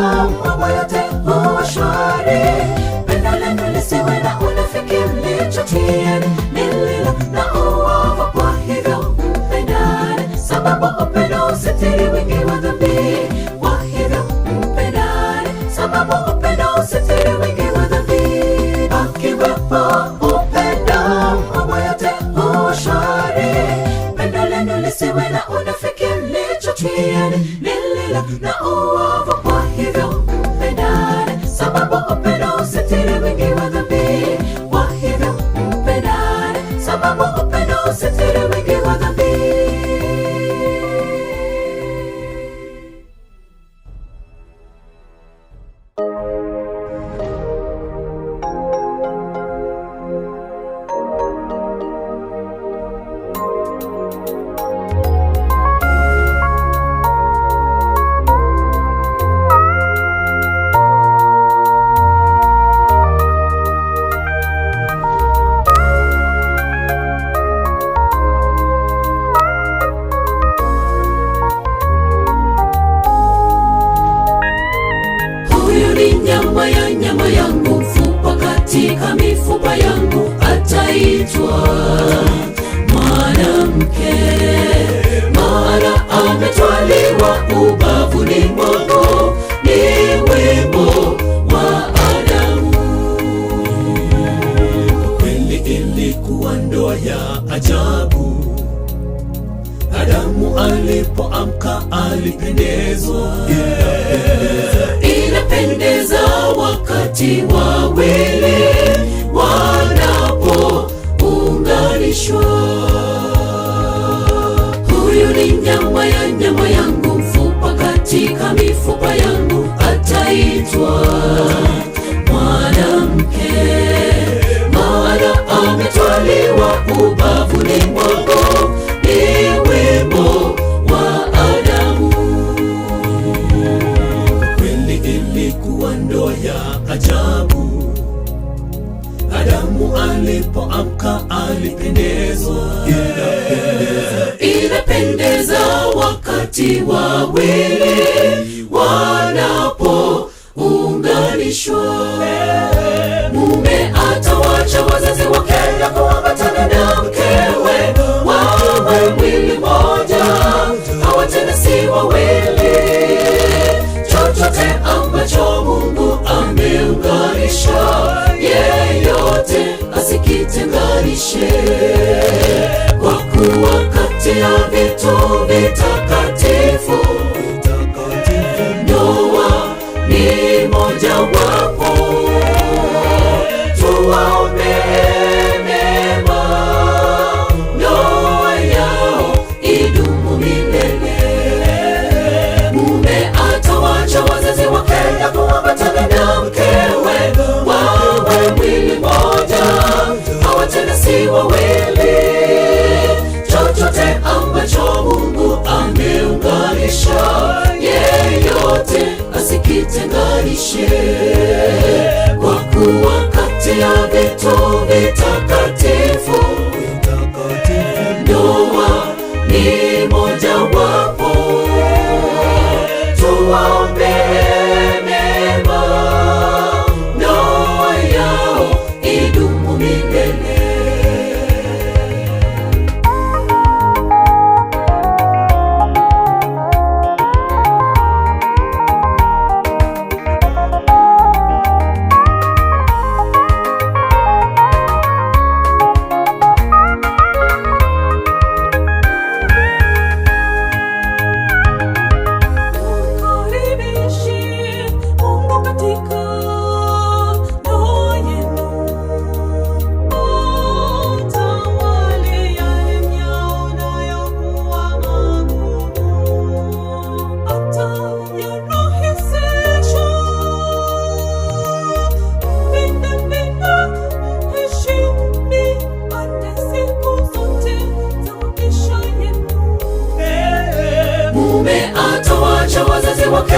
mambo yote huwa shwari. Pendo lenu lisiwe na unafiki, mlichokiani mililo na uovu. Kwa hivyo mpendane, sababu upendo husitiri wingi wa dhambi. Kwa hivyo mpendane, sababu upendo husitiri wingi wa dhambi. Pakiwepo upendo, mambo yote huwa shwari. Pendo lenu lisiwe na unafiki, mlichokiani mililo na uovu. Kwa hivyo mpendane, sababu upendo husitiri wingi wa dhambi. Kwa hivyo mpendane, sababu upendo husitiri wingi wa dhambi. Huyu ni nyama ya nyama yangu, mfupa katika mifupa yangu, ataitwa mwanamke, maana ametwaliwa ubavuni mwangu. Ni wimbo wa Adamu. Kweli ilikuwa ndoa ya ajabu. Adamu alipoamka alipendezwa, Inapendeza wakati wawili wanapounganishwa. Huyu ni nyama ya nyama yangu, mfupa katika mifupa yangu, ataitwa mwanamke, maana ametwaliwa ubavuni mwangu. Ni wimbo wa Adamu. Kweli ilikuwa ndoa ya ajabu. Adamu alipoamka alipendezwa, Inapendeza wakati wawili wanapounganishwa. Mume atawacha wazazi wake na kuambatana na mkewe, wawe mwili mmoja, hawa tena si wawili. Chochote ambacho Mungu ameunganisha, yeyote asikitenganishe kwa kuwa kati ya vitu vitakatifu ndoa ni mojawapo. Tuwaombee mema, ndoa yao idumu milele. Mume atawacha wazazi wake na kuambatana na mkewe, wawe mwili mmoja, hawa tena si wawili. Chochote ambacho Mungu ameunganisha, yeyote asikitenganishe, kwa kuwa kati ya vitu vitakatifu ndoa ni mojawapo. Tuwaombee mema, ndoa yao idumu milele. Thank you.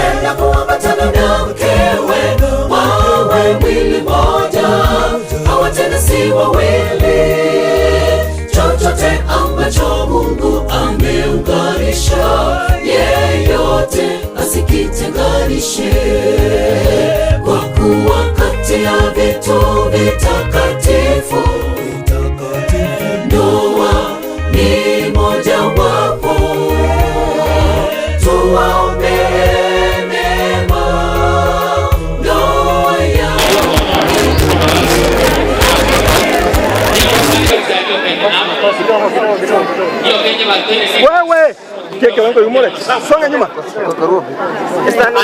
Ataendelea kuambatana na mkewe, wawe mwili mmoja, hawa tena si wawili. Chochote ambacho Mungu ameunganisha, yeyote asikitenganishe. Kwa kuwa kati ya vitu vitakatifu, ndoa ni mojawapo. Tuwaombee mema ndoa yao. Wewe keke wangu yumule. Songa nyuma.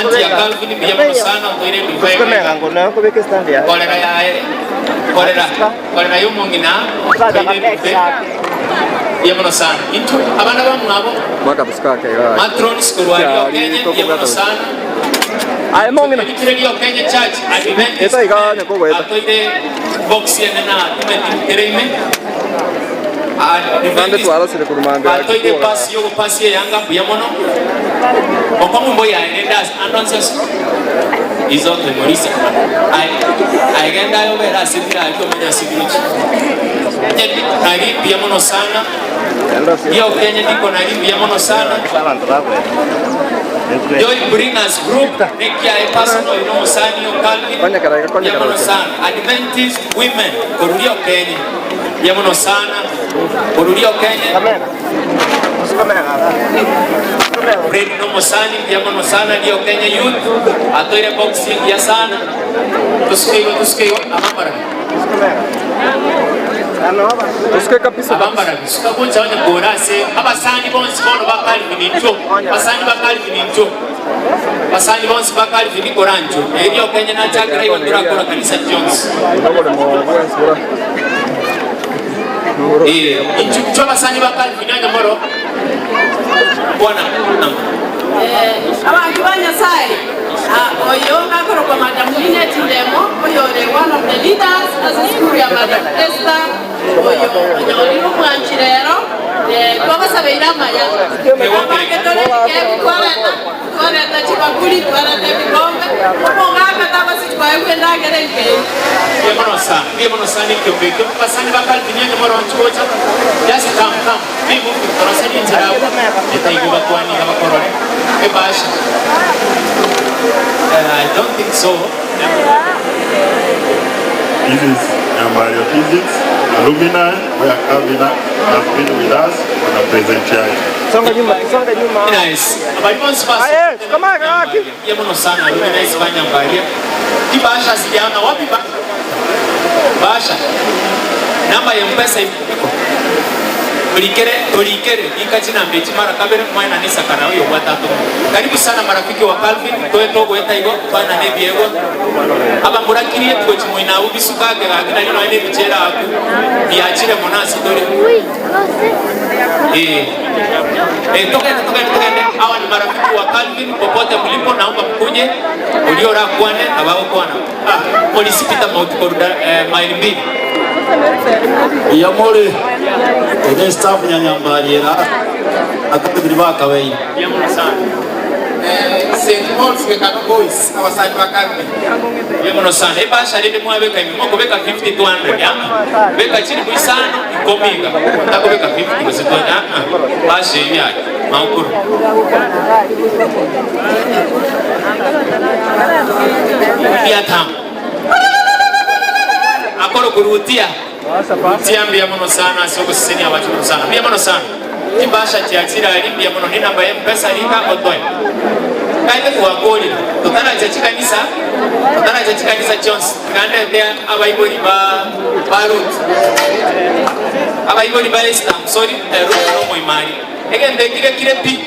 Anti ya Calvin mbuya sana otoire Kusikomera ngo nayo kubeka stand ya. Kolera yae kolera kolera y'omong'ina otoire duve mbuya mono sana intwe abana bamwabo Mwaka busikake. matrons korwa Rio Kenya mbuya mono sana Aye mong'ina. Ebitire Rio Kenya Church Adventist Eta iganya kogweta. atoire box ene na tumetitere ime Bande twarosire kurumambira. batoire pasi yogopasi eyanga mbuya mono okomumbo yaende andonses izoke morisa aigenda yobera asibira akomenya asibiruki nari mbuya mono sana Rio Kenya ndiko nari mbuya mono sana Joy Bringers Group nekia personal ino musani yo Calvin mbuya mono sana Adventist Women korurio Kenya mbuya mono sana korurio Kenya Fred no musani mbuya mono sana Rio Kenya Youth atoire boxing ya sana tusikeigo tusikeigo amambara Tusike kabisa. Abambara bisuka kuncha onye gorase abasani bonsi bono ba Calvin incho basani ba Calvin incho basani bonsi ba Calvin korancho erio Kenya na chakra iwo turakora kanisa Jones eh incho cho basani ba Calvin anya moro bwana abantu ba nyasaye ah, oyo gakorokwa madam Linet Ndemo oyo ore one of the leaders ase school ya madam Esther oyo onyorire omwanchi rero eh, twabasabeire amaya abange tore ebikebu twareta twareta chibakuli twareta ebikombe omogaka tabasi twaegwa endagera enkei Ndiye mono sana ndiye mono sana ekyo ekyo basani ba Calvin anya moro nchigocha just come come bibu torasani nchirabo etaigo bakwani abakorore ebasha I don't think so. This is Nyambario Physics alumni where Calvin has been with us on a present yake. Songa nyuma, songa nyuma. Nice. Abali bonsi basi. Aye, kama kaki. Ndiye mono sana alumni banyambaria. Ibasha sijaona wapi ba? Basha. Namba ya mpesa iko. Tulikere tulikere ikachina mbechi mara kabere mwana ni sakara uyo watatu. Karibu sana marafiki wa Calvin toe togo eta igo twana ne biego. Aba murakirie tugo chimoina ubisuka ke gakina lino ene bichera aku. Biachire monasi dore. Eh. Eh, tokende tokende tokende. Hawa ni marafiki wa Calvin popote mlipo, naomba mkuje uliora kwane abao kwana. Ah, polisi pita mauti koruda eh, maili mbili. Iyamore ene staff nyanyambariera akabiri bakabeire Yamuno sana. St. Paul's Gekano Boys abasani ba Calvin. Yamuno sana. Ebasha rende mwabeka imimoko beka 50 200 ya. Beka chini kuisano ikomiga. Tako beka 50 kusi 200. Ah ah. Basha ibya. Maukuru. Pia tam. Akoro kurutia. Rutia mbia mono sana soko siseni abacho sana. Mbia mono sana. Kibasha chiachira ali mbia mono ni namba ya mpesa lika otoy. Kaite kuwagoli. Totala cha chikanisa. Totala cha chikanisa Jones. Kande abaibori ba ba Ruth. Abaibori ba Esther, I'm sorry, eh, Ruth no moimari. Egende kire kire pi.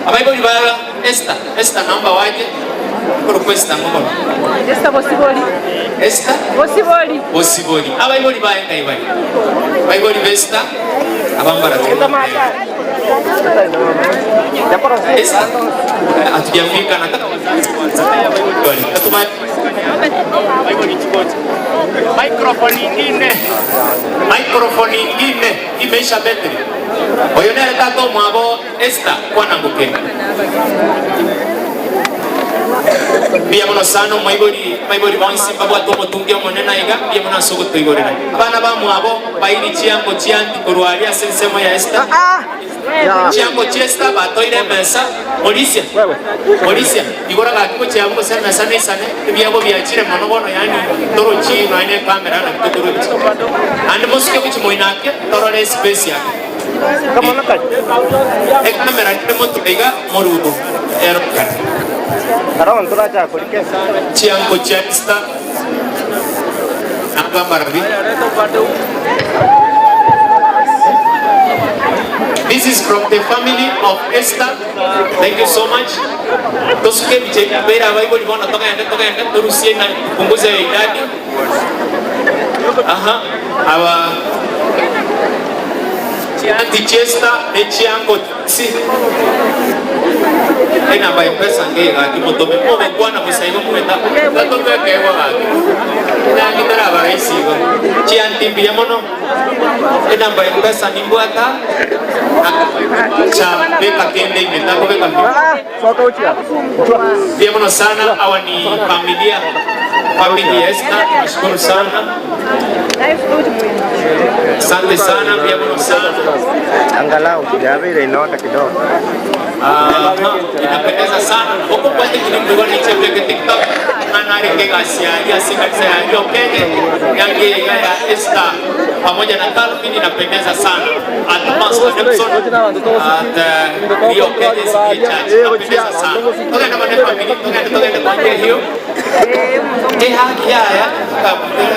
Abaibori ba Esther, Esther namba waje. Koro kwa Esther ngono. Esther Bosibori Esther Bosibori Bosibori. Abaibori ba engai bari. Abaibori ba Esther abambara tu. Esther hatujafika nataka Microphone ingine. Microphone ingine imeisha betri. Oyo nere tato mwabo Esther kwananguke. mono sana omoibori, abaibori bonsi mbabwate omotungi omonene aiga, mbuya mono ase ogotoigorera. Abana bamwabo bairi chiango chianti korwa aria ase ensemo ya Esther. Chiango chi'Esther batoire emesa, Morisia, Morisia, igora gaki gochia abwo gose emesa neisane, ebiegwa biachire mono bono yaani torochi nonya ne ekamera naki tokorochi. Naende mosuke gochia moino ake torore espace ake. Ekamera nere motwe iga moruto erokane. Chiango chia Esther nabamarabi. This is from the family of Esther. Thank you so much. Tosuke ebicha ebi mbere abaibori bono togende togende torusie na tupunguze idadi. Aha, aba chianti chiesta ne chiango si enamba ya pesa nge gaki motome mogokwana bosa igo mweta tatotwekegwa gaki nangi taraba rahisi igo chianti mbuya mono enamba ya pesa nimbwata cha beka kende ime takobeka mbuya mono sana awa ni familia familia Esther nashukuru sana asante sana mbuya mono sana Angalau yabeire inaota kidogo. Aha, inapendeza sana huko kwete kilimdugoni chepeke TikTok anare kegasiaria ase kanisa ya Jokene yange ya Esther pamoja na Calvin inapendeza sana at Pastor Nelson at Rio Kenya CA Church inapendeza sana togenda bane family togenda togenda kwa njia hiyo eh haki yaya kabutera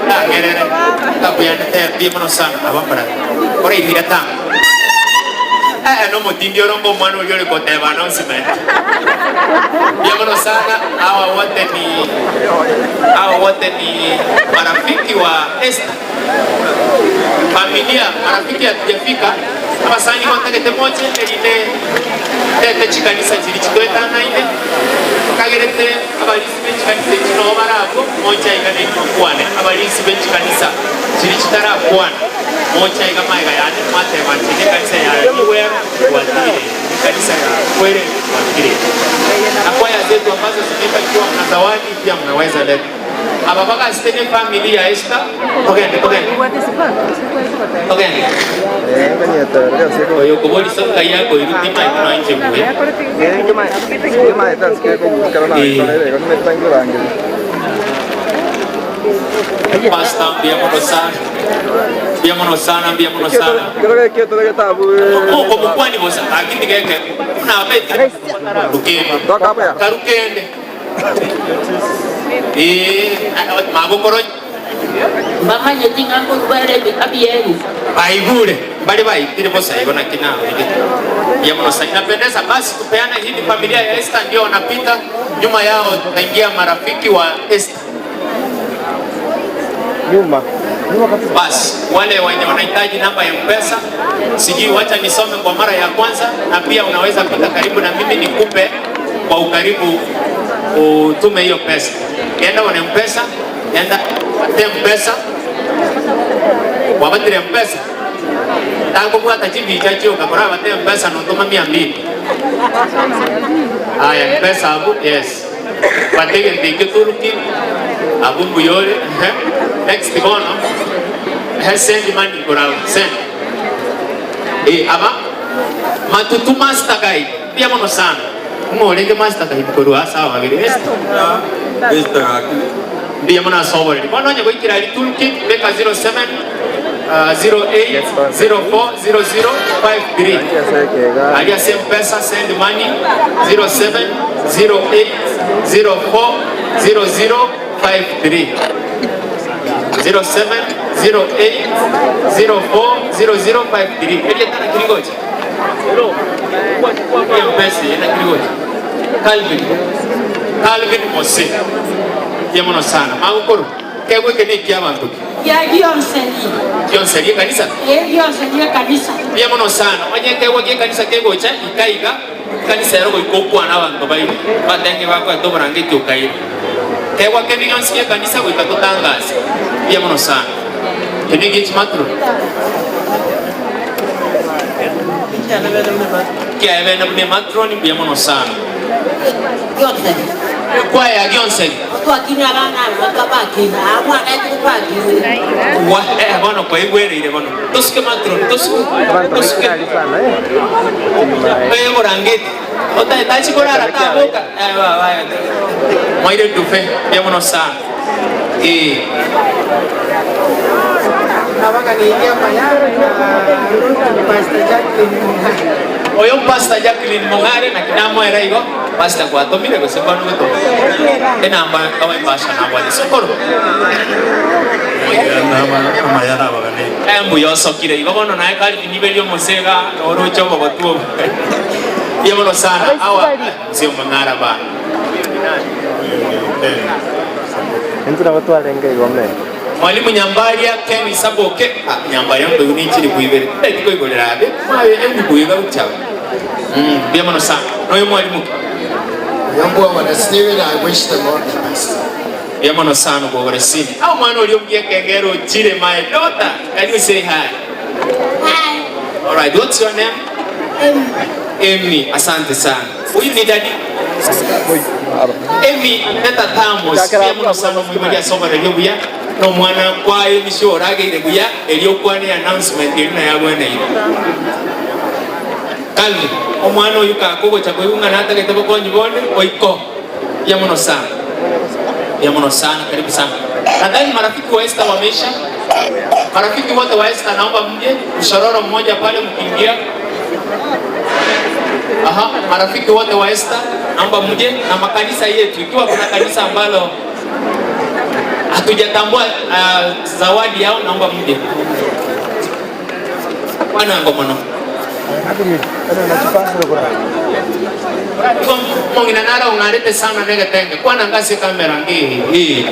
na ngerere kabuyana te mono sana abambara ora ibira tanga eh no mutindi orongo omwana oria ore koteba announcement Mbuya mono sana hawa wote ni hawa wote ni marafiki wa Esther familia marafiki hatujafika abasani gwatagete moche erinde tete chikanisa chiri chitwetanaine kagerete abarisi bechikanisa echi nabo barabwo moche aiga nekwane abarisi bechikanisa chiri chitarakwana moche aiga maiga yane mwateba nti ne kanisa ya Iwero watire ni kanisa ya Kwere watire na kwaya zetu ambazo zimeimba ikiwa mna zawadi pia mnaweza leta aba bagasitene family ya Esther togende togende togende oyo kubolisa ngai yako irutima ino inche buwe Pastor mbuya mono sana mbuya mono sana mbuya mono sana moko mukwani bosa akindi keke muna beti rukende karukende eh magokoro bamanye ting'ango rubere abieru baigure bali baitire bosa igo na kina ya mono sana inapendeza. Basi tupeane hii ni familia ya Esther ndio wanapita nyuma yao, tutaingia marafiki wa Esther. Nyuma. Nyuma kabisa. Basi wale wenye wanahitaji namba ya Mpesa, sijui, wacha nisome kwa mara ya kwanza, na pia unaweza pita karibu na mimi nikupe kwa ukaribu, utume hiyo pesa. Enda wane Mpesa, enda te Mpesa, wabatire Mpesa takubwata chibicha chioka kora bate Mpesa notuma 200. Aya Mpesa abu yes batege ndike turuki abu mbuyore ehe. Next bono ehe, send money kora send eh aba matutu master guide pia mono sana ng'orenge master guide korwa sawa babere Esther mbuya mono asoboreri bono onye goikera ri toolkit beka 07 08 04 00 53 aria ase mpesa send money 07 08 04 00 53 07 08 04 00 53 eria tana kirigochi mpesa ena kirigochi Calvin Calvin Mose ya mono sana magukuru kegwike ni kia bantu ya gionseri kionserie kanisa e gionseri kanisa mbuya mono sana onye kegwa gie kanisa kegocha ikaiga kanisa ero goika okwana abanto baire batenge bakweta oborangeti okaire kegwa kende gionsi gie kanisa goika totangase mbuya mono sana kende gie chimaturo kiaebene buna ematroni mbuya mono sana gionseri. Ekwaya gionseri. Twakina abana aba twabakina aa mwana aye twakinire. Wa eh bono kwaigwereire bono. Tosuke matron tosuke tosuke. Eh borangeti. Otaete achi korara taboka. Eh baba mwaire dufe mbuya mono sana. Eh. Nabaganirie amaya na Pastor Jacqueline Mong'are. Oyo Pastor Jacqueline Mong'are naki namoera igo Pastor gwatomire gose mbano gotoma enamba ewembasha nabwate sokoro. Amaya nabaganirie. Eh mbuya osokire igo bono naye Calvin iberia omosega noroche obogotu obo. Mbuya mono sana awa nse omong'ara bana. Intwe nabo twarenge igo me. Mwalimu Nyambaria Ken Saboke ah Nyambaria mbegu ne chilifu ibere titaeti koigorera abe mwabe embugu iga gochaba mm mbuya mono sana noyo mwalimu ki? Oyo mbwogore Steven, I wish them all the best. Mbuya mono sana obwogore Simi. Ah omwana oria omuya ekengere ochire my daughter can you say hi? Hi. Alright what's your name? Amy. Amy asante sana. Huyu ni daddy? Amy ne tata Amos, mbuya mono sana omoibori ase oboreria obuya, na omwana kwaye Amy orageire buya, erio okwane announcement eria naye agweneire. Calvin, omwana oyio kakogocha koigwa ng'a natagete bokonyi bonde, oiko. Mbuya mono sana. Mbuya mono sana, karibu sana. Nadhani marafiki wa Esther wameisha. Marafiki wote wa Esther naomba mje, mshororo mmoja pale mkiingia. Aha, marafiki wote wa Esther naomba mje na makanisa yetu, ikiwa kuna kanisa ambalo hatujatambua zawadi yao, naomba mje. Bwana ngomono. Mong'ina naro ong'arete sana negetenge kwana ngase kamera ngi ii.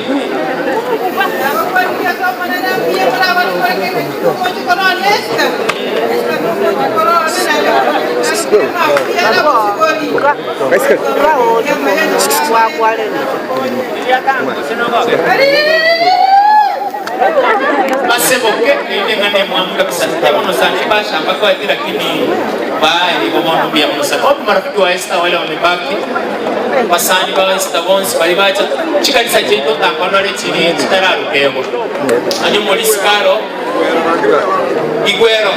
Ase boke inde ng'ane mwamu kabisa bono sana basha ambako ati lakini bali bono bia bono sana wapo marafiki wa Esther wale wamebaki basani ba Esther bonsi bali bacha chikanisa chetu tangonore chiri chitararukego anyo morisikaro igwero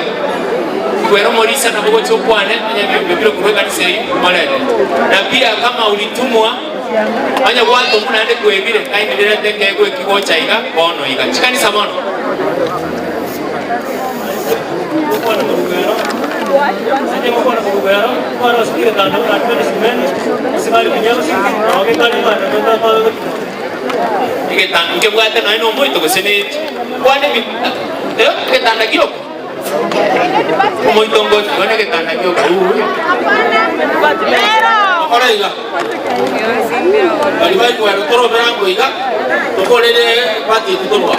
igwero morisa na bogo chokwane anya bibiro kurwe kanisa hii molete na pia kama ulitumwa anya watu muna ande kwebire kaindi lirete kegwe kigocha iga bono iga chikanisa bono egetanda nkebwate naye nomoito gose neki kwane egetanda gioko omoito ngochi kwane egetanda gioko Ora iga. Bari baigwero torobera ngo iga tukorere bati tutorwa.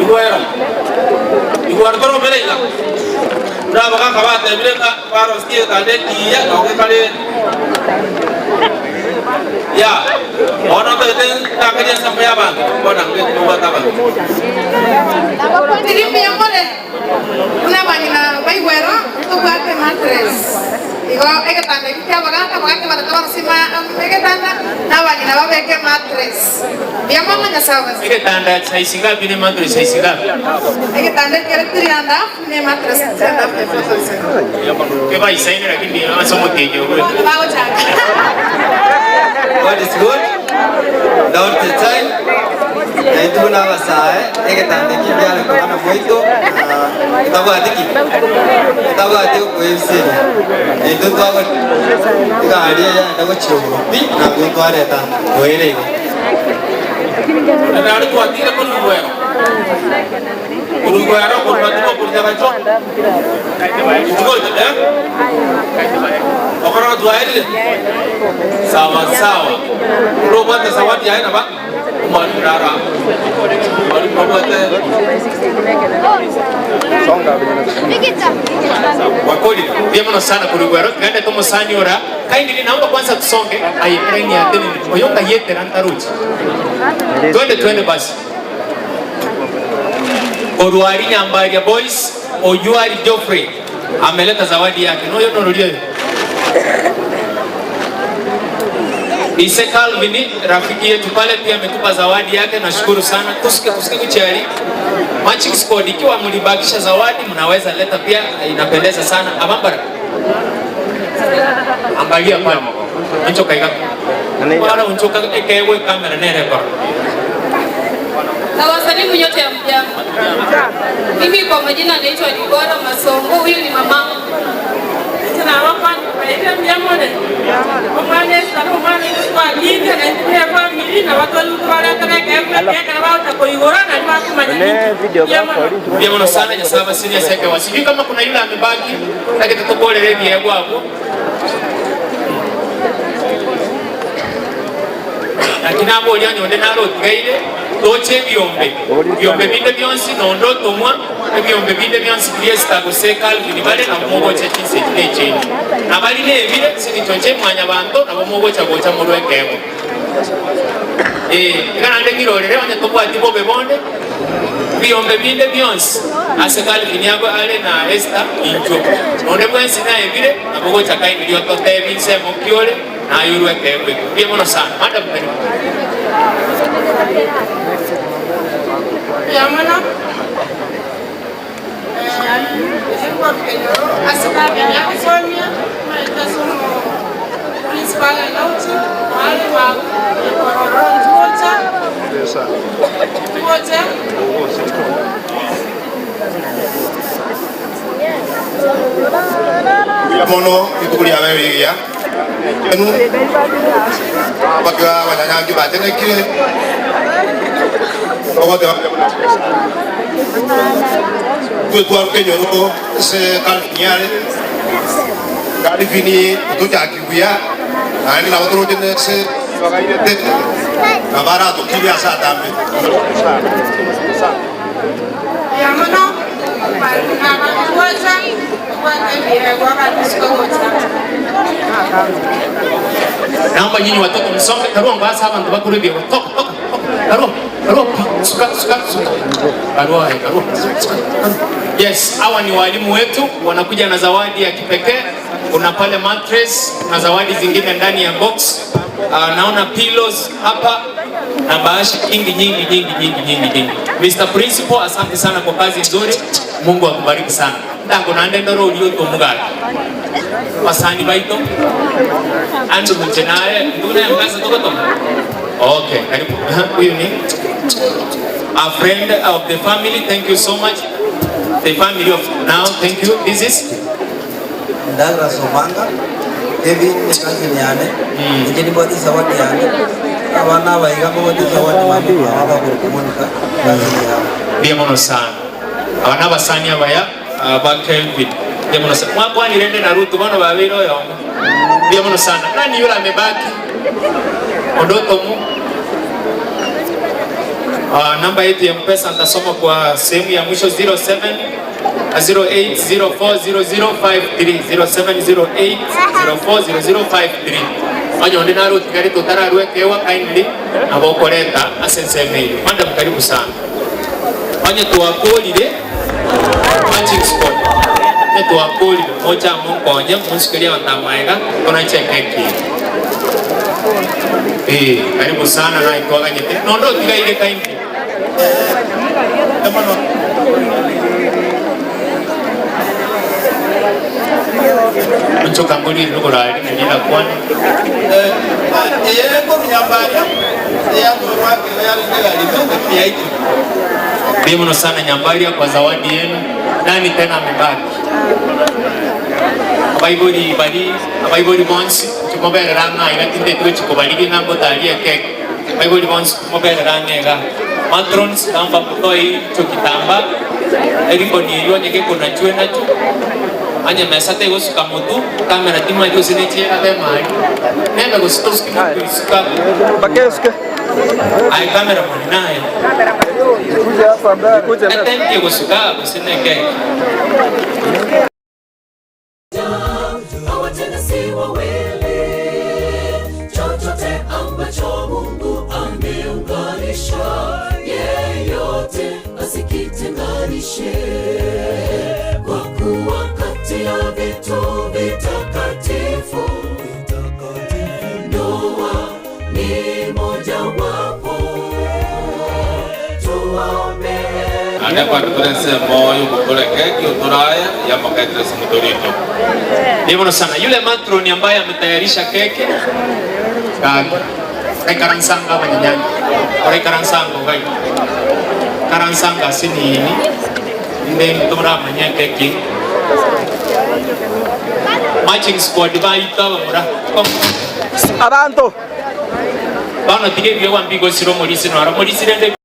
Igwero. Igwero torobera iga. Ndaba kaka batebire nga barosikie tande kiya noge kare. Ya. Ono tete takaria sambo ya bantu bona nge tubata bantu. Tirimia more. Una bangina baigwero tubwate matres. Igo egetanda eki kia abagaka abagaka batata barosima egetanda na abang'ina babeke matres. Mbuya mono Nyasaye obasike. egetanda size ngapi ne mattress size ngapi Egetanda ekere three and a half ne matres three and a half ne 4,000. kebaisaine lakini ase omotenyo Bagochaka. God is good. All the time. Na itu na basae egetanda kibyare kubana mwitu tabwati ki tabwati kwebiseri itu twago igari yaenda gochiruguru pi na gwitwareta oire igo Na ari twatire kuri igwero. Kuri igwero kuri matuko kuri jagacho. Ikigocho eh? Okora twaerire. Sawa sawa. Urobwate zawadi yae naba mwalimu rara. Mwalimu obwate wakoli mbuya mono sana kurugwero gende tomusani ora kindly naomba kwanza tusonge ayekereni ateni oyonga yetera ntaruchi twende twende basi Orwari Nyambaria Boys Oyuari Geoffrey ameleta zawadi yake noyo norurio. Ise Calvin rafiki yetu pale pia ametupa zawadi yake, nashukuru sana. Tusike tusike kuchari. Matching squad, ikiwa mlibakisha zawadi mnaweza leta pia, inapendeza sana. Abambara. Angalia pale. Unchoka ika. Wala unchoka ekewe kamera nere kwa. Nawasalimu nyote ya mjambo. Mimi kwa majina naitwa Dibora Masongo, huyu ni mamangu. Mbia muno sana nyasaba senior seke wa. Sijui kama kuna yule amebaki, lakini tutokolere byegwa hapo. Lakini abo olia nyonde naro otigaire toche ebiombe ebiombe binde bionsi nondo otomwa ebiombe binde bionsi biria Esther gose Calvin bare nabo mogocha chinsa echi na echinde na bari nebire ase eng'encho inche mwanyabanto nabo mogocha gocha morwe ekeegwa. Ee, iga naende ng'irorere onye tobwati bobe bonde ebiombe binde bionsi ase Calvin agwo are na Esther inchwo nonde bwensi naebire nabo gocha kindly ototebi nsemo ki ore. Naye orue ekeegwa ekio. Mbuya mono sana. Madam karibu. Mbuya mono. Ase kabere agosomia omanyete ase omo principal Lauti are ba korora ntugocha ntugoche. Mbuya mono rituko riabeire rigiya. Enu abake abanyanyangi batenekire, togoteba mbuya mono ase Nyasae. Intwe twaruka enyoro ase Calvin are, Calvin otochaki buya, naende nabo toroche nese bagairete, nabo aratokirie ase atambe. Mbuya mono abagocha obwate ebiegwa abatisiko gocha. Naomba nyinyi watoto msonge karua ngwasa abantu bakuru ebiegwa toka toka toka karua karua suka suka suka karua eh, karua suka karua. Yes, hawa ni walimu wetu wanakuja na zawadi ya kipekee. Kuna pale mattress, kuna zawadi zingine ndani ya box. Uh, naona pillows hapa na bahasha nyingi nyingi nyingi nyingi nyingi nyingi. Mr. Principal, asante sana kwa kazi nzuri. Mungu akubariki sana. Ndango nande ndoro ulioto mugaki. Basani baito. Andrew nje naye nduna ya mkazi toka Okay, karibu. Huyu ni a friend of the family. Thank you so much. The family of now, thank you. This is Douglas Omanga, Kevin ni cousin yane, inche nimbwate zawadi yane, abana aba iga mbabwate zawadi mama omwabo abakorokwa Monica, cousin yabo. Mbuya mono sana. Aba nabasani abaya ba Kelvin. Mbuya mono sana. Mwakwanire nde na Ruth bono babeire oyomo. Mbuya mono sana. Nani yule amebaki? Onde otomu. Ah, namba yetu ya Mpesa nitasoma kwa sehemu ya mwisho 07 08040053 0708040053 onye onde nare otigarete otararua ekeegwa kindly nabo okoreta ase ensemo eyio. Madam karibu sana. Onye twakorire matching squad onye twakorire moche amo nkonye monsukerie abanto amaega tonache ekeki eye. Eh, karibu sana naye twaganyete nonde otigaire kindly. Onchoka ngorire nogorari na rirakwane. Mbuya mono sana Nyambaria kwa zawadi yenu. Nani tena amebaki? Abaibori bari abaibori bonsi timoberera ang'e iga tinteti gochi kobarigia ng'a ngotarie ekeki. Abaibori bonsi timoberera ang'e iga. Matrons naomba motoe icho kitambaa eriboni eywo onye gekonachwe nacho onye mesa tegosuka motu camera timanyeti gose nechiera temari nebe gose tosuki motu isuka aye camera man naye etent egosuka gose nekeki. Hawa tena si wawili, chochote ambacho Mungu ameunganisha, yeyote asikitenganishe. Kwa kuwa kati ya vitu vitakatifu, ndoa Naende kwande tore ensemo y'ogokora ekeki otoraye y'amakaitire ase omote orito. Ni sana yule matron ambaye ametayarisha keki gaki aikaransanga abanyanyangi oraikaransanga ogai karansanga ase nini inde ntoramanya ekeki matching squad baito abamura Abantu bono tiga ebiogwa mbigosire omorisi noro omorisi rende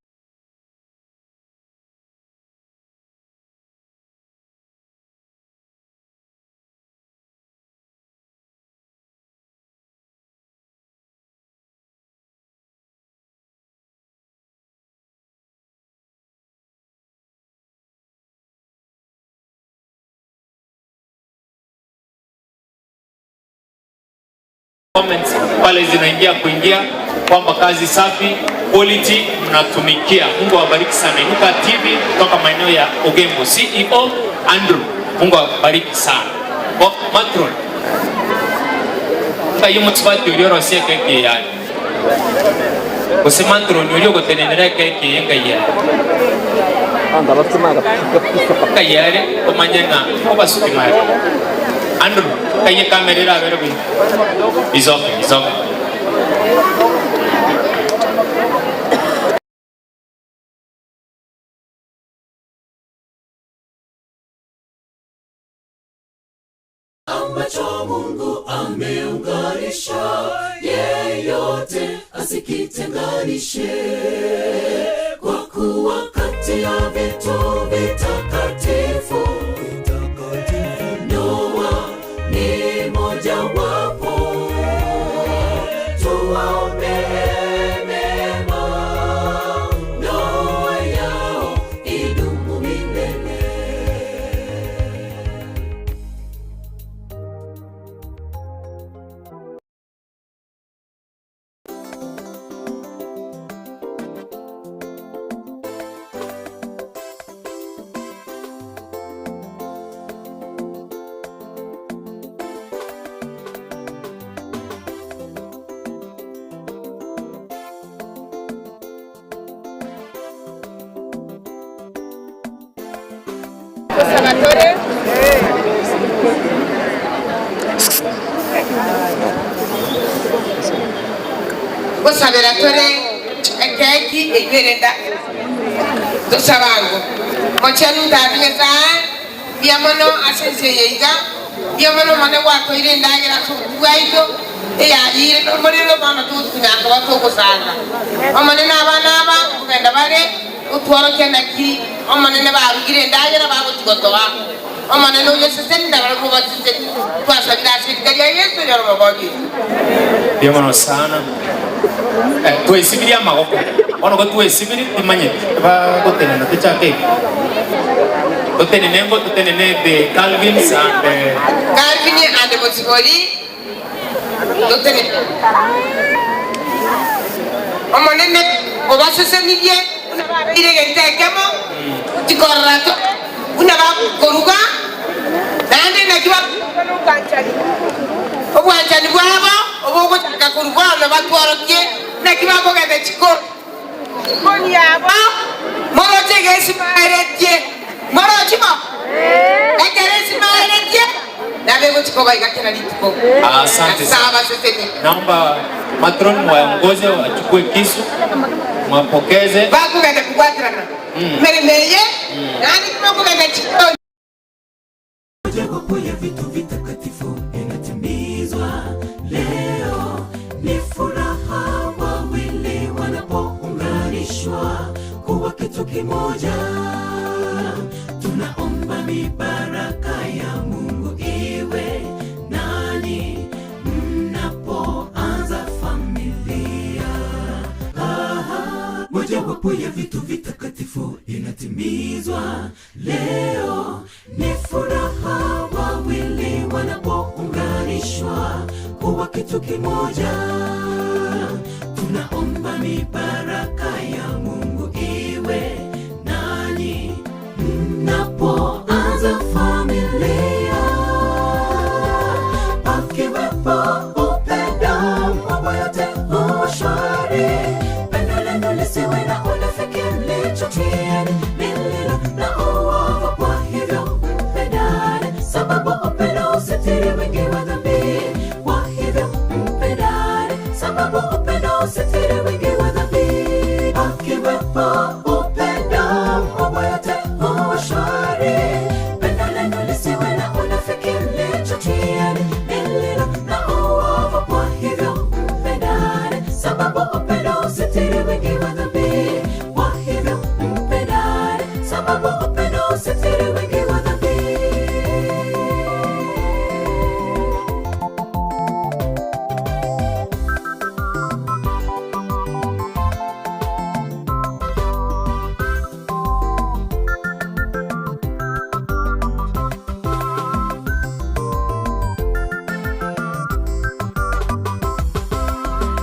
comments pale zinaingia kuingia kwamba kazi safi quality mnatumikia. Mungu awabariki sana. Inuka TV kutoka maeneo ya Ogembo, CEO Andrew, Mungu awabariki sana. Bo, matron kayo mutsibati uliorosia keki yani gose matron uliogotenenera keki yengai kayare omanye ng'a obasukimari Andrew kaye kamera erabere buya. It's okay, it's okay. Ambacho Mungu ameunganisha, yeyote asikitenganishe. Kwa kuwa kati ya vitu vitakatifu, ndoa ni mojawapo. Tuwaombee mema, ndoa yao idumu milele. Salvatore. Gosabera tore ekeki egwerenda tosabango mochenu ntabineza bia mono ase ense eye iga bia mono mone gwatoire endagera ase obotu bwaito eyayire nomorero bono togotunyaka batogosanga omonene abana aba nkogenda bare otworokia naki omonene barugire endagera bagotigotoa omonene oyo seseni nabarabwo baseseni twasabire ase erika ria Yesu rioro mogogi. Mbuya sana. Eh, twesibirie amagoko bono go twesibirie timanyeti bagotenena tochake iga totenene ngo totenene the Calvins and Calvin and Bosibori totene omonene obasesenirie buna babeire egento ekemo tikorora to buna bakoruga naende naki bakoruga na obwanchani obwanchani bwabo obogochaka korwa bono batworokie naki bakogenda chikoni chikoni yabo moroche egesimaeretie morochi bo ekero esimaeretie nabe egochia koba iga kera rituko. Asante Nyasaye sana. abasesenie. Naomba matron mwaongoze wachukue kisu mwapokeze. Bakogenda kobwaterana emeremo eye naende timokogenda chikoni. Mojawapo ya vitu vitakatifu inatimizwa leo. Ni furaha wawili wanapounganishwa kuwa kitu kimoja. Tunaomba mibaraka ya Mungu iwe nanyi mnapoanza familia. Aha, mojawapo ya vitu vitakatifu inatimizwa leo. Ni furaha wawili wanapounganishwa kuwa kitu kimoja. Tunaomba mibaraka ya Mungu iwe nanyi mnapoanza familia. Pakiwepo upendo, mambo yote huwa shwari. Pendo lenu lisiwe na unafiki, mlichotieni milele. husitiri wingi wa dhambi. Pakiwepo upendo, mambo yote huwa shwari. Pendo lenu lisiwe na unafiki, mlichokieni lililo na uovu. Kwa hivyo mpendane, sababu upendo husitiri wingi wa dhambi. Kwa hivyo mpendane, sababu upendo husitiri wingi wa dhambi.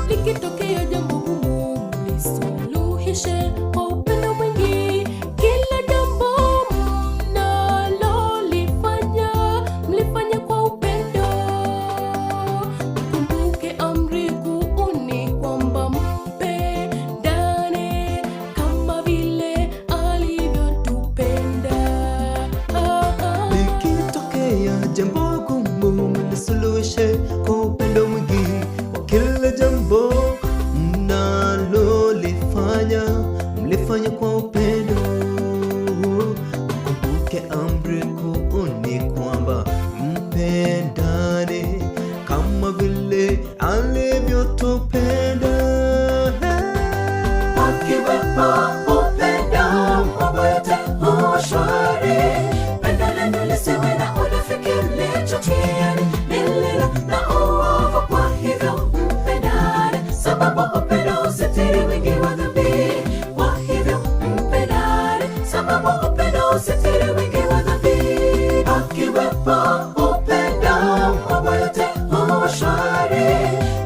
Likitokea jambo gumu, mlisuluhishe kwa upendo mwingi. Kila jambo mnalolifanya, mlifanye kwa upendo. Mkumbuke amri kuu ni kwamba mpendane kama vile alivyotupenda. Likitokea jambo gumu, mlisuluhishe kwa upendo mwingi. Kwa kila jambo mnalolifanya, mlifanye kwa upendo. Mkumbuke amri kuu ni kwamba mpendane kama vile alivyotupenda. Pakiwepo upendo, mambo yote huwa shwari. Pendo lenu lisiwe na unafiki, mlichokieni lililo na uovu. Kwa hivyo mpendane, sababu upendo husitiri wingi wa dhambi. Kwa hivyo mpendane, sababu upendo husitiri wingi wa dhambi. Pakiwepo upendo, mambo yote huwa shwari.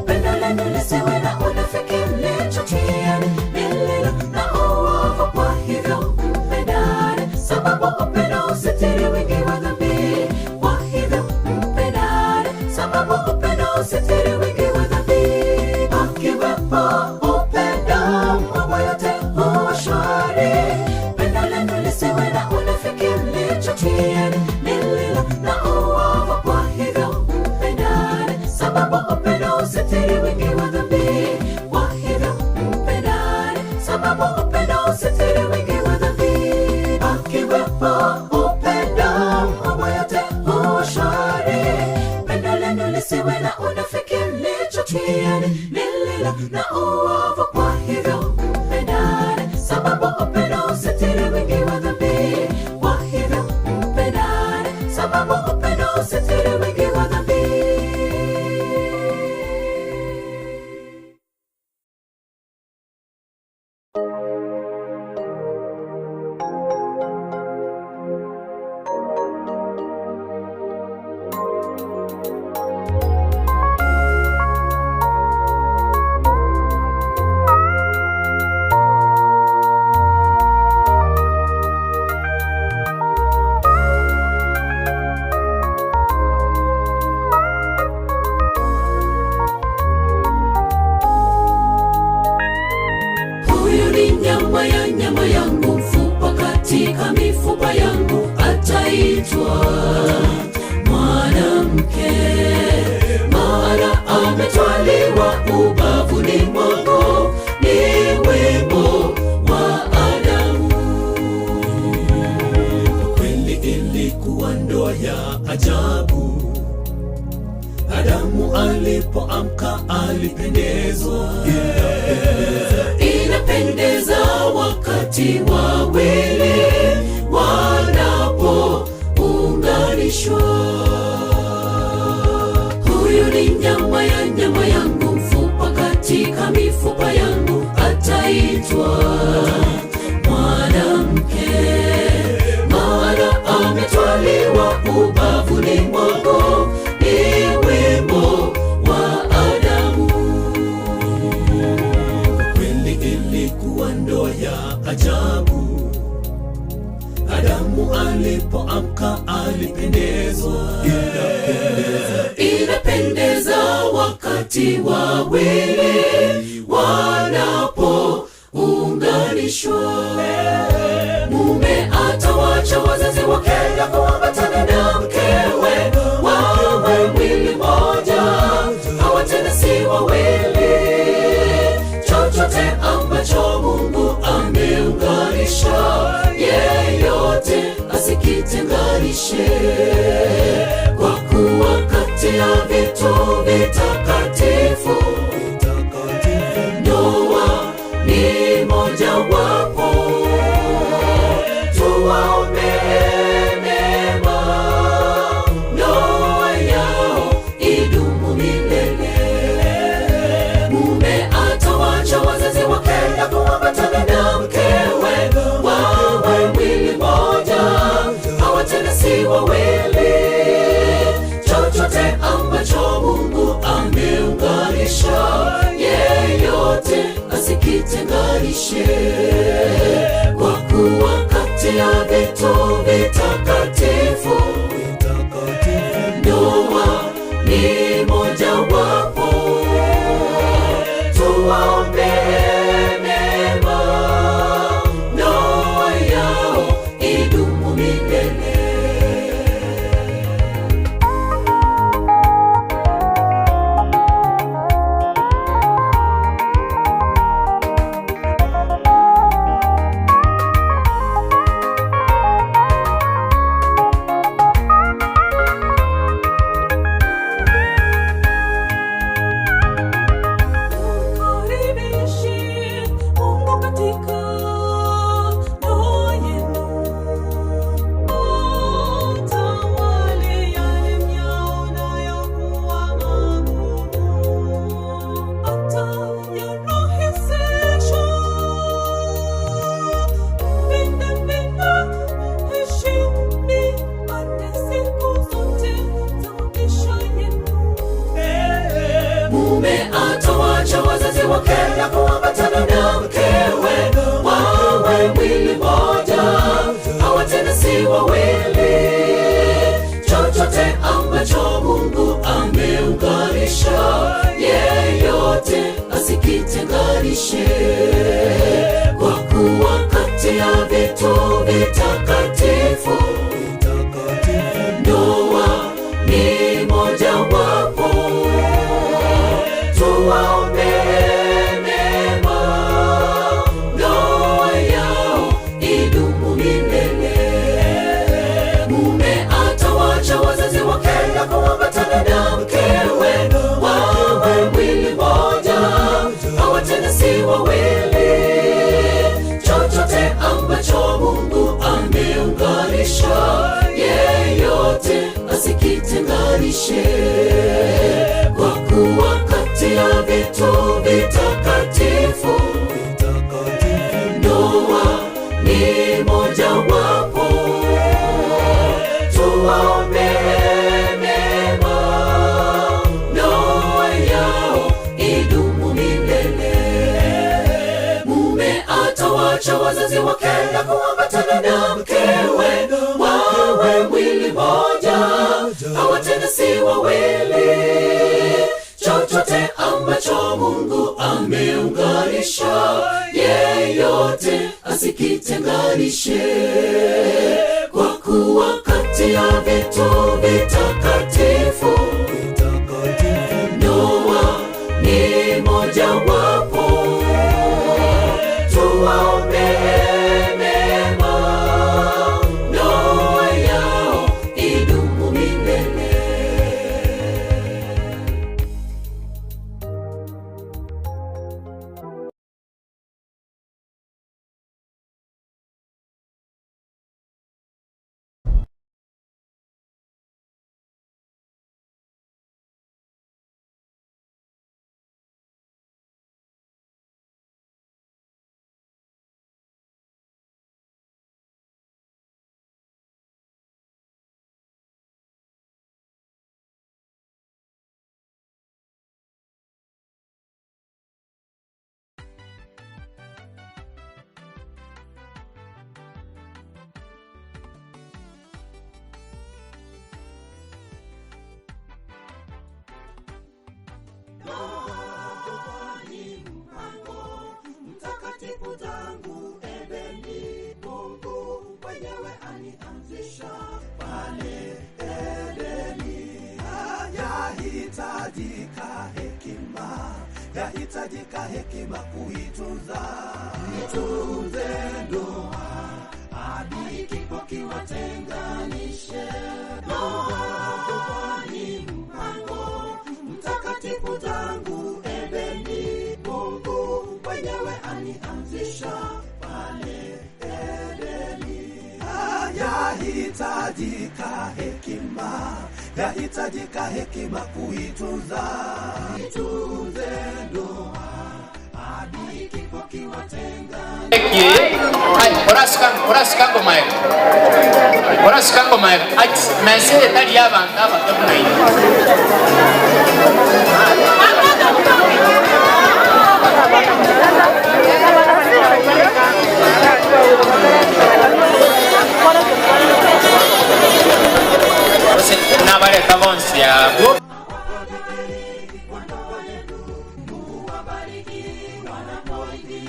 Pendo lenu lisiwe na unafiki, mlichokieni lililo na uovu. Kwa hivyo mpendane, sababu upendo husitiri wingi wa dhambi. Kwa hivyo mpendane, sababu upendo husitiri wingi wa dhambi. Pakiwepo upendo, mambo yote huwa shwari. Pendo lenu lisiwe na unafiki, mlichokieni lililo na uovu. Kwa hivyo mpendane, sababu upendo husitiri wingi wa dhambi. Kwa hivyo mpendane, sababu upendo husitiri wingi wa dhambi. Pakiwepo upendo, mambo yote huwa shwari. Pendo lenu lisiwe na unafiki, mlichokieni lililo na uovu. Kwa hivyo mpendane, sababu upendo husitiri wingi wa dhambi. Kwa hivyo mpendane, sababu upendo husitiri wingi wa dhambi. Huyu ni nyama ya nyama yangu, mfupa katika mifupa yangu, ataitwa mwanamke, maana ametwaliwa ubavuni mwangu, ni wimo wa Adamu. Kweli ilikuwa ndoa ya ajabu. Adamu alipoamka alipendezwa. Inapendeza wakati wawili wanapounganishwa. Huyu ni nyama ya nyama yangu, mfupa katika mifupa yangu, ataitwa mwanamke, maana ametwaliwa ubavuni mwangu, ni wimo wa Adamu. Kweli ilikuwa ndoa ya ajabu. Adamu alipoamka alipendezwa. Inapendeza wakati wawili wanapounganishwa. Mume atawacha wazazi wake na kuambatana na mkewe, wawe mwili mmoja, hawa tena si wawili. vitakatifu, ndoa ni mojawapo. Tuwaombee mema, ndoa yao idumu milele. Mume atawacha wazazi wake na kuambatana na mkewe, wawe mwili mmoja, hawa tena si wawili. Chochote ambacho Mungu ameunganisha, yeyote asikitenganishe. Kwa kuwa kati ya vitu vitakatifu, ndoa ni mojawapo. Tuwaombee mema, ndoa yao idumu milele. Mkaribishe Mungu katika ndoa yenu. Atawale yale myaonayo kuwa magumu, atayarahisisha. Mpendane na mheshimiane siku zote za maisha yenu. Mume atawacha wazazi wake na kuambatana na mkewe, wawe mwili mmoja, hawa tena si wawili. Chochote ambacho Mungu ameunganisha, yeyote asikitenganishe. Kwa kuwa kati ya vitu vitakatifu, ndoa ni mojawapo. Tuwaombee mema, ndoa yao idumu milele. Mume atawacha wazazi wake na kuambatana na mkewe, wawe mwili mmoja, hawa tena si wawili. Chochote ambacho Mungu ameunganisha, yeyote asikitenganishe. Kwa kuwa kati ya vitu vitakatifu, ndoa ni mojawapo. Tuwaombee mema, ndoa yao idumu milele. Mume atawacha wazazi wake na kuambatana na mkewe, wawe mwili mmoja, hawa tena si wawili. Chochote ambacho Mungu ameunganisha, yeyote asikitenganishe. Kwa kuwa kati ya vitu vitakatifu, ndoa ni mojawapo. Tuwaombee mema, ndoa yao idumu milele. Mtakatifu tangu Edeni, Mungu mwenyewe alianzisha pale Edeni. Yahitajika hekima, yahitajika hekima kuitunza, itunze ndoa hadi kifo kiwatenganishe. Ndoa ni mpango mtakatifu. mwenyewe alianzisha pale Edeni. Yahitajika hekima, yahitajika hekima kuitunza, itunze ndoa hadi kifo kiwatenga. Orasikango maega orasikango maega mese etari abantu abakabunaine. Nabareta bonsi abo.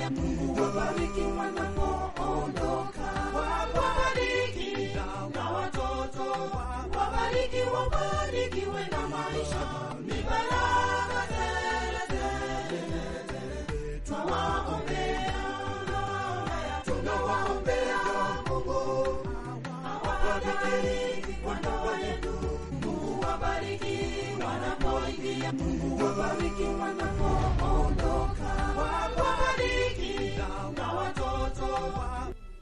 Mungu wabariki wanapoondoka, wabariki na watoto, wabariki, wabarikiwe na maisha, ni baraka tele tele tele. Twawaombea, tunawaombea Mungu awabariki wandoa yetu, Mungu wabariki wanapoingia, Mungu wabariki wanapoondoka.